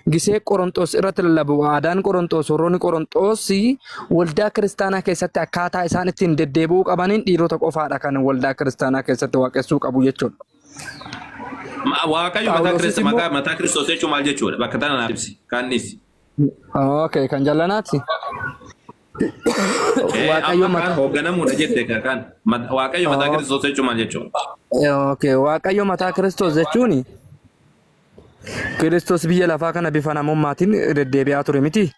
gisee Qoronxoos irratti lallabu aadaan Qoronxoos warroonni Qoronxoos waldaa kiristaanaa keessatti akkaataa isaan ittiin deddeebi'uu qabaniin dhiirota qofaadha kan waldaa kiristaanaa keessatti waaqessuu qabu jechuudha. Waaqayyo mataa Phaawulosis Kiristoos immoo mataa mataa Kiristoos jechuun maal jechuudha? Bakka tana naaf ibsi. Kaannis. Okay, kan jallanaati. Waaqayyo Amma kaan mataa hoogganamuudha jette kan Waaqayyo mataa Kiristoos jechuun maal jechuudha? Okay, Waaqayyo mataa Kiristoos jechuun Kiristoos biyya lafaa kana bifa namummaatiin deddeebi'aa ture miti.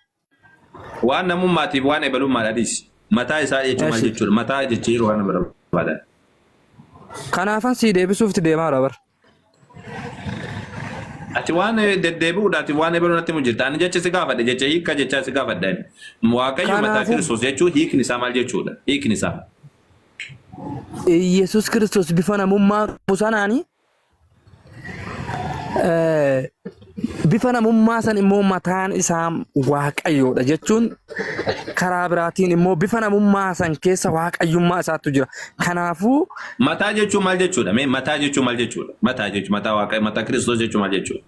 Waan namummaatiif waan ebalummaadha dhiisi. Mataa isaa jechuun maal Eshi. jechuudha? Mataa jechuu waan barbaadan. Kanaafan sii deebisuuf deemaa bar. Ati waan deddeebi'uudhaatiif waan ebaluu natti himu jirta. Ani jecha si gaafadhe jecha hiika jechaa si gaafadhe. Waaqayyo mataa Kanaafuu Kiristoos jechuun hiikni isaa maal jechuudha? Hiikni isaa. Yesuus Kiristoos bifa namummaa qabu sanaani bifa namummaa san immoo mataan isaa Waaqayyoodha jechuun karaa biraatiin immoo bifa namummaa san keessa waaqayyummaa isaatu jira. Kanaafuu Mataa jechuun maal jechuudha? Mee mataa jechuun maal jechuudha? Mataa jechuun mataa Waaqayyo mataa Kiristoos jechuun maal jechuudha?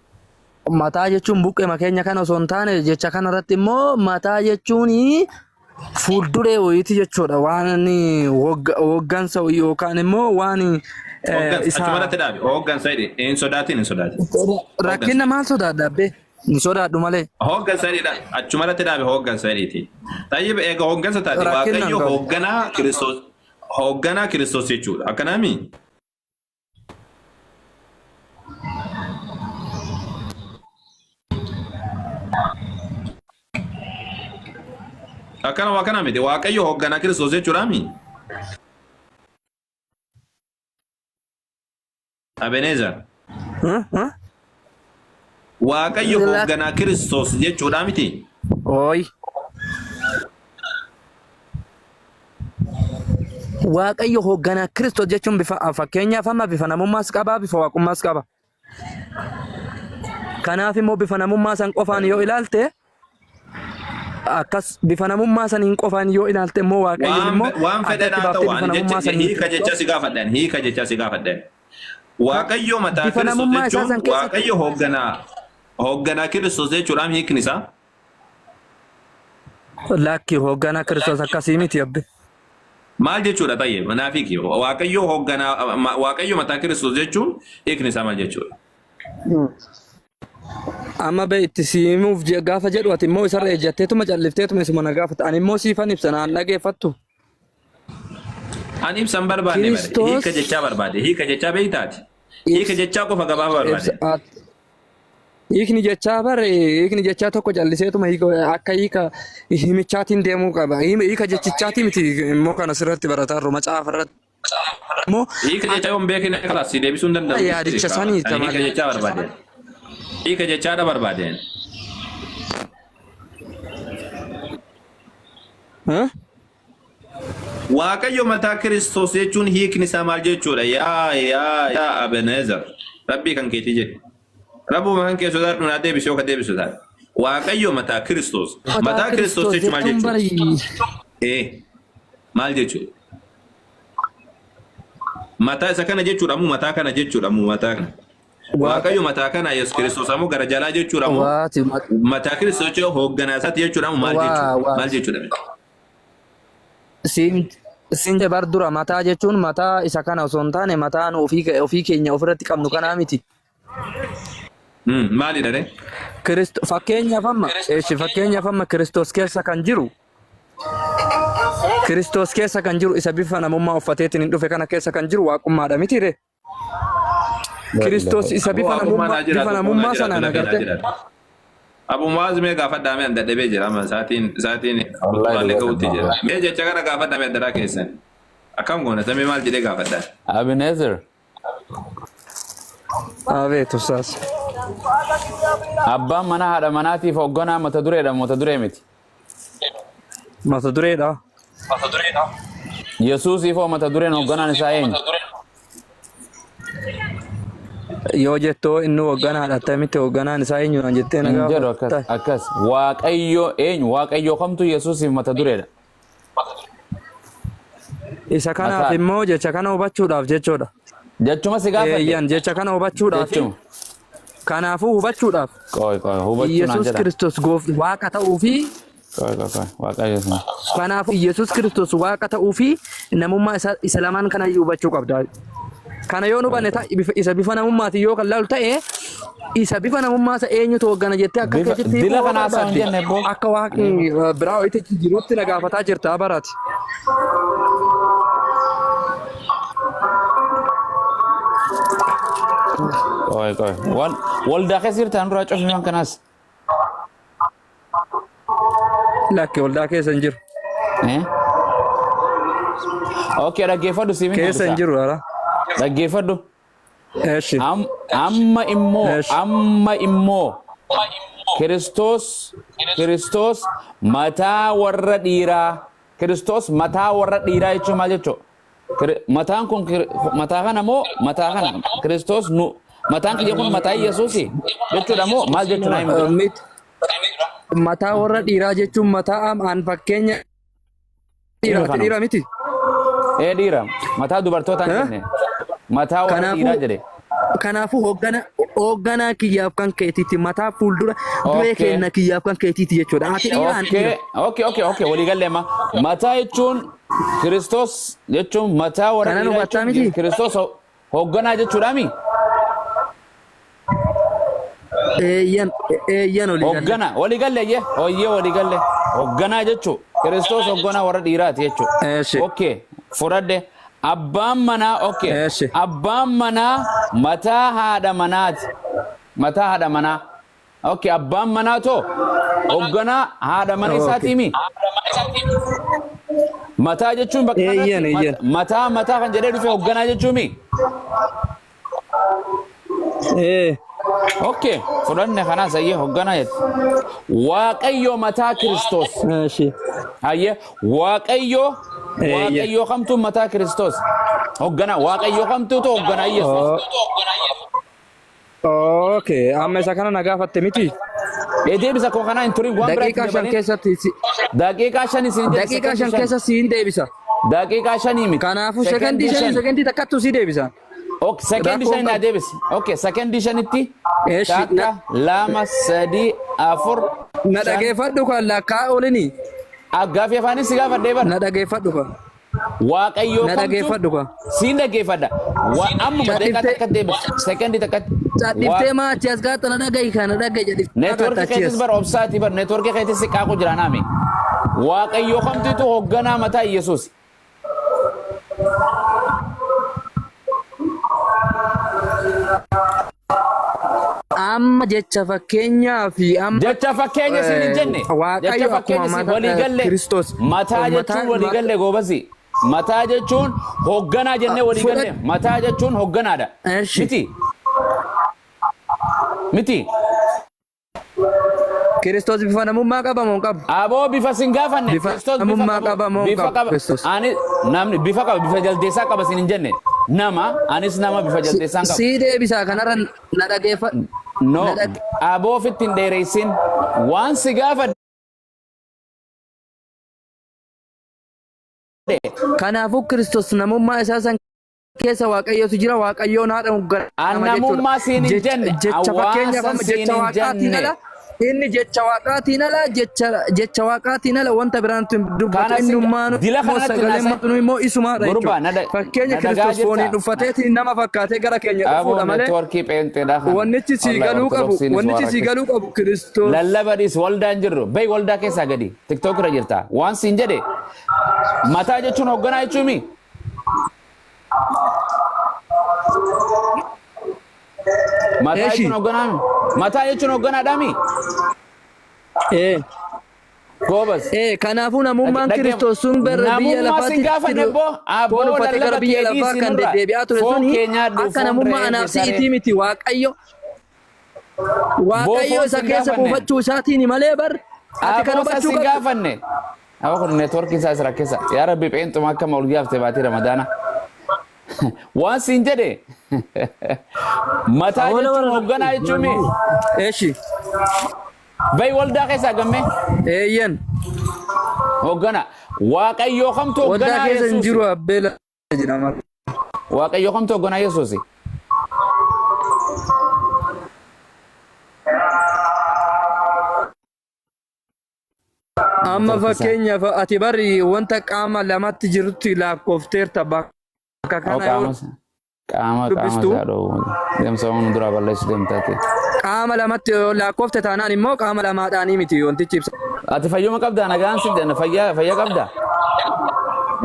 Mataa jechuun buqqee makeenya kana osoo hin taane jecha kanarratti immoo mataa jechuun fuulduree wayiiti jechuudha. Waan hoggansa yookaan immoo waan Hoggansa isa achumarratti dhaabi. Hoggansa jedhi hin sodaatin hin sodaatin. Hoggansa. Rakkina maal sodaadha abbee? Hin sodaadhu malee. Hoggansa jedhi achumarratti dhaabi hoggansa jedhiiti. Tayyib eega hoggansa taate Rakkina hin Waaqayyo qabu. hogganaa Kiristoos hogganaa Kiristoos jechuudha. Akkanaami? Akkana waa kana miti. Waaqayyo hogganaa Kiristoos jechuudhaami? Abenezer. Waaqayyo hoogganaa Kiristoos jechuudha miti. Ooyi. Waaqayyo hoogganaa Kiristoos jechuun bifa fakkeenyaaf amma bifa namummaas qaba bifa waaqummaas qaba. Kanaaf immoo bifa namummaa san qofaan yoo ilaalte akkas bifa namummaa saniin qofaan yoo ilaalte immoo Waaqayyoon Waan immoo waan fedhe addatti haa baaftee ta'u bifa ani namummaa jecha saniin hiika jecha si gaafadhan hiika jecha si gaafadhan. Waaqayyo mataa bifa Kiristoos namummaa isaa jechuun san keessatti Waaqayyo hoogganaa hoogganaa Kiristoos jechuudhaan hiikni isaa. Lakki hoogganaa Kiristoos akkasii miti abbe. Maal jechuudha tayyee naaf hiiki. Waaqayyo hoogganaa Waaqayyo mataa Kiristoos jechuun hiikni isaa maal jechuudha? Amma bee itti siimuuf gaafa jedhu ati immoo isarra ejjatteetuma callifteetuma isuma na gaafata. Ani immoo siifan ibsa naan dhageeffattu. Ani ibsan barbaanne bare Kiristoos hiika jechaa barbaade hiika jechaa beektaati. Hiika ibs jechaa qofa gabaaba ibsa barbaade. Hiikni jechaa bare hiikni jechaa tokko calliseetuma hiika akka hiika himichaatiin deemuu qaba. Hiika jechichaatii miti immoo kana sirratti barataa jirru macaafa irratti immoo Hiika jechaa yoo hin beekne kalaas si deebisuu hin danda'u. Yaadicha sanii Ani hiika jechaa barbaade. Hiika jechaadha barbaade. Waaqayyo mataa Kiristoos jechuun hiikni isaa maal jechuudha? Yaa yaa yaa Abenezer. Rabbii kan keetii jedhe. Rabbuma kan kee sodaadhu naa deebisi yoo ka deebisu taate. Waaqayyo mataa Kiristoos. Mataa Mataa Kiristoos Kiristoos jechuun maal jechuun jechuudha? bari Ee maal jechuudha? Mataa isa kana jechuudha moo mataa kana jechuudha moo mataa kana? Waaqayyo mataa kana Yesuus Kiristoos ammoo gara jalaa jechuudha moo Waati mataa Kiristoos jechuun hoogganaa isaati jechuudha moo maal waa jechuudha? waa Maal jechuudha? siin siin bar dura mataa jechuun mataa isa kana osoo hin taane mataa nu ofii ofii keenya ofirratti qabnu kanaa miti. Maalidha ree? Fakkeenyaaf amma eeshi fakkeenyaaf amma Kiristoos keessa kan jiru Kiristoos keessa kan jiru isa bifa namummaa uffateetiin hin dhufe kana keessa kan jiru waaqummaadha miti ree? Kiristoos isa Aboo bifa waaqummaan namummaa haa bifa jiraatu, foon haa namummaa jiraatu, sanaan lafeen haa agartee jiraatu. Abu Muwaaz mee gaafadhaa mee dadhabee jira amma sa'aatiin sa'aatiin Wallahi kutubaalee dhugaa ga'utti jira. dubbii. Mee jecha kana gaafadhaa mee addaraa keessan. Akkam goona samii maal jedhee gaafadhaa? Abenezer. Abeet ustaas. Abbaan mana haadha manaatiif hoogganaa mata dureedha mata duree miti. Mata dureedha. Yesuusiif hoo mata dureen hoogganaan isaa eenyu? Yoo jettoo inni hoogganaadha attamitti hoogganaan isaa eenyudhaan jettee na Hin jedhu akkas gaafatta. akkas Waaqayyo eenyu Waaqayyo kamtu Yesuusiif mata dureedha. Isa kanaaf Mataa immoo jecha kana hubachuudhaaf jechuudha. Jechuma si gaafadhe. Eeyyan jecha kana hubachuudhaaf Jechuma. kanaafuu hubachuudhaaf Qoy qoy hubachuu naan Iyyasuus jedha. Kiristoos goof waaqa ta'uu fi Qoy qoy qoy Waaqayyo sun. kanaafuu Iyyasuus Kiristoos waaqa ta'uu fi namummaa isa isa lamaan kana iyyuu hubachuu qabda. Kana yoo nu hubanne ta'a isa bifa namummaatiin yoo kan laalu ta'e isa bifa namummaa isa eenyutu hoggana jettee akka Bifa keetitti dila hiikuu yoo kana haasa'u hin barbaadde jenne boo. akka waaqni biraa wayitti jirutti na gaafataa jirta baraati. Qoy qoy. Wal waldaa keessa jirtan duraa cufni waan kanaas. Lakki waldaa keessa hin jiru. Eh? Okay dhaggeeffadhu siif hin Keessa hin dubbisa. jiru ara. Dhaggeeffadhu. Eshi. Amma immoo Eshi. amma immoo Kiristoos Kiristoos mataa warra dhiiraa Kiristoos mataa warra dhiiraa jechuun maal jechuudha? Mataan kun mataa kana moo mataa kana Kiristoos nu mataan kiyya kun mataa Yesuusi jechuudha moo maal jechuudha himi dura? Miti. Mataa warra dhiiraa jechuun mataa an fakkeenya Himi dhiira ati kana. dhiira miti. Ee dhiira mataa dubartootaa hin Eh? jenne mataa warra dhiiraa Kanaafuu jedhe. kanaafuu hoggana hoogganaa kiyyaaf kan keetiiti mataa fuuldura duree Okay. kenna kiyyaaf kan keetiiti jechuudha. Ati dhiira an Okay, dhiira. okay, okay, okay. Walii galle amma. Mataa jechuun Kiristoos jechuun mataa warra Kana nu dhiiraa hubattaa jechuun miti? Kiristoos hoogganaa jechuudhaami. Eeyyan eeyyan olii galle. Hoggana walii galle iyyee hoyyee walii galle hoogganaa jechuu Kiristoos hoogganaa warra dhiiraati jechuu. Eeshi. Okay, fudhadhe. Abbaan manaa okay. Eeshi. Abbaan manaa mataa haadha manaati. Mataa haadha manaa. Okay, abbaan manaa too hoogganaa haadha mana Okay. isaatii mi? Mataa jechuun bakka kanatti Eeyyan eeyyan. mataa mataa kan jedhee dhufe hoogganaa jechuu mi? Ee. Okay, fudhanne kanaas ayyee hoogganaa jette. Waaqayyo mataa Kiristoos. Eeshi. Ayyee Waaqayyo Eeyyan. Waaqayyo kamtu mataa Kiristoos. Hoogganaa Waaqayyo kamtuutu hoogganaa Yesuus. Okay, amma isa kana na gaafatte miti. Ee deebisa koo kanaa hin turin waan biraatti Daqiiqaa 5 dabalin. keessatti Daqiiqaa 5 isin jedhe daqiiqaa sekondii 5 shan. keessa siin deebisa. Daqiiqaa 5 miti. Kanaafuu sekondii Sekondii 5 shan. sekondii takkattuu sii deebisa. Ok, sekondii Rakkoon 5 naa qabu. deebisi. Ok, sekondii 5tti. Eeshi Takka, na lama, sadii, afur, na shan. dhageeffadhu kan lakkaa olini. Gaaffii afaanis si gaafadhee bara. Na dhageeffadhu kan. Waaqayyoo Na kamtu dhageeffadhu kan. siin dhaggeeffadha. Ammuma daqiiqaa Cadhiftee takka deebisi. Sekondii takkatti. cadhiftee maa achi as gaatta na dhagahi kan na dhagahi jedhiftee maa Neetwoorkii gaatta achi keetis as. bara obsaati bara neetwoorkii keetis si qaaqu jira naami. Waaqayyoo kamtutu hoogganaa mataa Yesuus. Amma jecha fakkeenyaa fi amma Jecha fakkeenya siin hin jenne. Jecha Waaqayyo akkuma fakkeenya siin mataa walii galle. Kiristoos Mataa mataa jechuun walii galle goobasi. Mataa jechuun hoogganaa jennee walii galle. fudhadhu. Mataa jechuun hoogganaadha. Eshi. Miti. Miti. Kiristoos bifa namummaa qaba moo hin qabu? Aboo bifa sin gaafanne. Bifa Kiristoos bifa namummaa qabu. qaba moo hin Bifa qabu? qaba. Kiristoos. Ani namni bifa qaba bifa jaldeessaa qaba sin hin jenne. Nama anis nama bifa jaldeessaan qaba. Sii deebisaa kanarra na dhageeffadhu. No. Na dhag Aboo ofitti hin dheeressin. Waan si gaafadhe. Kanaafuu Kiristoos namummaa isaa san keessa Waaqayyotu jira Waaqayyoon haadha An hoogganama jechuudha. namummaa siin hin Jecha jenne. jecha fakkeenyaaf Hawaasa amma siin jecha hin waaqaatiin jenne. ala inni jecha waaqaatiin ala jecha jecha waaqaatiin ala wanta biraan hin dubbatu Kana sin innummaan dila immoo kanatti sagaleen naasa maxxanuu immoo isumaadha gurbaa jechuudha. na Fakkeenya na dhagaa Kiristoos fooniin jirta. uffateetiin nama fakkaatee gara keenya Aboo dhufuudha malee neetwoorkii pheenxeedha kana. wannichi sii Wallahi galuu qabu ortodoksiinis waa wannichi sii rakkisa. galuu qabu Kiristoos Lallaba dhiis waldaan jirru. Bahi waldaa keessaa gadi. Tiktook irra jirta. Waan siin jedhe mataa jechuun hoogganaa jechuumi. Mataa Eshi jechuun hoogganaa mi? Mataa jechuun hoogganaadhaami? ee Goobas. ee kanaafuu namummaan Dhagge Kiristoos sun bara biyya namummaa sin lafaatti gaafanne boo foon aboo uffatee gara lallaba biyya kee lafaa dhiisi kan nurra deddeebi'aa ture foon suni kee nyaadhu akka foon namummaa re'ee anaaf saree si'itii miti Waaqayyo boo Waaqayyo foon isa sin keessa gaafanne buufachuu isaatiin malee bar ati kan aboo isa hubachuu sin qabdu gaafanne aboo kun neetwoorkii isaa isa rakkisa yaa rabbi pheenxuma akkama ol gaafte baatii ramadaana waan siin jedhe mataa Awwaala jechuun warra hoogganaa jechuun mi Eshi bahi waldaa keessaa gammee eeyyan hoogganaa waaqayyoo kamtu waldaa hoogganaa keessa hin yesuusi jiru abbeela jedhama. Waaqayyo kamtu hoogganaa Yesuusi? Amma Network isaa. fakkeenyaaf ati bari wanta qaama lamatti jirutti lakkoofteerta bakka Oo kana yoo qaama qaama qaama dubbistu isaa dhoowwu. Deemsa waan duraa balleessu deemtaati. qaama lamatti yoo lakkoofte taanaan immoo qaama lamaadhaanii miti wantichi ibsa. Ati fayyuma qabdaa nagaan si fayyaa fayyaa qabdaa?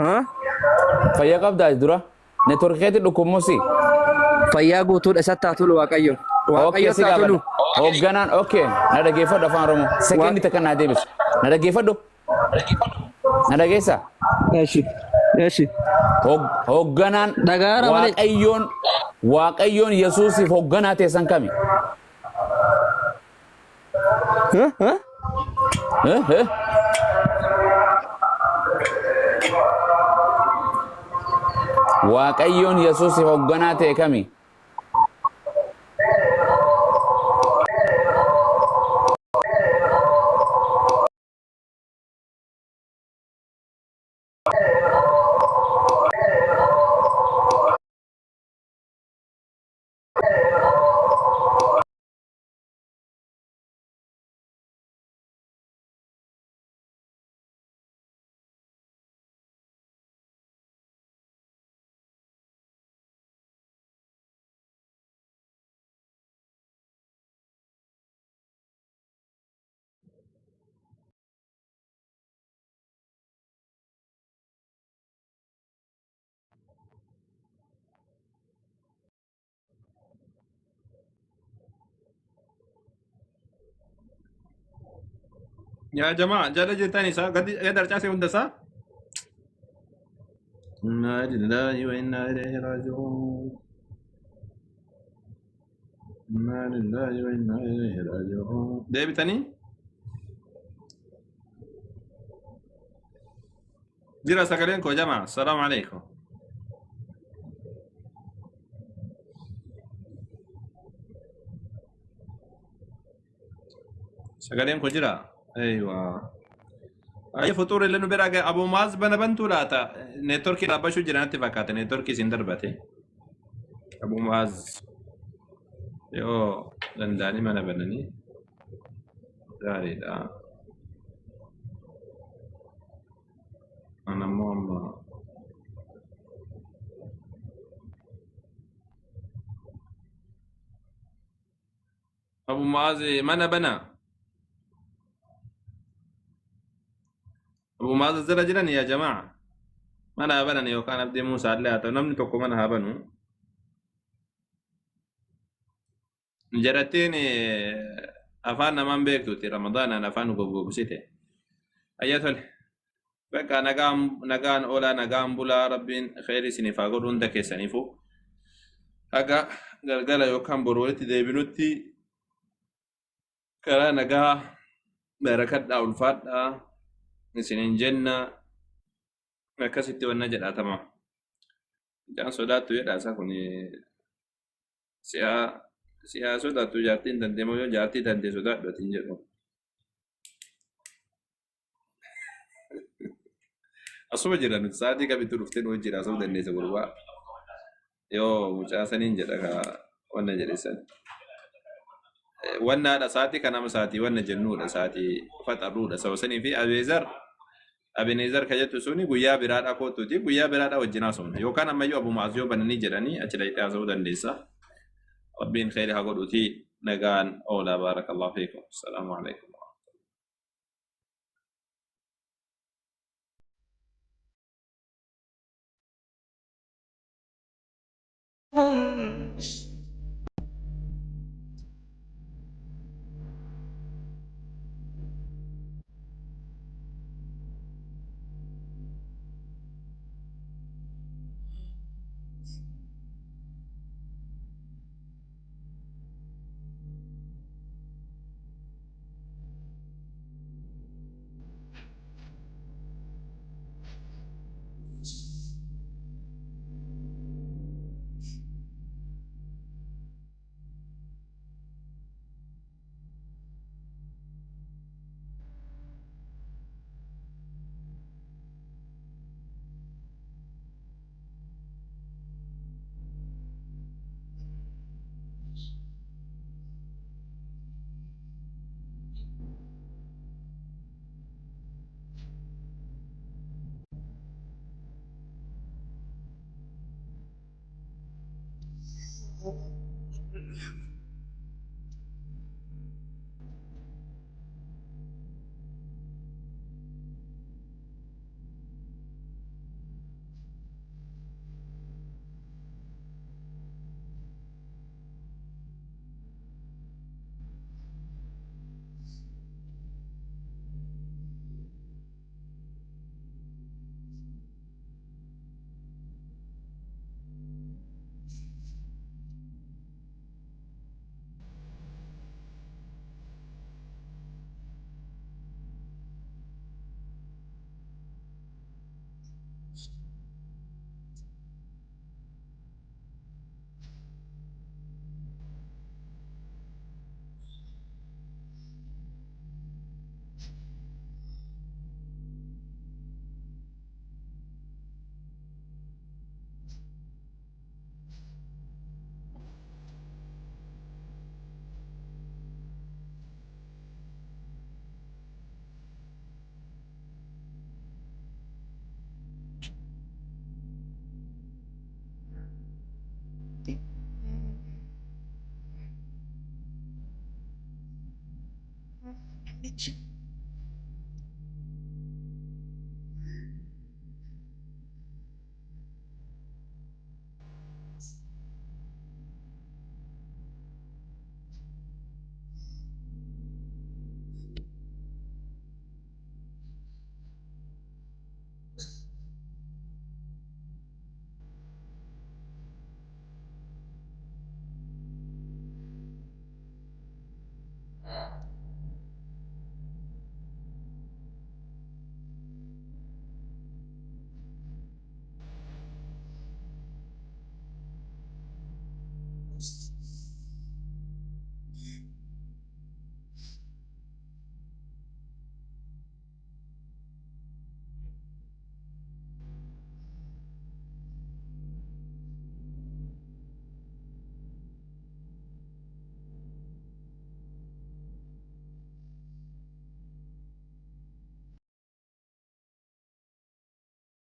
Ha? Fayyaa qabdaa dura? Network keetti dhukkubmusi. Fayyaa guutuudha isatti haa tolu Waaqayyo. Okay Waaqayyo si haa gaafadha. tolu. Hoogganaan okay na dhaggeeffadhu afaan Oromoo. Sekendi takka naa deebisu. Na dhaggeeffadhu. Na dhageessaa? Eshi. Eshi. Hoogganaan Dhagaara malee. Waaqayyoon Waaqayyoon Yesuusiif hoogganaa teessan kami? Ha? Ha? Eh? Eh? Waaqayyoon Yesuusiif hoogganaa ta'e kami? Yaa jamaa jala jirtan isaa gadi gadi harcaase hunda isaa. Inna lillahi wa inna ilayhi raaji'uun. Inna lillahi wa inna ilayhi raaji'uun. Deebitanii jira sagaleen koo jamaa. Assalaamu alaikum. Sagaleen koo jira. Eeywa. Ayya fuxuur illee nu bira gahe Abu Maaz bana bantuu laata? Neetworkii dhaabbachuu jira natti fakkaata. Neetworkii isin darbate. Abu Maaz yoo danda'anii mana bananii gaariidha. Ana immoo amma Abu Maaz mana bana. Abu Maaz jala jiran yaa jamaa. Mana haa banan yookaan Abdii Muusaa illee haa ta'u namni tokko mana haa banu. Jarattiin afaan namaan beektuuti Ramadaanaan afaan goggogsite. Ayya tole. Bakka nagaan nagaan oolaa nagaan bulaa rabbiin kheyri isiniif haa godhu hunda keessaniifuu. Haga galgala yookaan boru walitti deebinutti karaa nagaa barakadhaa ulfaadhaa isiniin jenna akkasitti wanna jedhaatama. Mucaan sodaattu jedha isa kun si'a si'a sodaattu jaartiin dandeemu yoo jaartii dandee sodaadhu ati hin jedhu. Asuma jira nuti sa'aatii kamittuu dhuftee nu wajjin haasa'uu dandeessa gurbaa. Yoo mucaa saniin jedha ka wanna jedhe san. Wannaadha sa'aatii kanama sa'aatii wanna jennuudha sa'aatii faxarruudha saba sanii fi Abeezar Abeneezar ka jettu suni guyyaa biraadha kootuuti guyyaa biraadha wajjin haasofna yookaan ammayyuu Abu Maaz yoo bananii jedhanii achi dhaqxee haasa'uu dandeessa. Rabbiin kheyri haa godhuuti nagaan oolaa baarakallahu fiikum. Assalaamu alaikum. Bitch.